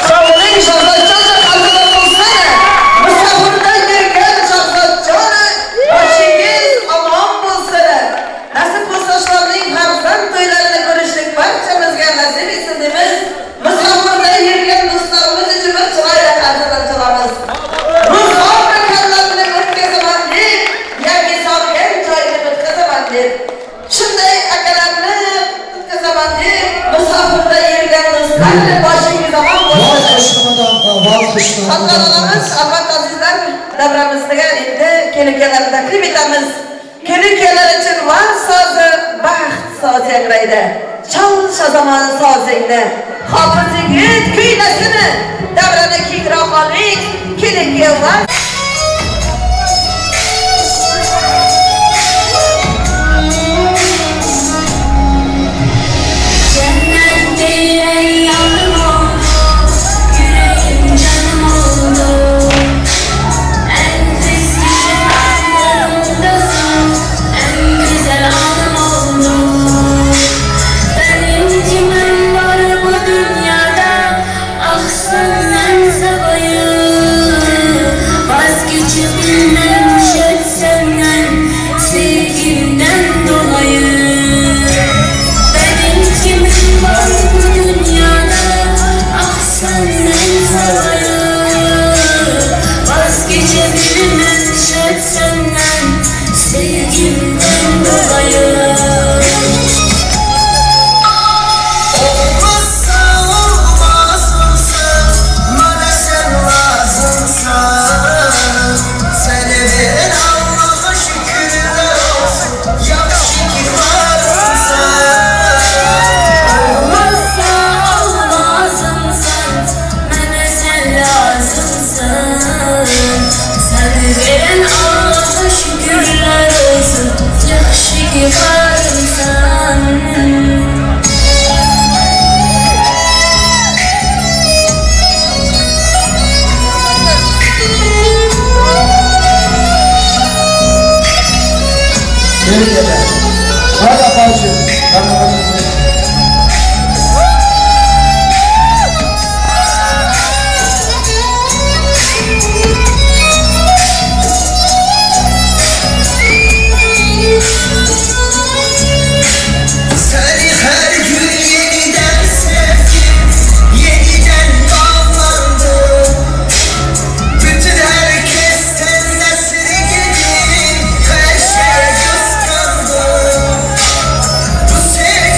Sağ bo'ling Shahzodjon, qalbida bo'lsin. Musofirdan yurgan Shahzodjon, boshingiz omon bo'lsin. Nasib bo'lsa shularning farzand to'ylarini ko'rishlik barchamizga nasib etsin deymiz. Musofirda yurgan do'stlarimiz uchun bir chiroyli qarsalar chalamiz. Ro'zg'or kallarini o'tkazaman deb, yangi solgan joyini bitkazaman deb, shunday akalarni tutkazaman deb, musofirda yurgan do'stlarni boshingiz omon bo'lsin. Xotinolarimiz, albatta azizlar, davramizga endi kelin-kuyovlarni taklif etamiz. Kelin-kuyovlar uchun vals sozi, baxt sozi yangraydi. Chal shazamon sozingni, hofiz yigit kuylasini, davrani kengroq oling, kelin-kuyovlar. Cennet değil yanım oldu, yüreğim canım oldu. Enfes yanımdasın, en güzel anım oldu. Benim kimim var bu dünyada, ah senden sabayı. Vazgeçebilmem şet senden, sevgimden dolayı. Benim kimim var bu dünyada, ah senden sabayı. Vazgeçebilmem şet senden, sevgimden dolayı. Olmazsa olmazımsın, bana sen lazımsın. Seni veren Allah'a şükürler olsun, yaxşı ki varsın. Olmazsa olmazımsın, bana sen lazımsın. Seni veren Allah'a şükürler olsun, yaxşı ki varımsan. Tebrik ederim. Hadi apacığım. Seni her gün yeniden sevdim, yeniden bağlandım. Bütün herkesten nefret edip her şeye kıskandım. Bu sevgi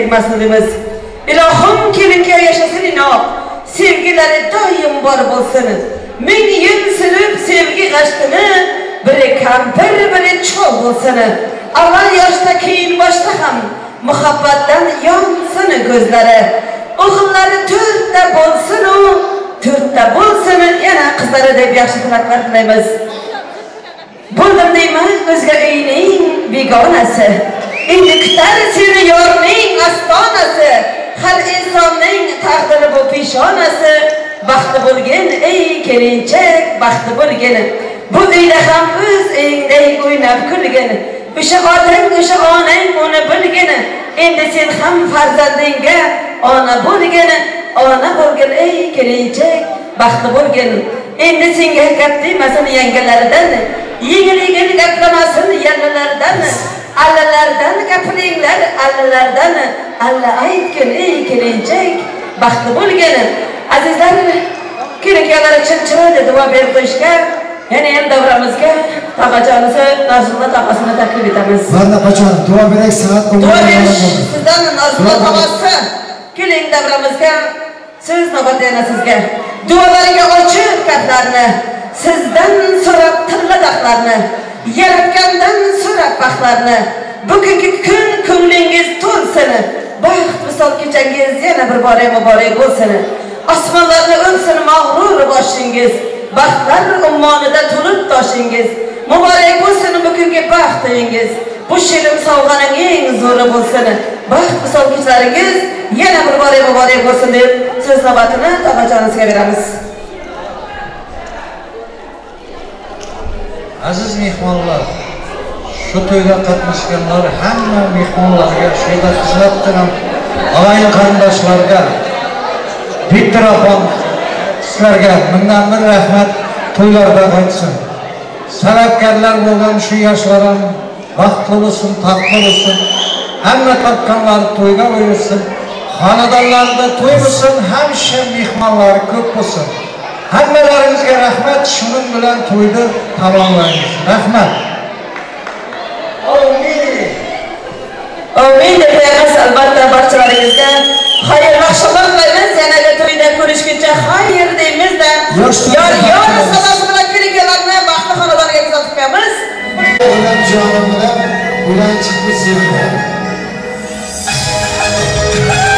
tegmasin deymiz. Ilohim kelin-kuyov yashasin inoq, sevgilari doim bor bo'lsin. Ming yil surib sevgi g'ashtini, biri kampir, biri chol bo'lsin. Avval yoshda, keyin boshda ham muhabbatdan yonsin ko'zlari. O'g'illari to'rtta bo'lsin u, to'rtta bo'lsin yana qizlari deb yaxshi tilaklar tilaymiz. Bo'ldim deyman o'zga uyning begonasi. Endi kutar seni yorning ostonasi. Har insonning taqdiri bu peshonasi. Baxtli bo'lgin ey kelinchak, baxtli bo'lgin. Bu uyda ham o'z uyingday o'ynab kulgin. O'sha otang, o'sha onang uni bilgin. Endi sen ham farzandingga ona bo'lgin, ona bo'lgin ey kelinchak, baxtli bo'lgin. Endi senga gap demasin yangalaridan, yengil-yengil gaplamasin yallalardan, allalardan gapiringlar, allalardan, alla aytgin ey kelinchak, baxtli bo'lgin. Azizlar, kelin-kuyovlar uchun chiroyli duo berib qo'yishga yana ham davramizga tog'ajonisi Narzulla tog'asini taklif etamiz. Mana qachon duo berak san'at duo berish sizdan Narzulla tog'asi. Keling davramizga, so'z navbati yana sizga. Duolarga ochib kaflarni, sizdan so'rab tilla dahlarni, yaratgandan so'rab baxtlarni. Bugungi kun ko'nglingiz to'lsin, baxt visol kechangiz yana bir bora muborak bo'lsin. Osmonlarni o'psin mag'rur boshingiz, baxtlar ummonida to'lib toshingiz. Muborak bo'lsin bugungi baxt to'yingiz. Bu shirin sovg'aning eng zo'ri bo'lsin. Baxt visol kechlaringiz yana bir bora muborak bo'lsin deb so'z navbatini tog'ajonimizga beramiz. Aziz mehmonlar, shu to'yda qatnashganlar hamma mehmonlarga, shu yerda xizmat qilgan og'ayni qarindoshlarga, Bitta opam sizlarga mindan bir rahmat, to'ylarda qaytsin. Sababkorlar bo'lgan shu yoshlar ham baxtli bo'lsin, taxtli bo'lsin. Hamma topganlari to'yga buyursin. Xonadonlarida to'y bo'lsin, hamisha mehmonlari ko'p bo'lsin. Hammalaringizga rahmat. Shuning bilan to'yni tamomlaymiz. Rahmat. Amin. Amin deymiz albatta barchalaringizga. Xayrli oqshomlar tilaymiz. Yana to'yda ko'rishguncha xayr deymiz-da. Yor yor sadosi bilan kelin-kuyovlarni baxtli xonadoniga kuzatib qo'yamiz. Ulan jonim bilan ulan chiqdi sevgi. Kiyimler.